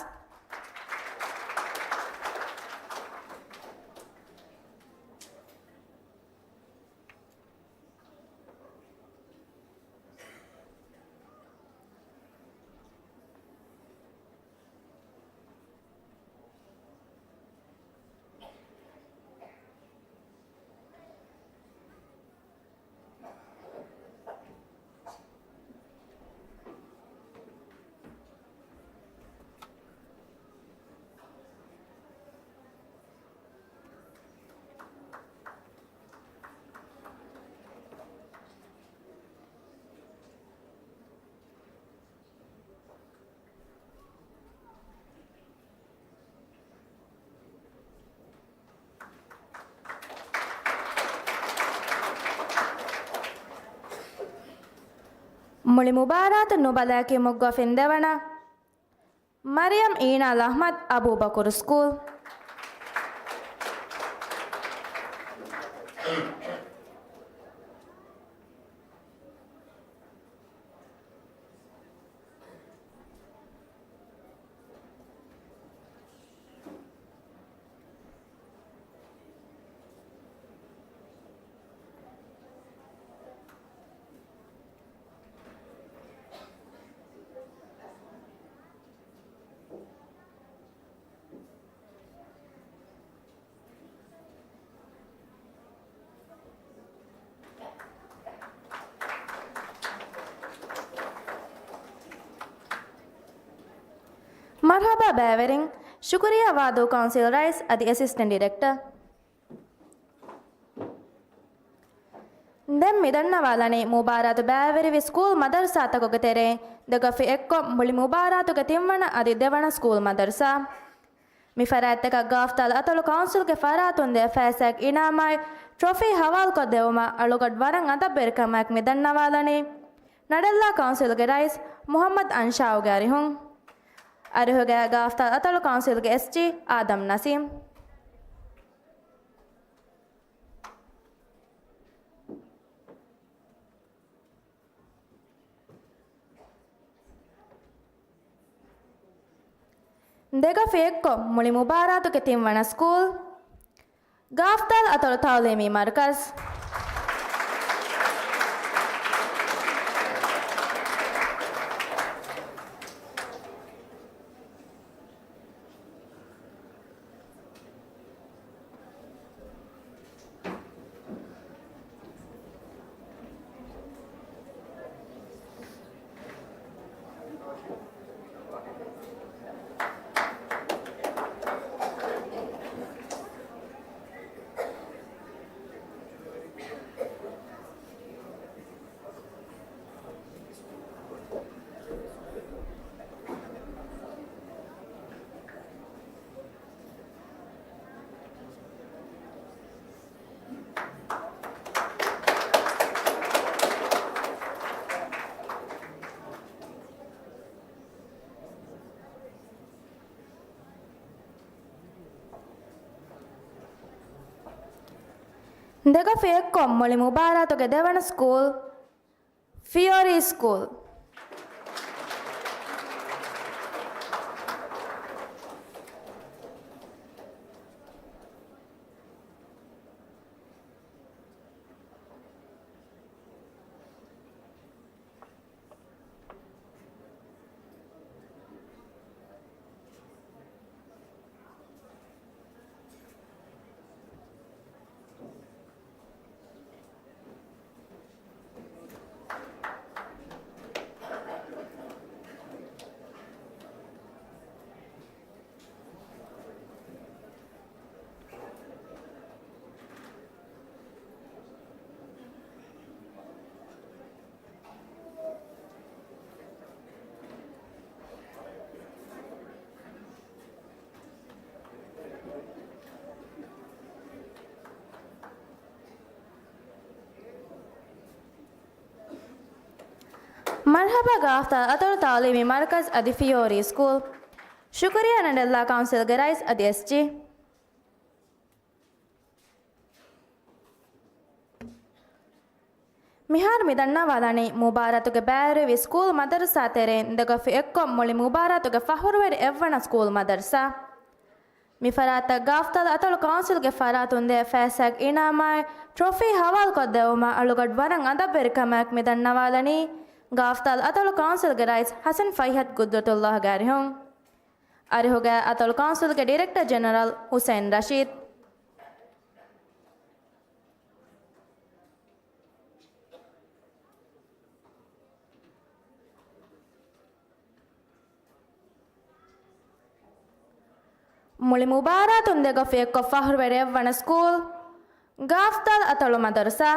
މުޅި މުބާރާތުން ނުބަލައި ކިޔުމުގަ ފިން ދެވަނަ، މަރިޔަމް އީނާލް އަޙްމަދު، އަބޫބަކުރު ސްކޫލް. މަރުޙަބާ ބައިވެރިން. ޝުކުރިއްޔާ ވާދޫ ކައުންސިލް ރައީސް އަދި އެސިސްޓެންޓް ޑިރެކްޓަރ. ދެން މި ދަންނަވާލަނީ މުބާރާތު ބައިވެރިވި ސްކޫލް މަދަރުސާތަކުގެ ތެރެއިން ދެ ކަފި އެއްކޮށް މުޅި މުބާރާތުގެ ތިންވަނަ އަދި ދެވަނަ ސްކޫލް މަދަރުސާ. މި ފަރާތްތަކަށް ގާފްތާލް އަތޮޅު ކައުންސިލްގެ ފަރާތުން ދޭ ފައިސާއެއް އިނާމާއި ޓްރޮފީ ހަވާލުކޮށްދެއްވުމަށް އަޅުގަޑު ވަރަށް އަދަބްވެރިކަމާއެކު މި ދަންނަވާލަނީ ނަޑެއްލާ ކައުންސިލްގެ ރައީސް މުޙައްމަދު އަންޝާއުގެ އަރިހުން. އަރިހުގައި ގާފްތާލް އަތޮޅު ކައުންސިލްގެ އެސްޖީ އާދަމް ނަސީމް. ދެ ކަފި އެއްކޮށް މުޅި މުބާރާތުގެ ތިންވަނަ ސްކޫލް، ގާފްތާލް އަތޮޅު ތަޢުލީމީ މަރުކަޒް. ދެ ކަފި އެއްކޮށް މުޅި މުބާރާތުގެ ދެވަނަ ސްކޫލް، ފިޔޯރީ ސްކޫލް. މަރްޙަބާ ގާފްތާލް އަތޮޅު ތަޢުލީމީ މަރުކަޒް އަދި ފިޔޯރީ ސްކޫލް. ޝުކުރިއްޔާ ނަޑެއްލާ ކައުންސިލްގެ ރައީސް އަދި އެސްޖީ. މިހާރު މި ދަންނަވާލަނީ މުބާރާތުގެ ބައިވެރިވި ސްކޫލް މަދަރުސާ ތެރެއިން ދެ ކަފި އެއްކޮށް މުޅި މުބާރާތުގެ ފަހުރުވެރި އެއްވަނަ ސްކޫލް މަދަރުސާ. މި ފަރާތަށް ގާފްތާލް އަތޮޅު ކައުންސިލްގެ ފަރާތުން ދޭ ފައިސާއެއް އިނާމާއި ޓްރޮފީ ހަވާލުކޮށްދެއްވުމަށް އަޅުގަޑު ވަރަށް އަދަބްވެރިކަމާއެކު މި ދަންނަވާލަނީ ގާފްތާލް އަތޮޅު ކައުންސިލްގެ ރައީސް ޙަސަން ފައިހަތް ގުދްރަތުﷲގެ އަރިހުން. އަރިހުގައި އަތޮޅު ކައުންސިލްގެ ޑިރެކްޓަރ ޖެނެރަލް ޙުސައިން ރަޝީދު. މުޅި މުބާރާތުން ދެ ކަފި އެއްކޮށް ފަހުރުވެރި އެއްވަނަ ސްކޫލް، ގާފްތާލް އަތޮޅު މަދަރުސާ.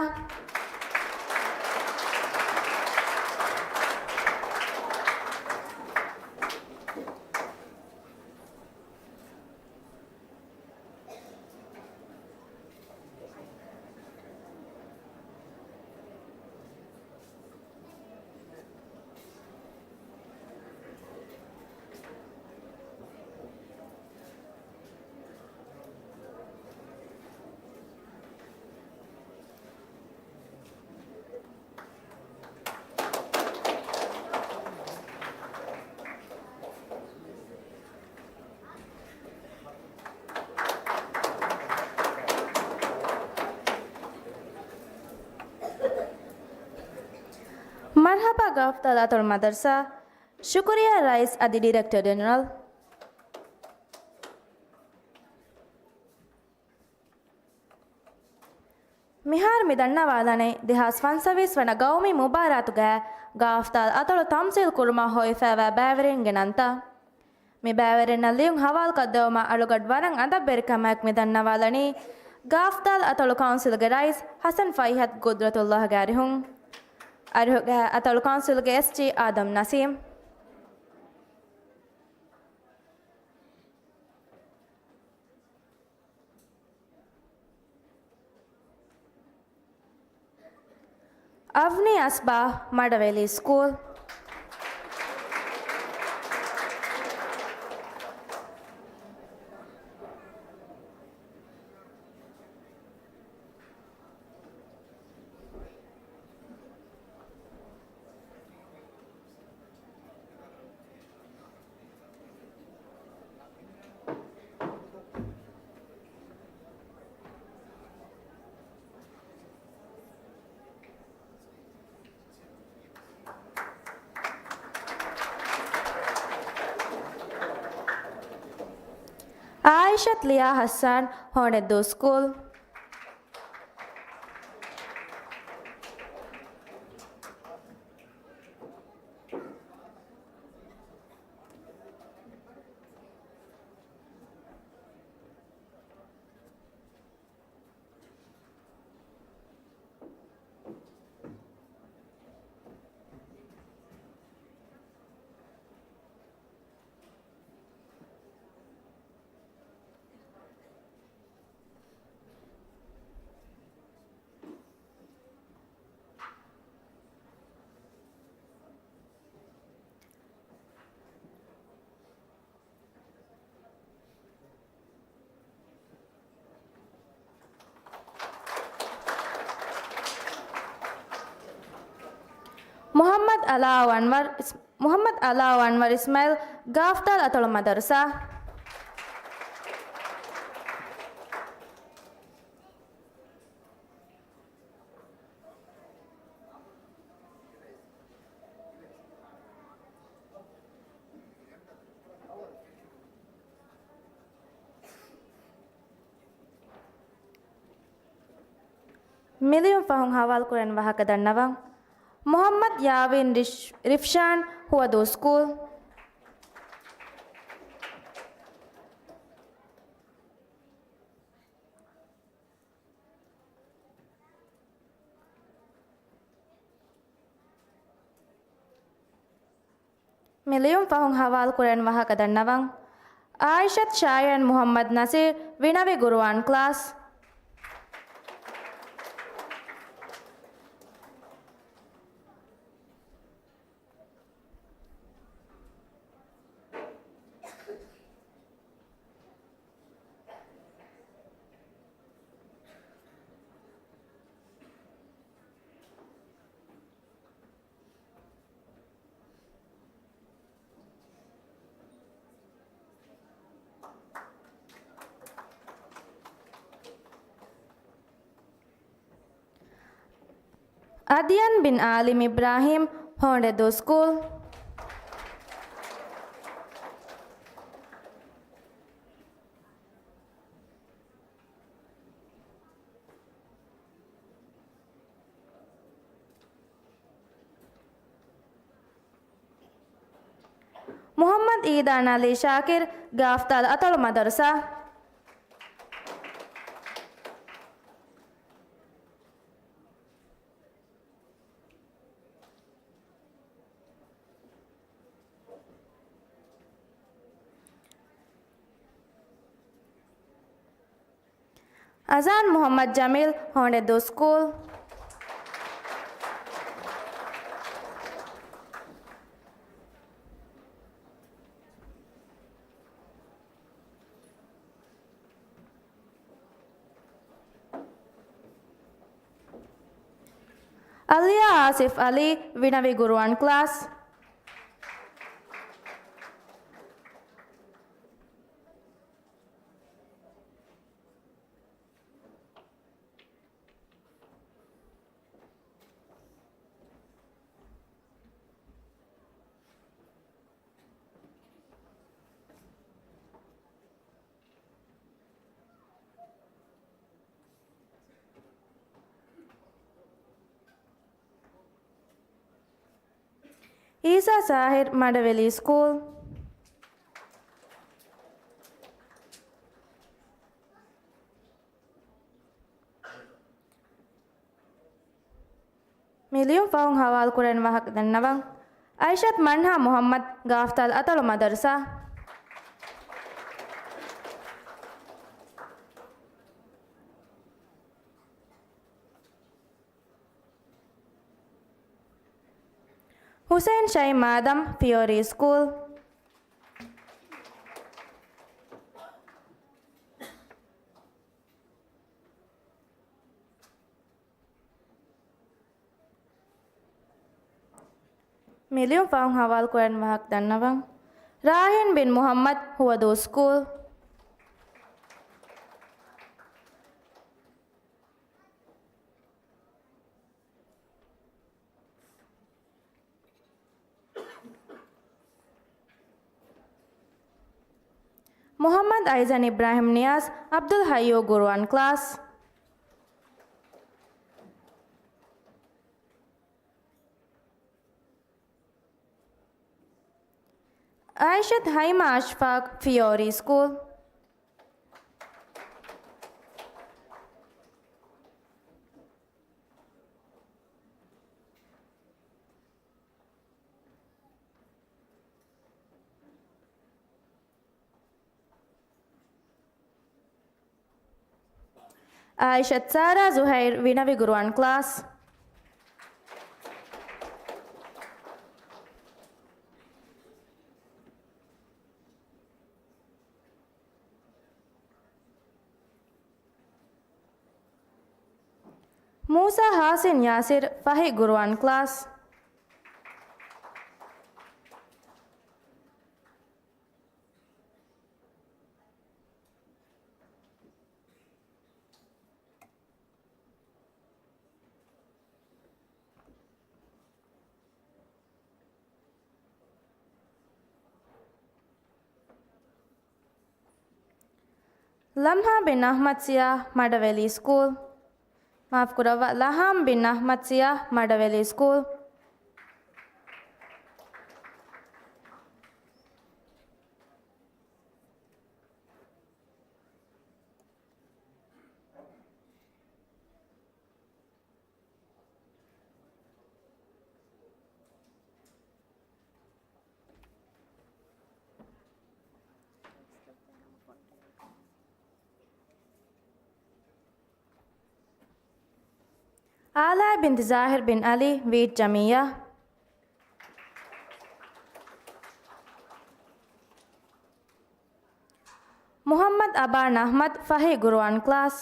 މަރްޙަބާ ގާފްތާލް އަތޮޅު މަދަރުސާ. ޝުކުރިއްޔާ ރައީސް އަދި ޑިރެކްޓަރ ޖެނެރަލް. މިހާރު މި ދަންނަވާލަނީ ދެހާސް ފަންސަވީސް ވަނަ ގައުމީ މުބާރާތުގައި ގާފްތާލް އަތޮޅު ތަމްސީލް ކުރުމަށް ހޮވިފައިވާ ބައިވެރިންގެ ނަންތައް. މި ބައިވެރިންނަށް ލިޔުން ހަވާލުކޮށްދެއްވުމަށް އަޅުގަޑު ވަރަށް އަދަބުވެރިކަމާއެކު މި ދަންނަވާލަނީ، ގާފްދާލް އަތޮޅު ކައުންސިލްގެ ރައީސް ހަސަން ފައިހަތް ގުދްރަތުﷲގެ އަރިހުން. އަރިހުގައި އަތޮޅު ކައުންސިލްގެ އެސްޖީ އާދަމް ނަސީމް. އަވްނީ އަސްބާ، މަޑަވެލި ސްކޫލް. އާއިޝަތު ލިޔާ ހައްސާން، ހޮނޑެދޫ ސްކޫލް. މުޙައްމަދު އަލާއު އަންވަރު އިސް-، މުޙައްމަދު އަލާއު އަންވަރު އިސްމާޢީލް، ގާފްދާލް އަތޮޅު މަދަރުސާ. މިލިޔުން ފަހުން ހަވާލުކުރެވެން ވާހަކަ ދަންނަވަން. މުޙައްމަދު ޔާވީން ރިޝް-، ރިފްޝާން، ހުވަދޫ ސްކޫލް. މިލިޔުން ފަހުން ހަވާލުކުރެވެން ވާހަކަ ދަންނަވަން. އާއިޝަތު ޝާޔަން މުޙައްމަދު ނަސީރު، ވިނަވި ގުރުއާން ކްލާސް. އަދިޔަން ބިން އާލިމް އިބްރާހީމް، ހޮނޑެދޫ ސްކޫލް. މުޙައްމަދު އީދާން ޢަލީ ޝާކިރު، ގާފްދާލް އަތޮޅު މަދަރުސާ. އަޒާން މުޙައްމަދު ޖަމީލް، ހޮނޑެދޫ ސްކޫލް. އަލްޔާ އާސިފް ޢަލީ، ވިނަވި ގުރުއާން ކްލާސް. އީސާ ސާހިރު، މަޑަވެލި ސްކޫލް. މި ލިޔުން ފަހުން ހަވާލުކުރަން ވާހަކަ ދަންނަވަން. އައިޝަތް މަންހާ މުހައްމަދު، ގާފްތާލް އަތޮޅު މަދަރުސާ. ހުސެއިން ޝައިމް އާދަމް، ފިޔޯރީ ސްކޫލް. މި ލިޔުން ފަހުން ހަވާލުކުރަން ވާހަކަ ދަންނަވަން. ރާހިން ބިން މުހައްމަދު، ހުވަދޫ ސްކޫލް. މުހައްމަދު އައިޒަން އިބްރާހިމް ނިޔާޒް، އަބްދުލް ހައްޔޫ، ގުރުއާން ކްލާސް. އައިޝަތް ހައިމާ އަޝްފާޤް، ފިޔޯރީ ސްކޫލް. އާއިޝަތު ސާރާ ޒުހައިރު، ވިނަވި ގުރުއާން ކްލާސް. މޫސާ ހާސިން ޔާސިރު، ފަހި ގުރުއާން ކްލާސް. ލަމްހާ ބިން އަޙްމަދު ސިޔާ، މަޑަވެލި ސްކޫލް. މާފުކުރައްވާ، ލަހާމް ބިން އަޙްމަދު ސިޔާ، މަޑަވެލި ސްކޫލް. އާލާ ބިންތި ޒާހިރު ބިން އަލީ، ވީޓް ޖަމިއްޔާ. މުޙައްމަދު އަބާން އަޙްމަދު، ފަހި ގުރުއާން ކްލާސް.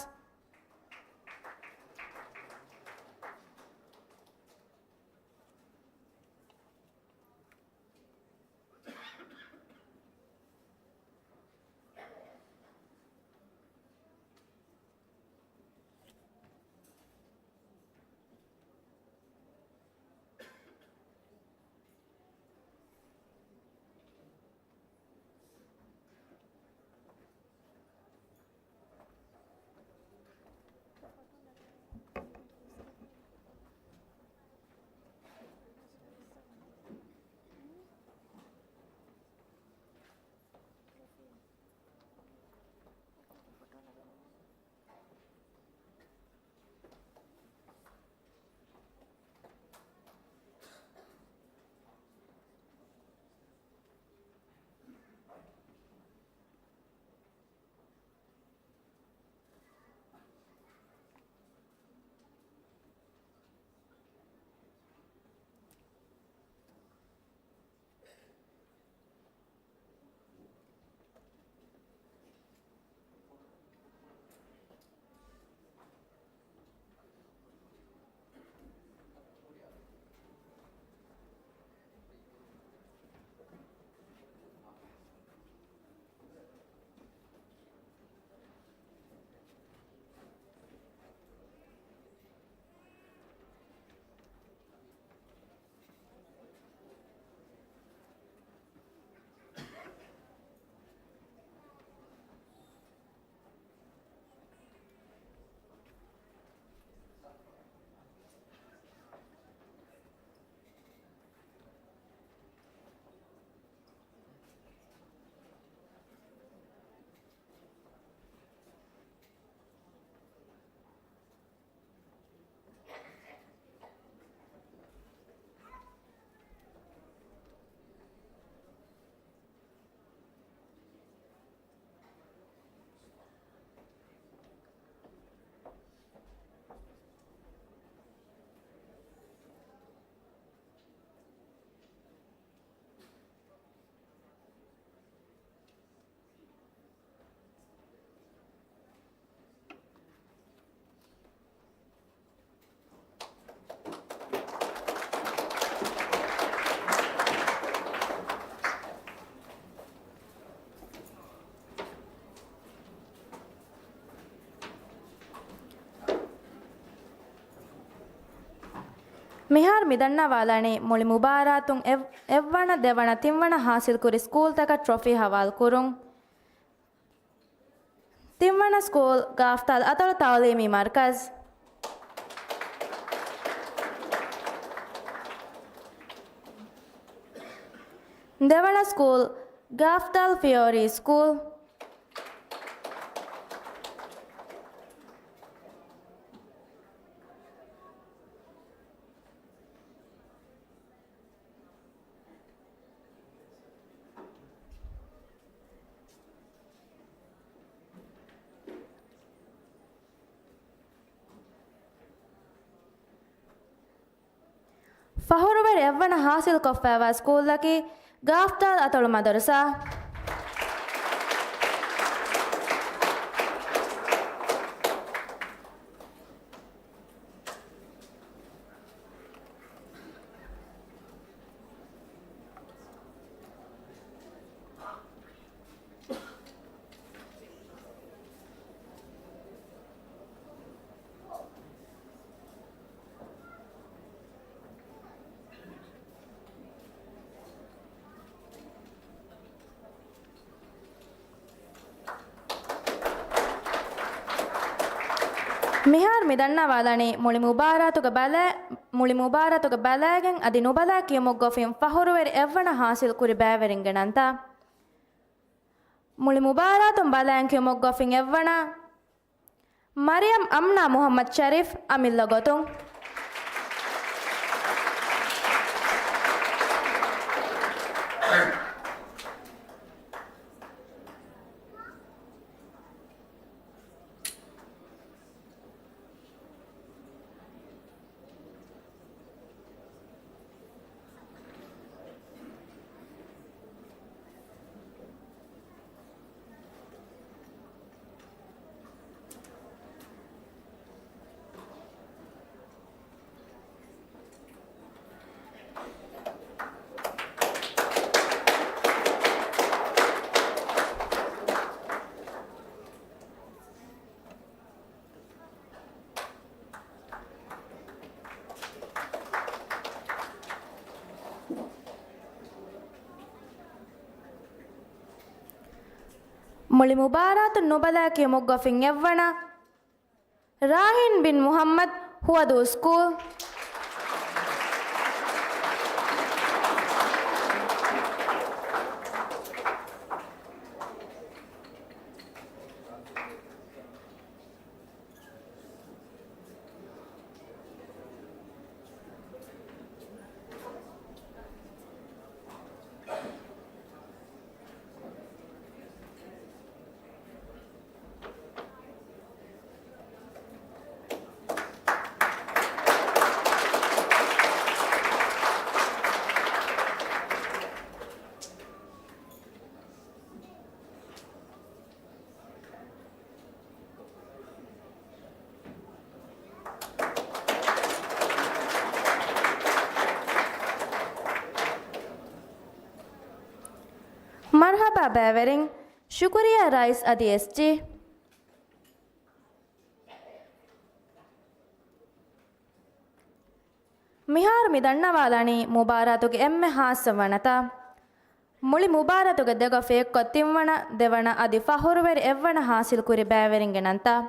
މިހާރު މިދަންނަވާލަނީ މުޅި މުބާރާތުން އެއް-، އެއްވަނަ، ދެވަނަ، ތިންވަނަ ހާސިލްކުރި ސްކޫލްތަކަށް ޓްރޮފީ ހަވާލުކުރުން. ތިންވަނަ ސްކޫލް، ގާފްތާލް އަތޮޅު ތައުލީމީ މަރުކަޒް. ދެވަނަ ސްކޫލް، ގާފްތާލް ފިޔޯރީ ސްކޫލް. ފަހުރުވެރި އެއްވަނަ ހާސިލްކޮށްފައިވާ ސްކޫލަކީ ގާފްތާލް އަތޮޅު މަދަރުސާ. މިހާރު މި ދަންނަވާލަނީ މުޅި މުބާރާތުގެ ބަލަ-، މުޅި މުބާރާތުގެ ބަލައިގެން އަދި ނުބަލާ ކިޔުމުގަ އޮތް ފަހުރުވެރި އެއްވަނަ ހާސިލް ކުރި ބައިވެރިންގެ ނަންތައް. މުޅި މުބާރާތުން ބަލައިން ކިޔުމުގަ އޮތް އެއްވަނަ މަރިޔަމް އަމްނާ މުހައްމަދު ޝަރީފް އަމިއްލަ ގޮތުން. މުޅި މުބާރާތުން ނުބަލާ ކިޔުމުގަ އޮތް އެއްވަނަ ރާހިން ބިން މުހައްމަދު، ހުވަދޫ ސްކޫލް. މަރުޙަބާ ބައިވެރިން، ޝުކުރިއްޔާ ރައީސް އަދި އެސްޖީ. މިހާރު މި ދަންނަވާލަނީ މުބާރާތުގެ އެންމެ ހާއްސަ ވަނަތައް. މުޅި މުބާރާތުގެ ދެގޮފި އެއްކޮށް ތިންވަނަ، ދެވަނަ އަދި ފަހުރުވެރި އެއްވަނަ ހާސިލް ކުރި ބައިވެރިންގެ ނަންތައް.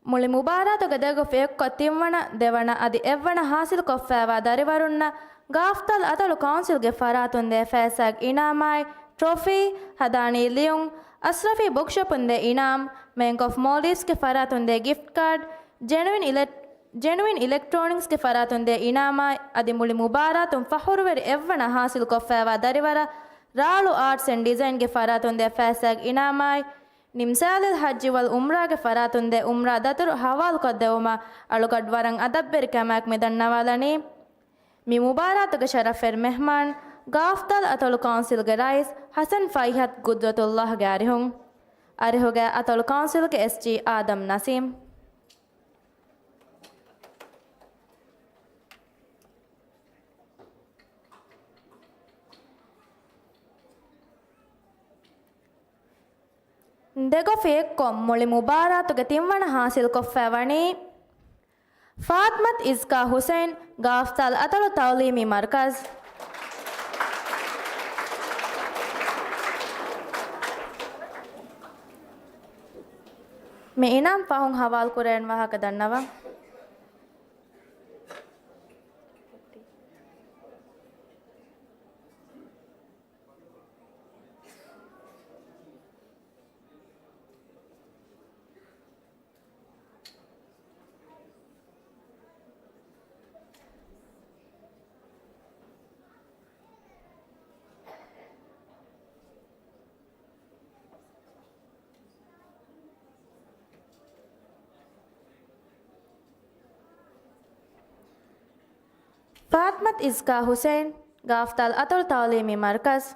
މުޅި މުބާރާތުގެ ދެގޮފި އެއްކޮށް ތިންވަނަ، ދެވަނަ އަދި އެއްވަނަ ހާސިލްކޮށްފައިވާ ދަރިވަރުންނަށް ގާފްތާލް އަތޮޅު ކައުންސިލްގެ ފަރާތުން ދޭ ފައިސާގެ އިނާމާއި ޓްރޮފީ، ހަދާނީ ލިޔުން، އަސްރަފީ ބުކްޝޮޕުން ދޭ އިނާމް، ބޭންކް އޮފް މޯލްޑިވްސްގެ ފަރާތުން ދޭ ގިފްޓް ކާޑް، ޖެނުއިން އިލެ-، ޖެނުއިން އިލެކްޓްރޯނިކްސްގެ ފަރާތުން ދޭ އިނާމާއި އަދި މުޅި މުބާރާތުން ފަހުރުވެރި އެއްވަނަ ހާސިލްކޮށްފައިވާ ދަރިވަރަށް ރާޅު އާޓްސް އެންޑް ޑިޒައިންގެ ފަރާތުން ދޭ ފައިސާގެ އިނާމާއި ނިމްސާލިލް ޙައްޖި ވަލް ޢުމްރާގެ ފަރާތުން ދޭ ޢުމްރާ ދަތުރު ޙަވާލުކޮށްދެވުމަށް އަޅުގަޑު ވަރަށް އަދަބްވެރި ކަމާއެކު މި ދަންނަވާލަނީ. މި މުބާރާތުގެ ޝަރަފްވެރި މެހްމާން ގާފްތާލް އަތޮޅު ކައުންސިލްގެ ރައީސް ޙަސަން ފައިހަތް ޤުދްރަތުﷲ ގެ އަރިހުން. އަރިހުގައި އަތޮޅު ކައުންސިލްގެ އެސްޖީ އާދަމް ނަސީމް. ދެގޮފި އެއްކޮށް މުޅި މުބާރާތުގެ ތިންވަނަ ހާސިލްކޮށްފައި ވަނީ ފާތްމަތު އިޒްކާ ހުސެން، ގާފްތާލް އަތޮޅު ތައުލީމީ މަރުކަޒް. މި އިނާމް ފަހުން ހަވާލު ކުރެވެން ވާހަކަ ދަންނަވަން. ފާތްމަތު އިޒްކާ ހުސެން، ގާފްތާލް އަތޮޅު ތައުލީމީ މަރުކަޒް.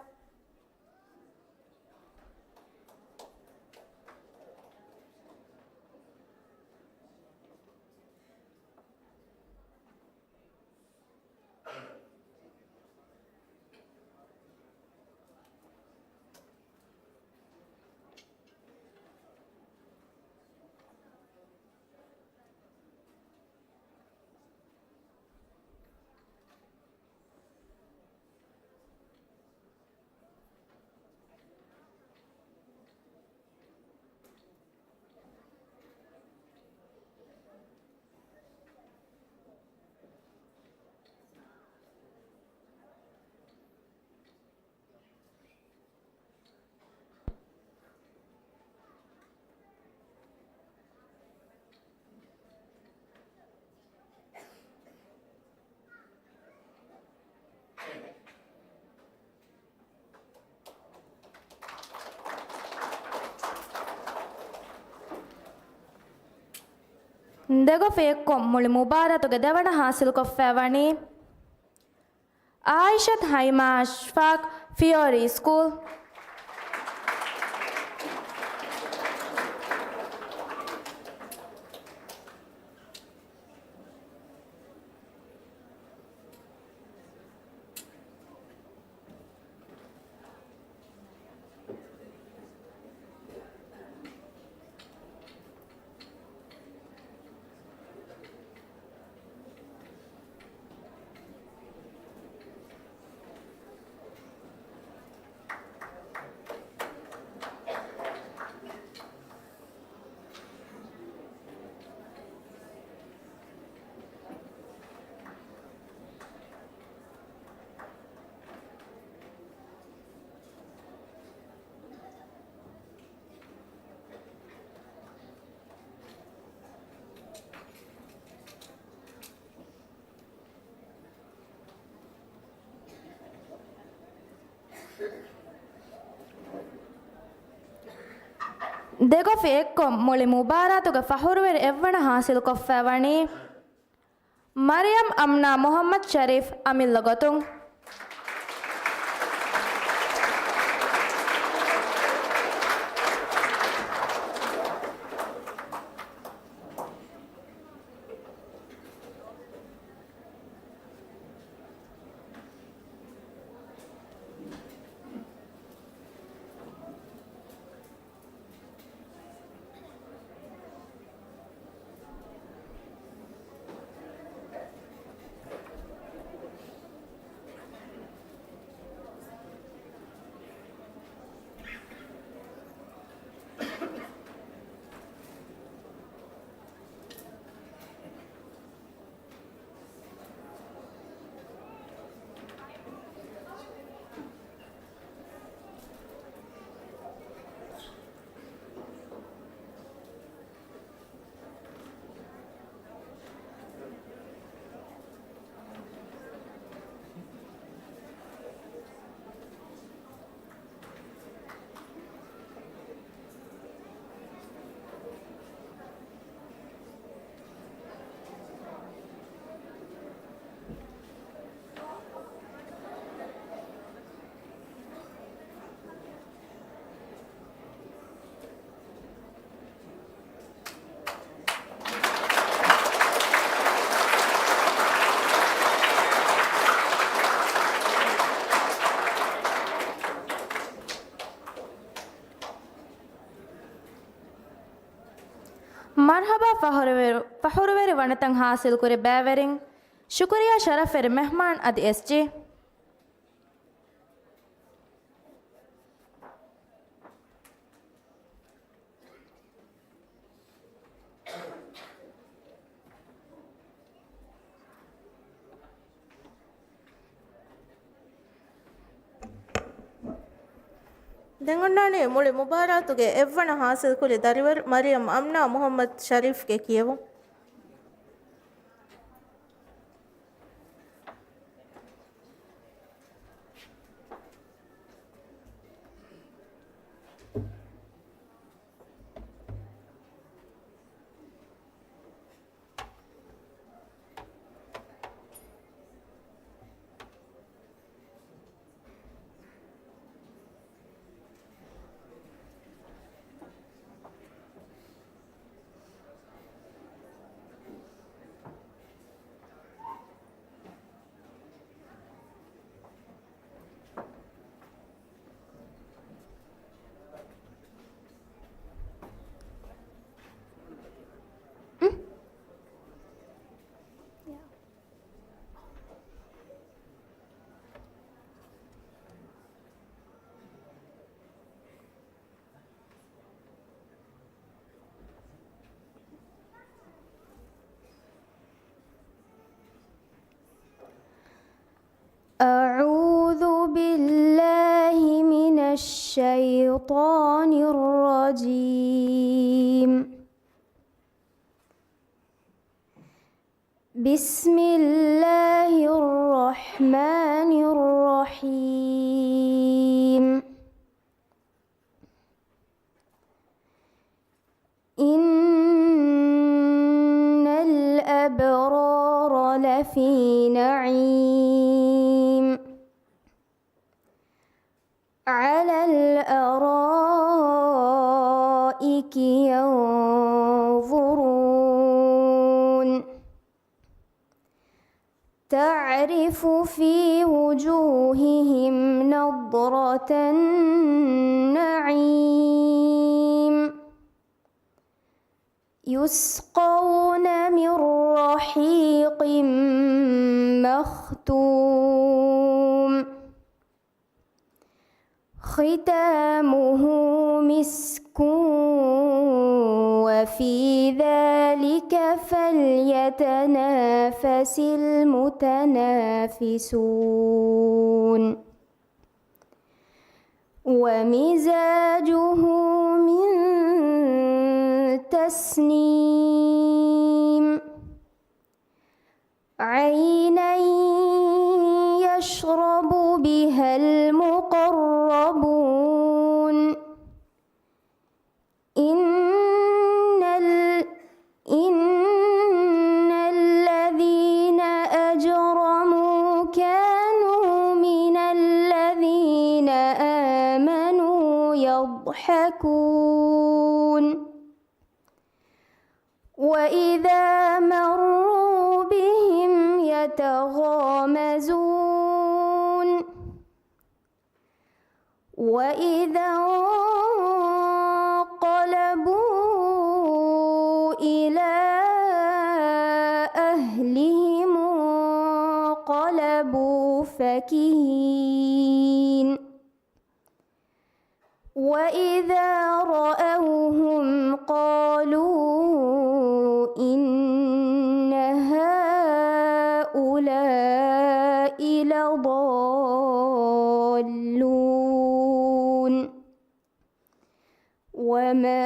ދެގޮފި އެއްކޮށް މުޅި މުބާރާތުގެ ދެވަނަ ހާސިލްކޮށްފައިވަނީ އާއިޝަތު ހައިމާ އަޝްފާޤް، ފިޔޯރީ ސްކޫލް. ދެގޮފި އެއްކޮށް މުޅި މުބާރާތުގެ ފަޚުރުވެރި އެއްވަނަ ހާސިލްކޮށްފައިވަނީ މަރިޔަމް އަމްނާ މުޙައްމަދު ޝަރީފް، އަމިއްލަ ގޮތުން. މަރްޙަބާ ފަޚުރުވެރި، ފަޚުރުވެރި ވަނަތައް ޙާޞިލްކުރި ބައިވެރިން. ޝުކުރިއްޔާ ޝަރަފްވެރި މެހްމާން އަދި އެސްޖީ. ދެން އޮންނާނީ މުޅި މުބާރާތުގެ އެއްވަނަ ޙާޞިލްކުރި ދަރިވަރު މަރިޔަމް އަމްނާ މުޙައްމަދު ޝަރީފްގެ ކިޔެވުން. أعوذ بالله من الشيطان الرجيم. بسم الله الرحمن الرحيم. إن الأبرار لفي نعيم. على الأرائك ينظرون. تعرف في وجوههم نضرة النعيم. يسقون من رحيق مختوم. ختامه مسك وفي ذلك فليتنافس المتنافسون. ومزاجه من تسنيم. عينا يشرب بها المقربون. إن ال-، إن الذين أجرموا كانوا من الذين آمنوا يضحكون. وإذا مروا بهم يتغامزون. وإذا انقلبوا إلى أهلهم انقلبوا فكهين. وإذا رأوهم قالوا إن هؤلاء لضالون. وما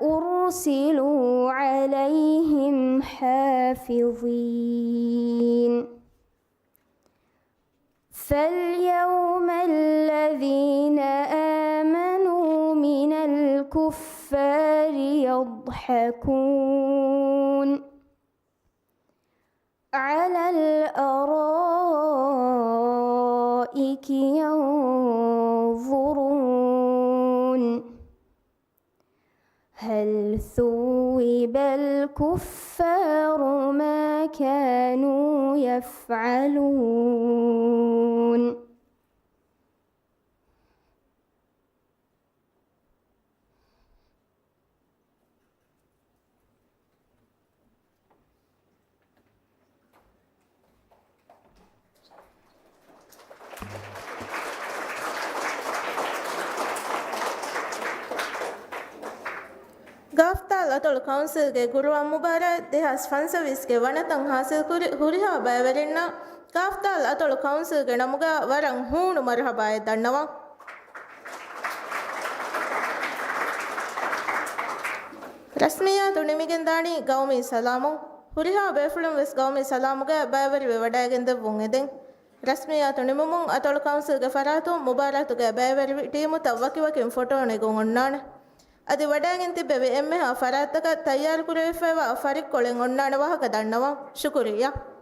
أرسلوا عليهم حافظين. فاليوم الذين آمنوا من الكفار يضحكون. على الأرائك ينظرون. هل ثوب الكفار ما كانوا يفعلون. ގާފްތާލް އަތޮޅު ކައުންސިލްގެ ގުރުއާން މުބާރާތް ދެހާސް ފަންސަވީސްގެ ވަނަތައް ހާސިލްކުރި ހުރިހާ ބައިވެރިންނަށް ގާފްތާލް އަތޮޅު ކައުންސިލްގެ ނަމުގައި ވަރަށް ހޫނު މަރުހަބާއެއް ދަންނަވަން. ރަސްމިއްޔާތު ނިމިގެންދާނީ ގައުމީ ސަލާމުން. ހުރިހާ ބޭފުޅުން ވެސް ގައުމީ ސަލާމުގައި ބައިވެރިވެވަޑައިގެންދެއްވުން އެދެން. ރަސްމިއްޔާތު ނިމުމުން އަތޮޅު ކައުންސިލްގެ ފަރާތުން މުބާރާތުގައި ބައިވެރިވި ޓީމުތައް ވަކިވަކިން ފޮޓޯ ނެގުން އޮންނާނެ. އަދި ވަޑައިގެން ތިއްބެވި އެންމެހާ ފަރާތްތަކަށް ތައްޔާރުކުރެވިފައިވާ ފަރިއްކޮޅެއް އޮންނާނެ ވާހަކަ ދަންނަވަން. ޝުކުރިއްޔާ.